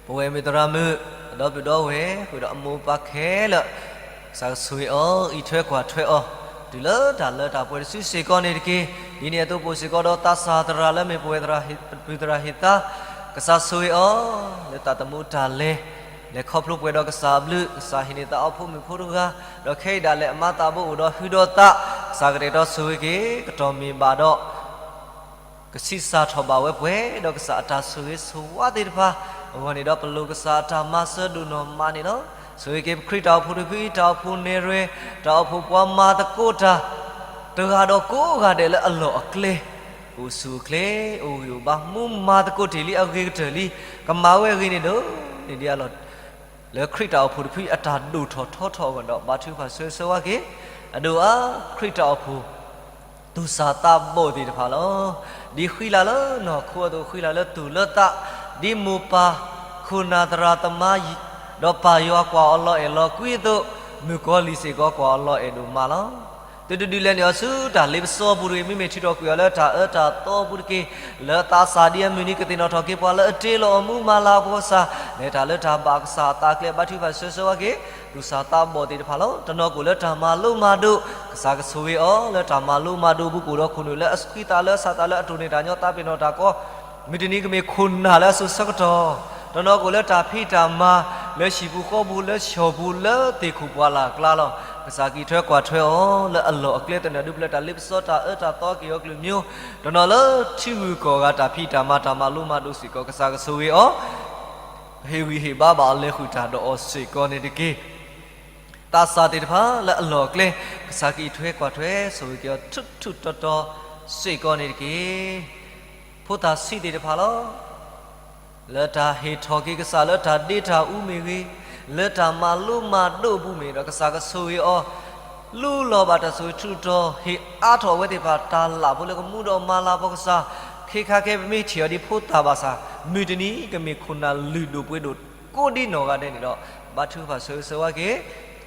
ပဝဲမုၢ်သရၣ်မုၣ် ဒီပုၢ်ဒီဝဲၢ် ဃုာ်ဒီးအမိၢ်ပၢ်ခဲလၢာ် ကစၢ်ကဆိၣ်ဂ့ၤအီၤ အံးထွဲကွၢ်ထွဲအီၤ တုၤလၢတၢ်လၢတၢ်ပှဲၤတစုစ့ၢ်ကီးန့ၣ်တက့ၢ်. ဒ်န့ၣ်အသိး ပအိၣ်စ့ၢ်ကီးဒီးသးစၢ်သရၣ်လၢမ့ၢ်ပဝဲသရၣ်ဟ့ၣ် ပပုၢ်သရၣ်ဟ့ၣ်သါ ကစၢ်ဆိၣ်ဂ့ၤအီၤ လၢသးသမူတၢ်လဲၤ လဲၤခီဖျိပှဲၤဒီးကစၢ်အဘျုး ကစၢ်ဟ့ၣ်န့ၢ်သးအီဖိမုၣ်ဖိတဂၤ ဒီးခဲအံၤဒၣ်လဲာ်အမါသးဘိအိၣ်ဒီးဟုဒီးသး ကစၢ်ကတဲာ်ကတီၤဆိၣ်ဂ့ၤက့ၤ ကတီၢ်မ့ၢ်ဘၣ်ဒီး ကဆံးစၢ်ထီၣ်ဘၣ်ဝဲပှဲၤဒီးကစၢ်အတၢ်ဆိၣ်ဂ့ၤဆိၣ်ဝါသ့ၣ်တဖၣ်အဂီၢ်န့ၣ်ဒီး ပလိၣ်ကစၢ်အတၢ်မၤစၢၤဒိၣ်နီၢ်မးန့ၣ်လီၤ. ဆိၣ်ဂ့ၤက့ၤပခရံာ်တၢ်အိၣ်ဖှိၣ်တဖုအံၤ တၢ်အိၣ်ဖှိၣ်နဲၣ်ရွဲၣ် တၢ်အိၣ်ဖှိၣ်ပှၤမၤသကိးတၢ် တဂၤဒီးကိးဂၤဒဲးလၢအလီၢ်အကျဲ အိၣ်ဆူၣ်အိၣ်ချ့ အိၣ်ဂံၢ်အိၣ်ဘါ မူမၤသကိးတ့ၢ်လံအဂ့ၤကတၢၢ်လံ ကမၤဝဲအဂ့ၤန့ၣ်ဒီး န့ၣ်ဒ်အလီၢ် လၢခရံာ်တၢ်အိၣ်ဖှိၣ်တဖုအံၤအတၢ်ဒိၣ်ထီၣ်ထီထီၣ်အဂီၢ်ဒီး ဘါထုကဖၣ်ဆၢဂ့ၤဆၢဝါက့ၤ အဒိၣ်အါ ခရံာ်တၢ်အိၣ်ဖှိၣ် သူၣ်စၢ်သးဘီၣ်သ့ၣ်တဖၣ်လီၤ. ဒ်ဃံလၤလၢနီၢ်ခိအသိး ဃံလၤလၢသူၣ်လၢသး, ဒ်မိၢ်ပၢ်ခိၣ်နၢ်သရၣ်သမါ ဒီးပၢ်ယွၤကွၢ်အီၤလီၤအဲၣ်လီၤကွံအသိး, မုၣ်ကီၤလံၢ်စ့ၢ်ကီးကွၢ်အီၤလီၤအဲၣ်ဒိၣ်မးလီၤ. သုတဒုးလဲၤန့ၢ်အီၤဆူတၢ်လ့ပစီပူၤတဂ့ၤ, မ့မ့ၢ်ထုးထီၣ်ကွံာ်အီၤလၢတၢ်အၢတၢ်သီပူၤတက့ၢ်. လၢသးစၢ်ဒ်အမုၢ်နံၤကသ့ၣ်နီၣ်ထီၣ်က့ၤပှၤလၢအတ့လီၤအီၤမူ မၤလၤအဖိကစၢ်, လဲၤတၢ်လၢတၢ်ဘၣ်ကစၢ်အသးကျဲ ဘါထုကဖၣ်ဆၢဂ့ၤဆၢဝါက့ၤ သူၣ်စၢ်သးဘီၣ်သ့ၣ်တဖၣ်လီၤ. တနီၤကအိၣ်လၢတၢ်မၤလိမၤဒိး, ကစၢ်ကဆိၣ်ဂ့ၤအီၤ လၢတၢ်မၤလိမၤဒိးပူၤကအိၣ်ဒီးခိၣ်နူာ်လၢအဃံသး လၢအဆၣ်သး လၢအတိၢ်န့ၢ်တၢ်ညီ သးပ့ၤနီၣ်တၢ်ကီ, မုၢ်တနံၤကမ့ၢ်ခိၣ်နၢ်လၢအစိၤဆၢကတီၢ်, တနီၤကအိၣ်လၢတၢ်ဖံးတၢ်မၤ လၢဟံၣ်ပူၤဃီပူၤ လၢဆီၣ်ပူၤ လၢသ့ၣ်ခိၣ်ပှၢ်လၢ်ကျါလီၤ. ကစၢ်ကအံးထွဲကွၢ်ထွဲအီၤ လၢအလီၢ်အကျဲသနၢၣ်ဒုဖျၢၣ် တၢ်လ့ပစီ တၢ်အၢတၢ်သီက့ၢ်အီၤကလုၢ်မံၤ, တနီၤလၢထံဂုၤကီၢ်ဂၤ တၢ်ဖံးတၢ်မၤ တၢ်မၤလိမၤဒိးစ့ၢ်ကီး ကစၢ်ကဆိၣ်ဂ့ၤအီၤ ဟ့ၣ်ဂံၢ်ဟ့ၣ်ဘါဘၣ်အလဲၤဃုာ်တၢ်ဒီးအီၤစ့ၢ်ကီးန့ၣ်တက့ၢ်. သးစၢ်သ့ၣ်တဖၣ်လၢအလီၢ်အကျဲ ကစၢ်ကအံးထွဲကွၢ်ထွဲဆိၣ်ဂ့ၤက့ၤအီၤ ထူးထူးတီၤတီၤစ့ၢ်ကီးန့ၣ်တက့ၢ်. ဖိသၣ်ဆံးသ့ၣ်တဖၣ်လီၤ. လၢတၢ်ဟ့ၣ်ထီၣ်က့ၤကစၢ်လၢတၢ်ဒ့တၢ်အူမ့ၢ်ဂ့ၤ, လၢတၢ်မၤလိမၤဒိးအပူၤမ့ၢ်ဂ့ၤဒီး ကစၢ်ကဆိၣ်ဂ့ၤအီၤ လူလီၤဘၣ်တၢ်ဆိၣ်ဂ့ၤထူးထူးတီၤတီၤ ဟ့ၣ်အါထီၣ်အဝဲသ့ၣ်တဖၣ်တၢ်လၢ်ဖိလၢကမူဒီးမၤလၤအဖိကစၢ်, ခဲခါခဲပမ့ၢ်ထံၣ်အီၤဒ်ဖိသၣ်ဘၣ်ဆၣ်, မုၢ်တနံၤကမ့ၢ်ခိၣ်နၢ်လုၢ်ဒိၣ်ပှ့ၤဒိၣ်ကိးဒ်နီၢ်ဂၤဒဲးန့ၣ်ဒီး, ဘါထုကဖၣ်ဆၢဂ့ၤဆၢဝါက့ၤ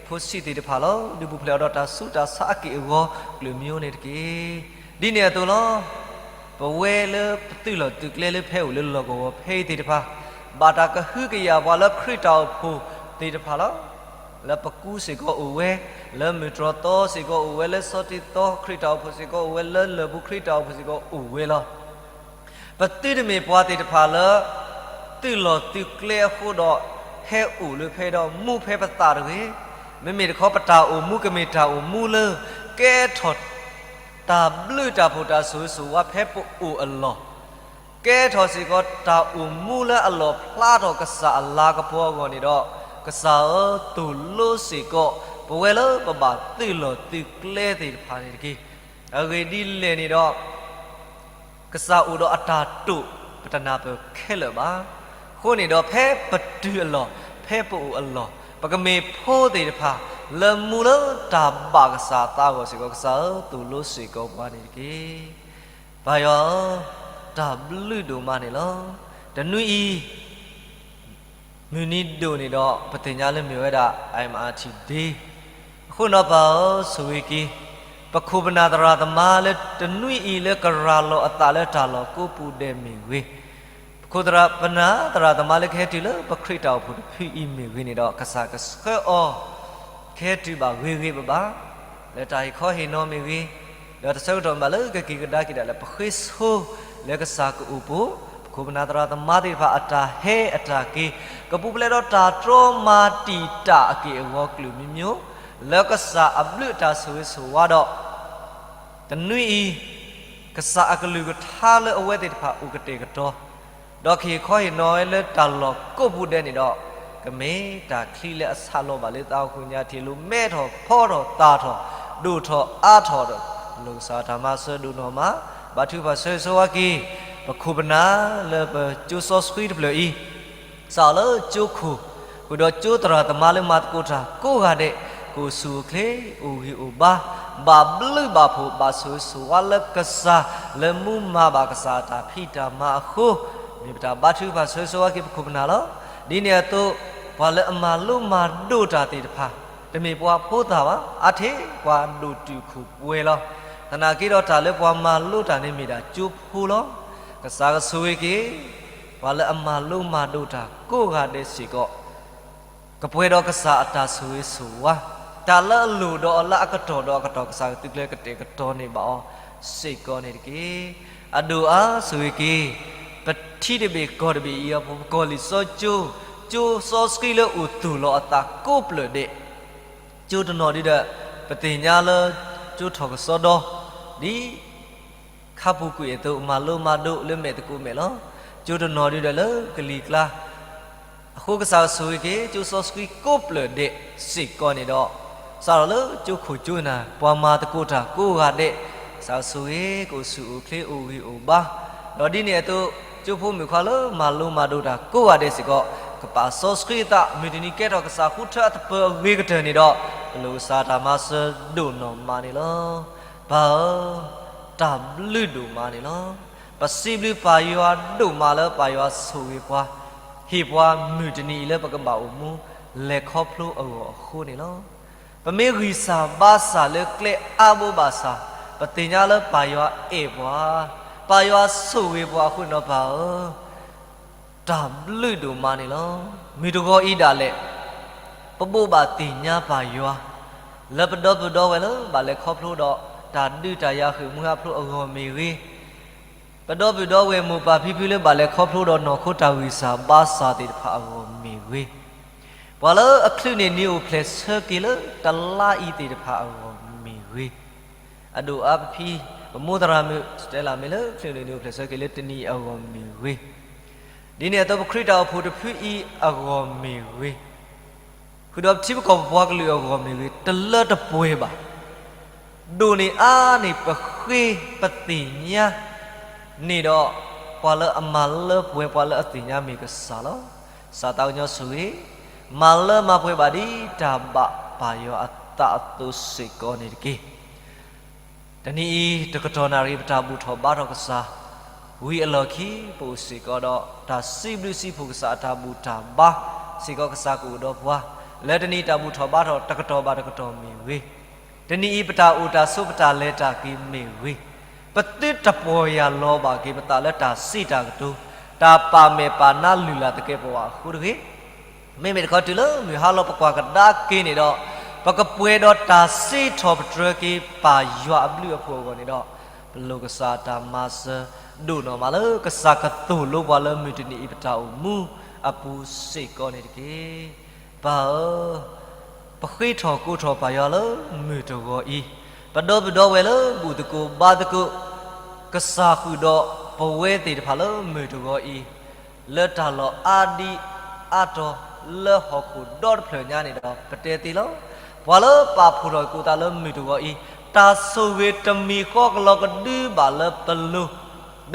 ဖိဆံးသ့ၣ်တဖၣ်လီၤ. ဒုးပူၤဖျဲးအီၤဒီးတၢ်ဆူးတၢ်ဆါအက့ၢ်အဂီၤကလုၢ်မံၤန့ၣ်တက့ၢ်. ဒ်န့ၣ်အသိးလီၤ. ပဝဲလၢပသုးလီၢ်သုးကျဲလၢဖဲအိၣ်လၢလီၢ်ကဝီၤဖဲအံၤသ့ၣ်တဖၣ်, ဘၣ်တၢ်ကဟုကယာ်ပှၤလၢခရံာ်တၢ်အိၣ်ဖှိၣ်သ့ၣ်တဖၣ်လီၤ. လၢပကူစ့ၢ်ကီးအိၣ်ဝဲ, လၢမုၢ်တြီၢ်သီစ့ၢ်ကီးအိၣ်ဝဲ, လၢစီၤတံၤသီခရံာ်တၢ်အိၣ်ဖှိၣ်စ့ၢ်ကီးအိၣ်ဝဲ, လၢလၢၢ်ပူၤခရံာ်တၢ်အိၣ်ဖှိၣ်စ့ၢ်ကီးအိၣ်ဝဲလီၤ. ပသုတမ့ၢ်ပှၤသ့ၣ်တဖၣ်လၢ သုးလီၢ်သုးကျဲအဃိဒီး ဟဲအိၣ်လၢဖဲဒီးမူဖဲပသးတဂ့ၤ. မ့မ့ၢ်တခီပတၢ်အိၣ်မူကမ့ၢ်တၢ်အိၣ်မူလၢ ကဲထီၣ် တၢ်ဘျုးတၢ်ဖှိၣ်တၢ်ဆိၣ်ဂ့ၤဆိၣ်ဝါဖဲပအိၣ်အလီၢ်, ကဲထီၣ်စ့ၢ်ကီးတၢ်အိၣ်မူလၢအလီၣ်ဖျါထီၣ်ကစၢ်အလၤကပီၤအဂီၢ်န့ၣ်ဒီး, ကစၢ်ဧၢ သိၣ်လိစ့ၢ်ကီး ပဝဲလၢပဘၣ်သုးလီၢ်သုးကျဲသ့ၣ်တဖၣ်န့ၣ်တက့ၢ်. အဂ့ၢ်ဒ်လဲၣ်န့ၣ်ဒီး ကစၢ်အိၣ်ဒီးအတၢ်တိာ် ပတနၢ်ပၢၢ်ခဲလၢာ်ဘၣ်. အဃိန့ၣ်ဒီး ဖဲပတုၤအလီၢ်, ဖဲပအိၣ်အလီၢ်, ပကမ့ၢ်ဖိသ့ၣ်တဖၣ် လၢမူလၢတၢ်ဘၣ်ကစၢ်အသးအဂီၢ်စ့ၢ်ကီး ကစၢ်ဧၢ သိၣ်လိစ့ၢ်ကီးပှၤန့ၣ်တက့ၢ်. ပၢ်ယွၤဧၢ, တၢ်ဘျုးဒိၣ်မးန့ၣ်လီၤ. တနွံအံၤ မုၢ်နံၤဒိၣ်န့ၣ်ဒီး ပသ့ၣ်ညါလၢမ့ၢ်ဝဲဒၣ် အမ်အါထံၣ်ဒ့, အဃိန့ၣ်ဒီးပၢ်ဧၢ ဆိၣ်ဂ့ၤက့ၤ ပခိၣ်ပနၢ်သရၣ်သမါလၢတနွံအံၤလၢကရၤလီၤအသးလၢတၢ်လီၢ်ကိးပူၤဒဲးမ့ၢ်ဂ့ၤ, ပ ခိၣ်သရၣ်ပနၢ်သရၣ်သမါလၢကဟဲတုၤလၢပခရံာ်တၢ်အိၣ်ဖှိၣ်တဖုအံၤမ့ၢ်ဂ့ၤန့ၣ်ဒီး ကစၢ်ကဆှၢအီၤ ကဟဲတုၤဘၣ်ဂ့ၤဂ့ၤဘၣ်ဘၣ် လၢတၢ်ဟ့ၣ်ခီဟ့ၣ်နီၤမ့ၢ်ဂ့ၤ, ဒီးတဆၢကတီၢ်မ့ၢ်ဘၣ်လၢကက့ၤကဒါက့ၤဒၣ်လၢပဃ့ဆိလၢကစၢ်ကအိၣ်ပူၤ, ပခိၣ်ပနၢ်သရၣ်သမါသ့ၣ်တဖၣ်အတၢ်ဟဲအတၢ်က့ၤ ကပူၤဖျဲးဒီးတၢ်တြီမၤတံာ်တာ်အက့ၢ်အဂီၤကျၢၢ်မံၤမံၤ, လၢကစၢ်အဘျုးအတၢ်ဆိၣ်ဂ့ၤဆိၣ်ဝါဒီး တနွံအံၤ ကစၢ်အကလုၢ်ကထါလၢအဝဲသ့ၣ်တဖၣ်အိၣ်ကတဲာ်ကတီၤ, ဒီးကဟ့ၣ်ခီဟ့ၣ်နီၤဝဲလၢတၢ်လီၢ်ကိးပူၤဒဲးန့ၣ်ဒီး, ကမ့ၢ်တၢ်ချံလၢအဆးလီၤဘၣ်လၢသးဟီၣ်ခိၣ်ညါထံးလိၤ မဲထီၣ်ဖီထီၣ်သၣ်ထီၣ် ဒိၣ်ထီၣ်အါထီၣ်ဒီး လိၣ်ကစၢ်တၢ်မၤစၢၤဒိၣ်နီၢ်မး, ဘါထုကဖၣ်ဆၢဂ့ၤဆၢဝါက့ၤ ပခိၣ်ပနၢ်လၢပကၠိစီဆှံတဖျၢၣ်အံၤ စးထီၣ်လၢကၠိခိၣ်, ဃုာ်ဒီးကၠိသရၣ်သမါလၢမၤသကိးတၢ်ကိးဂၤဒဲး, ကအိၣ်ဆူၣ်အိၣ်ချ့ အိၣ်ဂံၢ်အိၣ်ဘါ, ဘၣ်ဘျုးဘၣ်ဖှိၣ် ဘၣ်ဆိၣ်ဂ့ၤဆိၣ်ဝါလၢကစၢ် လၢမူမၤဘၣ်ကစၢ်အတၢ်ဖံးတၢ်မၤအဃိ, မ့ၢ်ပတၢ်ဘါထုကဖၣ်ဆၢဂ့ၤဆၢဝါက့ၤပခိၣ်ပနၢ်လီၤ. ဒ်န့ၣ်အသိး ပှၤလၢအမၤလိမၤဒိးတၢ်သ့ၣ်တဖၣ်, တမ့ၢ်ပှၤဖိသၣ်ဘၣ်, အါထီၣ်ပှၤဒိၣ်တုာ်ခိၣ်ပှဲၤလီၤ. သနာ်က့ဒီးတၢ်လၢပှၤမၤလိတၢ်န့ၣ်မ့ၢ်ဒၣ်ကၠိဖိလီၤ. ကစၢ်ကဆိၣ်ဂ့ၤက့ၤ ပှၤလၢအမၤလိမၤဒိးတၢ်ကိးဂၤဒဲးစ့ၢ်ကီး, ကပှဲၤဒီးကစၢ်အတၢ်ဆိၣ်ဂ့ၤဆိၣ်ဝါ, တၢ်လၢအလိၣ်ဒီးအီၤလၢအကတီၢ်ဒီးအကတီၢ် ကစၢ်ကသုးကျဲၤကတဲာ်ကတီၤန့ၢ်ဘၣ်အီၤစ့ၢ်ကီးန့ၣ်တက့ၢ်. အဒိၣ်အါဆိၣ်ဂ့ၤက့ၤ ပထံတဘ့ၣ်ကီၢ်တဘ့ၣ်အံၤအပူၤ ပကီၢ်လံာ်စီကၠိ, ကၠိစီဆှံလၢအိၣ်သူၣ်လီၤအသးကိးဖျၢၣ်ဒဲး, ကၠိတနီၤဒုဒီး ပသ့ၣ်ညါလၢကၠိထီၣ်ကစီဒီ, ဒ် ခါပူၤကွံာ်အသိး မၤလိမၤဒိးလၢမဲာ်သကိးမဲာ်လီၤ. ကၠိတနီၤဒုဒီးလၢကလံၤကျါ, အဃိကစၢ်ဆိၣ်ဂ့ၤက့ၤ ကၠိစီဆှံကိးဖျၢၣ်ဒဲးစ့ၢ်ကီးန့ၣ်ဒီး, စးထီၣ်လၢကၠိခိၣ်ကၠိနၢ် ပှၤမၤသကိးတၢ်ကိးဂၤဒဲး, ကစၢ်ဆိၣ်ဂ့ၤကအိၣ်ဆူၣ်အိၣ်ချ့အိၣ်ဂံၢ်အိၣ်ဘါ, ဒီးဒ်န့ၣ်အသိး ကၠိဖိမုၣ်ခွါလၢမၤလိမၤဒိးတၢ်ကိးဂၤဒဲးစ့ၢ်ကီး, ကပာ်စီဆှံအသး မုၢ်တနံၤကဲထီၣ်ကစၢ်ဃုထၢအသပၢၤအဂ့ၤကတၢၢ်န့ၣ်ဒီး, ပလိၣ်ကစၢ်တၢ်မၤစၢၤဒိၣ်နီၢ်မးန့ၣ်လီၤ. ပၢ်ဧၢ, တၢ်ဘျုးဒိၣ်မးန့ၣ်လီၤ. ပစံးဘျုးပၢ်ယွၤဒိၣ်မးလၢပၢ်ယွၤဆိၣ်ဂ့ၤပှၤ, ဟ့ၣ်ပှၤမုၢ်တနံၤအံၤလၢပကဘၣ်အိၣ်မူ လဲၤခီဖျိအဂီၢ်အဃိန့ၣ်လီၤ. ပမ့ၢ်ဂံၢ်စၢ်ဘါစၢ်လၢကျဲအါဘိဘၣ်ဆၣ်, ပသ့ၣ်ညါလၢပၢ်ယွၤအဲၣ်ပှၤ, ပၢ်ယွၤဆိၣ်ဂ့ၤပှၤအဃိန့ၣ်ဒီးပၢ်ဧၢ, တၢ်ဘျုးဒိၣ်မးန့ၣ်လီၤ. မုၢ်တဂီၤအံၤဒၣ်လဲာ်, ပဘိးဘၣ်သ့ၣ်ညါပၢ်ယွၤ, လၢပဒီပုၢ်ဒီဝဲၢ်လၢဘၣ်လဲၤခီဖျိဒီး တၢ်ဒုးတၢ်ယၤဃ့ၢ်မှံဟးဖျိးအဂီၢ်မ့ၢ်ဂ့ၤ, ပဒီပုၢ်ဒီဝဲၢ်မိၢ်ပၢ်ဖံဖုလၢဘၣ်လဲၤခီဖျိဒီးနီၢ်ခိတၢ်ဂံၢ်စၢ်ဘါစၢ်သ့ၣ်တဖၣ်အဂီၢ်မ့ၢ်ဂ့ၤ, ပှၤလၢအချုးန့ၢ်နံၤအိၣ်ဖျဲၣ်ဆၢက့ၤလၢတလါအံၤသ့ၣ်တဖၣ်အဂီၢ်မ့ၢ်ဂ့ၤ, အဒိၣ်အါပဖံ, ပမိၢ်သရၣ်မုၣ် Stella မ့ၢ်လၢချုးန့ၢ်နံၤအိၣ်ဖျဲၣ်ဆၢက့ၤလၢတနံၤအံၤအဂီၢ်မ့ၢ်ဂ့ၤ, ဒ်န့ၣ်အသိးပခရံာ်တၢ်အိၣ်ဖှိၣ်တဖုအံၤအဂီၢ်မ့ၢ်ဂ့ၤ, ဃုာ်ဒီးပထံပကီၢ်ပပှၤကလုာ်အဂီၢ်မ့ၢ်ဂ့ၤ, တလၢတပှဲၤဘၣ်. ဒိၣ်န့ၢ်အါန့ၢ်ပဃ့ပသ့ၣ်ညါန့ၣ်ဒီး, ပှၤလၢအမၤလၢပှဲၤပှၤလၢအသ့ၣ်ညါမ့ၢ်ကစၢ်လီၤ. ကစၢ်သးကညီၤဆိၣ်ဂ့ၤ, မၤလၢမၤပှဲၤဘၣ်ဒ်တၢ်ဘၣ်ပၢ်ယွၤအသးအသိးစ့ၢ်ကီးန့ၣ်တက့ၢ်. တနံၤအံၤ တကတီၢ်နၣ်ရံၣ် ပတၢ်ဘူၣ်ထီၣ်ဘါထီၣ်ကစၢ်, ဝံၤအလီၢ်ခံ ပအိၣ်စ့ၢ်ကီးဒီး တၢ်စံးဘျုးစံးဖှိၣ်ကစၢ်အတၢ်ဘူၣ်တၢ်ဘါ, စ့ၢ်ကီးကစၢ်ကအိၣ်ဒီးပှၤ, လၢတနံၤတၢ်ဘူၣ်ထီၣ်ဘါထီၣ် တကတီၢ်ဘၣ်တကတီၢ်မ့ၢ်ဂ့ၤ, တနံၤအံၤ ပတၢ်အိၣ်တၢ်ဆိးပတၢ်လဲၤတၢ်က့ၤမ့ၢ်ဂ့ၤ, ပသုတပီၢ်ယၢ်လီၤဘၣ်က့ၤပသးလၢတၢ်စံးတၢ်ကတိၤ, တၢ်ပာ်မဲာ်ပာ်နါလုၢ်လၢ်သကဲးပဝးအဃိတဂ့ၤ မ့မ့ၢ်တခီတုၤလၢမုၢ်ဟါလီၤပကွၢ်ကဒါက့ၤန့ၣ်ဒီး, ပကပှဲၤဒီးတၢ်စံးထီၣ်ပတြၢၤက့ၤ ပၢ်ယွၤအဘျုးအဖှိၣ်အဂီၢ်န့ၣ်ဒီး, ပလိၣ်ကစၢ်တၢ်မၤစၢၤဒိၣ်နီၢ်မးလၢ ကစၢ်ကသိၣ်လိပှၤလၢမုၢ်တနံၤအံၤ ပတၢ်အိၣ်မူအပူၤစ့ၢ်ကီးန့ၣ်တက့ၢ်. ပၢ်ဧၢ, ပဃ့ထီၣ်ကိးထီၣ်ပၢ်ယွၤလၢမုၢ်တဂီၤအံၤ, ပဒီပုၢ်ဒီဝဲၢ်လၢဘူၣ်သကိးဘါသကိး ကစၢ်ဃုာ်ဒီးပဝဲသ့ၣ်တဖၣ်လၢမုၢ်တဂီၤအံၤ, လၢတၢ်လီၢ်အါဒံအါတီၤလၢဟီၣ်ခိၣ်ဒီတဖျၢၣ်ညါန့ၣ်ဒီး ပတဲသ့လီၤ. ပှၤလၢပာ်ဖှိၣ်ထီၣ်ကိးသးလၢမုၢ်တဂီၤအံၤ, တၢ်ဆိၣ်ဂ့ၤတမံၤဃီကလီၤကဒုဘၣ်လၢပလိၤ,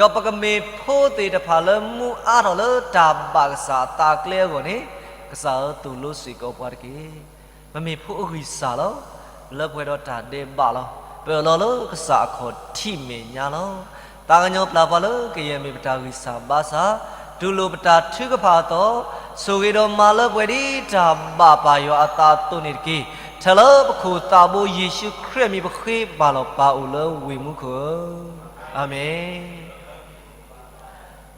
ဒီးပကမ့ၢ်ဖိသ့ၣ်တဖၣ်လၢမူအါထီၣ်လၢတၢ်ဘၣ်ကစၢ်အသးအကျဲအဂီၢ်န့ၣ်, ကစၢ်ဧၢ သိၣ်လိစ့ၢ်ကီးပှၤတက့ၢ်. ပမ့ၢ်ဖိအဂံၢ်စၢ်လီၤ. လၢပှဲၤဒီးတၢ်ဒဲးဘးလီၤ. ပအၢၣ်လီၤလၢကစၢ်အခီၣ်ထံးမဲာ်ညါလီၤ. သးကညီၤပျၢ်ပှၤလၢကယဲၢ်မ့ၢ်ပတၢ်ဂံၢ်စၢ်ဘါစၢ်, တူၢ်လိာ်ပတၢ်ထုကဖၣ်အသီ, ဆိၣ်ဂ့ၤဒီးမၤလၢပှဲၤဒ်တၢ်ဘၣ်ပၢ်ယွၤအသးအသိးန့ၣ်တက့ၢ်. ထဲလၢပခိၣ်သးဘိယ့ၣ်ၡူးခရံာ်အမံၤပဃ့ပၢ်လီၤပၢ်အိၣ်လၢဝ့ၢ်မူခိၣ်ဧၢ, အၤမ့ၣ်.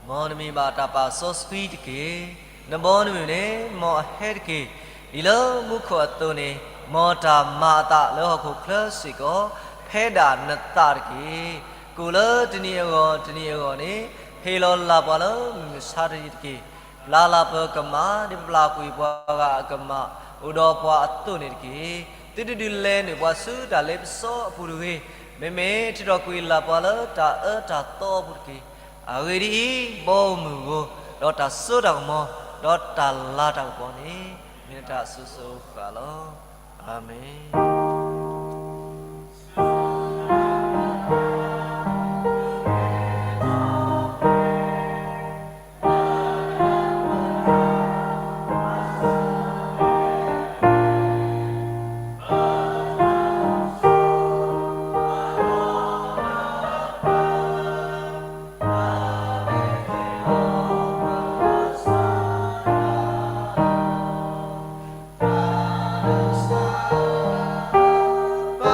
မ်နမံၤဘၣ်တၢ်ပာ်စီဆှံတက့ၢ်. နဘီနမုၢ်န့ၣ် မ်အဟဲတက့ၢ်. ဒ်လၢမူခိၣ်အသိးန့ၣ် မ်တၢ်မၤအသးလၢဟီၣ်ခိၣ်ချၢစ့ၢ်ကီး ဖဲဒၣ်နသးတက့ၢ်. ကိၣ်လၢတနံၤအဂီၢ်တနံၤအဂီၢ်န့ၣ် ဟ့ၣ်လီၤလၢ်ပှၤလၢမုၢ်မဆါတနံၤတက့ၢ်. ပျၢ်လၢ်ပှၤကမၣ် ဒ်ပျၢ်ကွံာ်ပှၤဂၤအကမၣ် အိၣ်ဒီးပှၤအသိးန့ၣ်တက့ၢ်. သုတဒုးလဲနုာ်ပှၤဆူတၢ်လ့ပစီအပူၤတဂ့ၤ. မ့မ့ၢ်ထုးထီၣ်ကွံာ်လၢ်ပှၤလၢတၢ်အၢတၢ်သီအပူၤတက့ၢ်. အဂ့ၢ်ဒ်အံၤ, ဘီမုၢ်ဧိၤ, ဒီးတၢ်စိတၢ်ကမီၤ, ဒီးတၢ်လၤတၢ်ကပီၤန့ၣ် မ့ၢ်နတၢ်အစိၤစိၤအဃၣ်လီၤ. အၤမ့ၣ်. ပ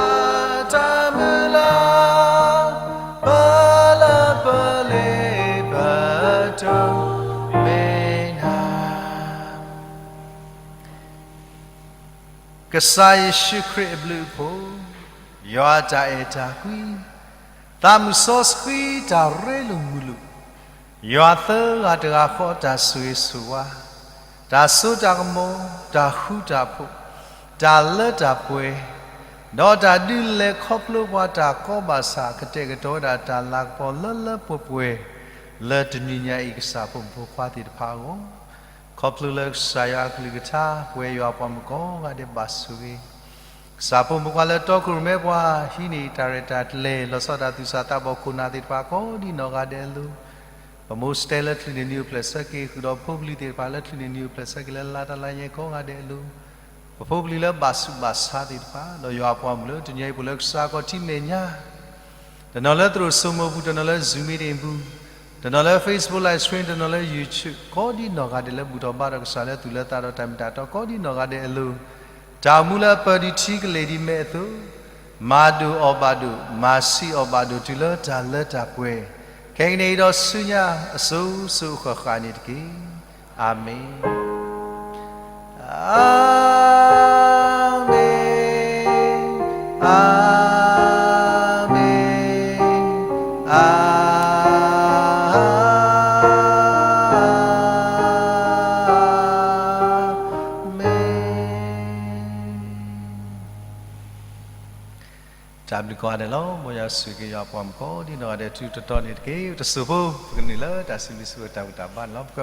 တၢ်မုၢ်လၢ် ပလၢပလ့ပတိၢ်မ့ၢ်နၤ ကစၢ်ယ့ၣ်ၡူးခရံာ်အဘျုးအဖှိၣ်, ယွၤအတၢ်အဲၣ်တၢ်ကွံ, သးမုၢ်စီဆှံတၢ်ရ့လိာ်မုာ်လိာ်, ယွၤသၢဂၤတဂၤဃီတၢ်ဆိၣ်ဂ့ၤဆိၣ်ဝါ, တၢ်စိတၢ်ကမီၤ, တၢ်ဃူတၢ်ဖိး, တၢ်လၢတၢ်ပှဲၤ, ဒီးတၢ်ဒုးလဲၤခီဖျိပှၤတၢ်ကီဘၣ်ဆၣ် ကတဲာ်ကတီၤဝဲဒၣ်တၢ်လၤကပီၤလၢလၢပှဲၤပှဲၤ, လၢတနံၤညါအံၤ ကစၢ်ဖိမုၣ်ဖိခွါသ့ၣ်တဖၣ်အဂီၢ် ခီဖျိလၢကစၢ်ယွၤအကလုၢ်ကထါ ပဝဲယွၤပှၤမုၣ်ကိးဂၤဒဲးဘၣ်ဆိၣ်ဂ့ၤ, ကစၢ်ဖိမုၣ်ဖိခွါလၢတီခိၣ်ရိၣ်မဲပှၤဟံးန့ၢ်တၢ်ရဲၣ်တၢ်ကျဲၤ လီၤဆီဒၣ်တၢ်သူၣ်စၢ်သးဘီၣ်ခိၣ်နၢ်သ့ၣ်တဖၣ်ကိးဒ်နီၢ်ဂၤဒဲးအလိၤ, ပမိၢ်စတဲလၢချုးန့ၢ်နံၤအိၣ်ဖျဲၣ်ဆၢက့ၤ ဃုာ်ဒီးပဖိပလံၤသ့ၣ်တဖၣ်လၢချုးန့ၢ်နံၤအိၣ်ဖျဲၣ်ဆၢက့ၤလၢလါတလါညါကိးဂၤဒဲးအလိၤ, ပဖိပလံၤလၢဘၣ်ဆူးဘၣ်ဆါသ့ၣ်တဖၣ် ဒီးယွၤအပှၤမုၣ်လၢတနံၤအံၤပှၤလၢကစၢ်ကီးထံမဲာ်ညါ တနီၤလၢသရိာ်စိမိၤပူၤ, တနီၤလၢ Zoom meeting ပူၤ, တနီၤလၢ Facebook live stream, တနီၤလၢ YouTube, ကိးဒ်နီၢ်ဂၤဒဲးလၢဘူၣ်ထီၣ်ဘါထီၣ်ကစၢ်လၢသူၣ်လၢသးဒီးတၢ်မ့ၢ်တၢ်တီ ကိးဒ်နီၢ်ဂၤဒဲးအလိၤ, တၢ်အိၣ်မူလၢအပၢၢ်ဒံးထံကလဲၢ်ဒံးမဲးအသိး, မၤဒိၣ်အီၣ်ဘၣ်ဒိၣ်, မၤဆံးအီၣ်ဘၣ်ဒိၣ် တုၤလၢတၢ်လၢတၢ်ပှဲၤ, ခဲကနံၣ်အံၤဒီးဆူညါအစိၤစိၤအဃၣ်ဃၣ်န့ၣ်တက့ၢ်. အၤမ့ၣ်. အၤမ့ၣ်, အၤမ့ၣ်, အၤမ့ၣ်. တၢ်ဘျုးကိးဂၤဒဲးလီၤ. မ်ယွၤဆိၣ်ဂ့ၤက့ၤယွၤအပှၤမုၣ်ကိးဒ်နီၢ်ဂၤဒဲး ထူးထူးတီၤတီၤန့ၣ်တက့ၢ်. တစိၢ်ဖိ ပကနုာ်လၢတၢ်စံးဘျုးစံးဖှိၣ်တၢ်ဘူၣ်တၢ်ဘါန့ၣ်လီၤ. ပက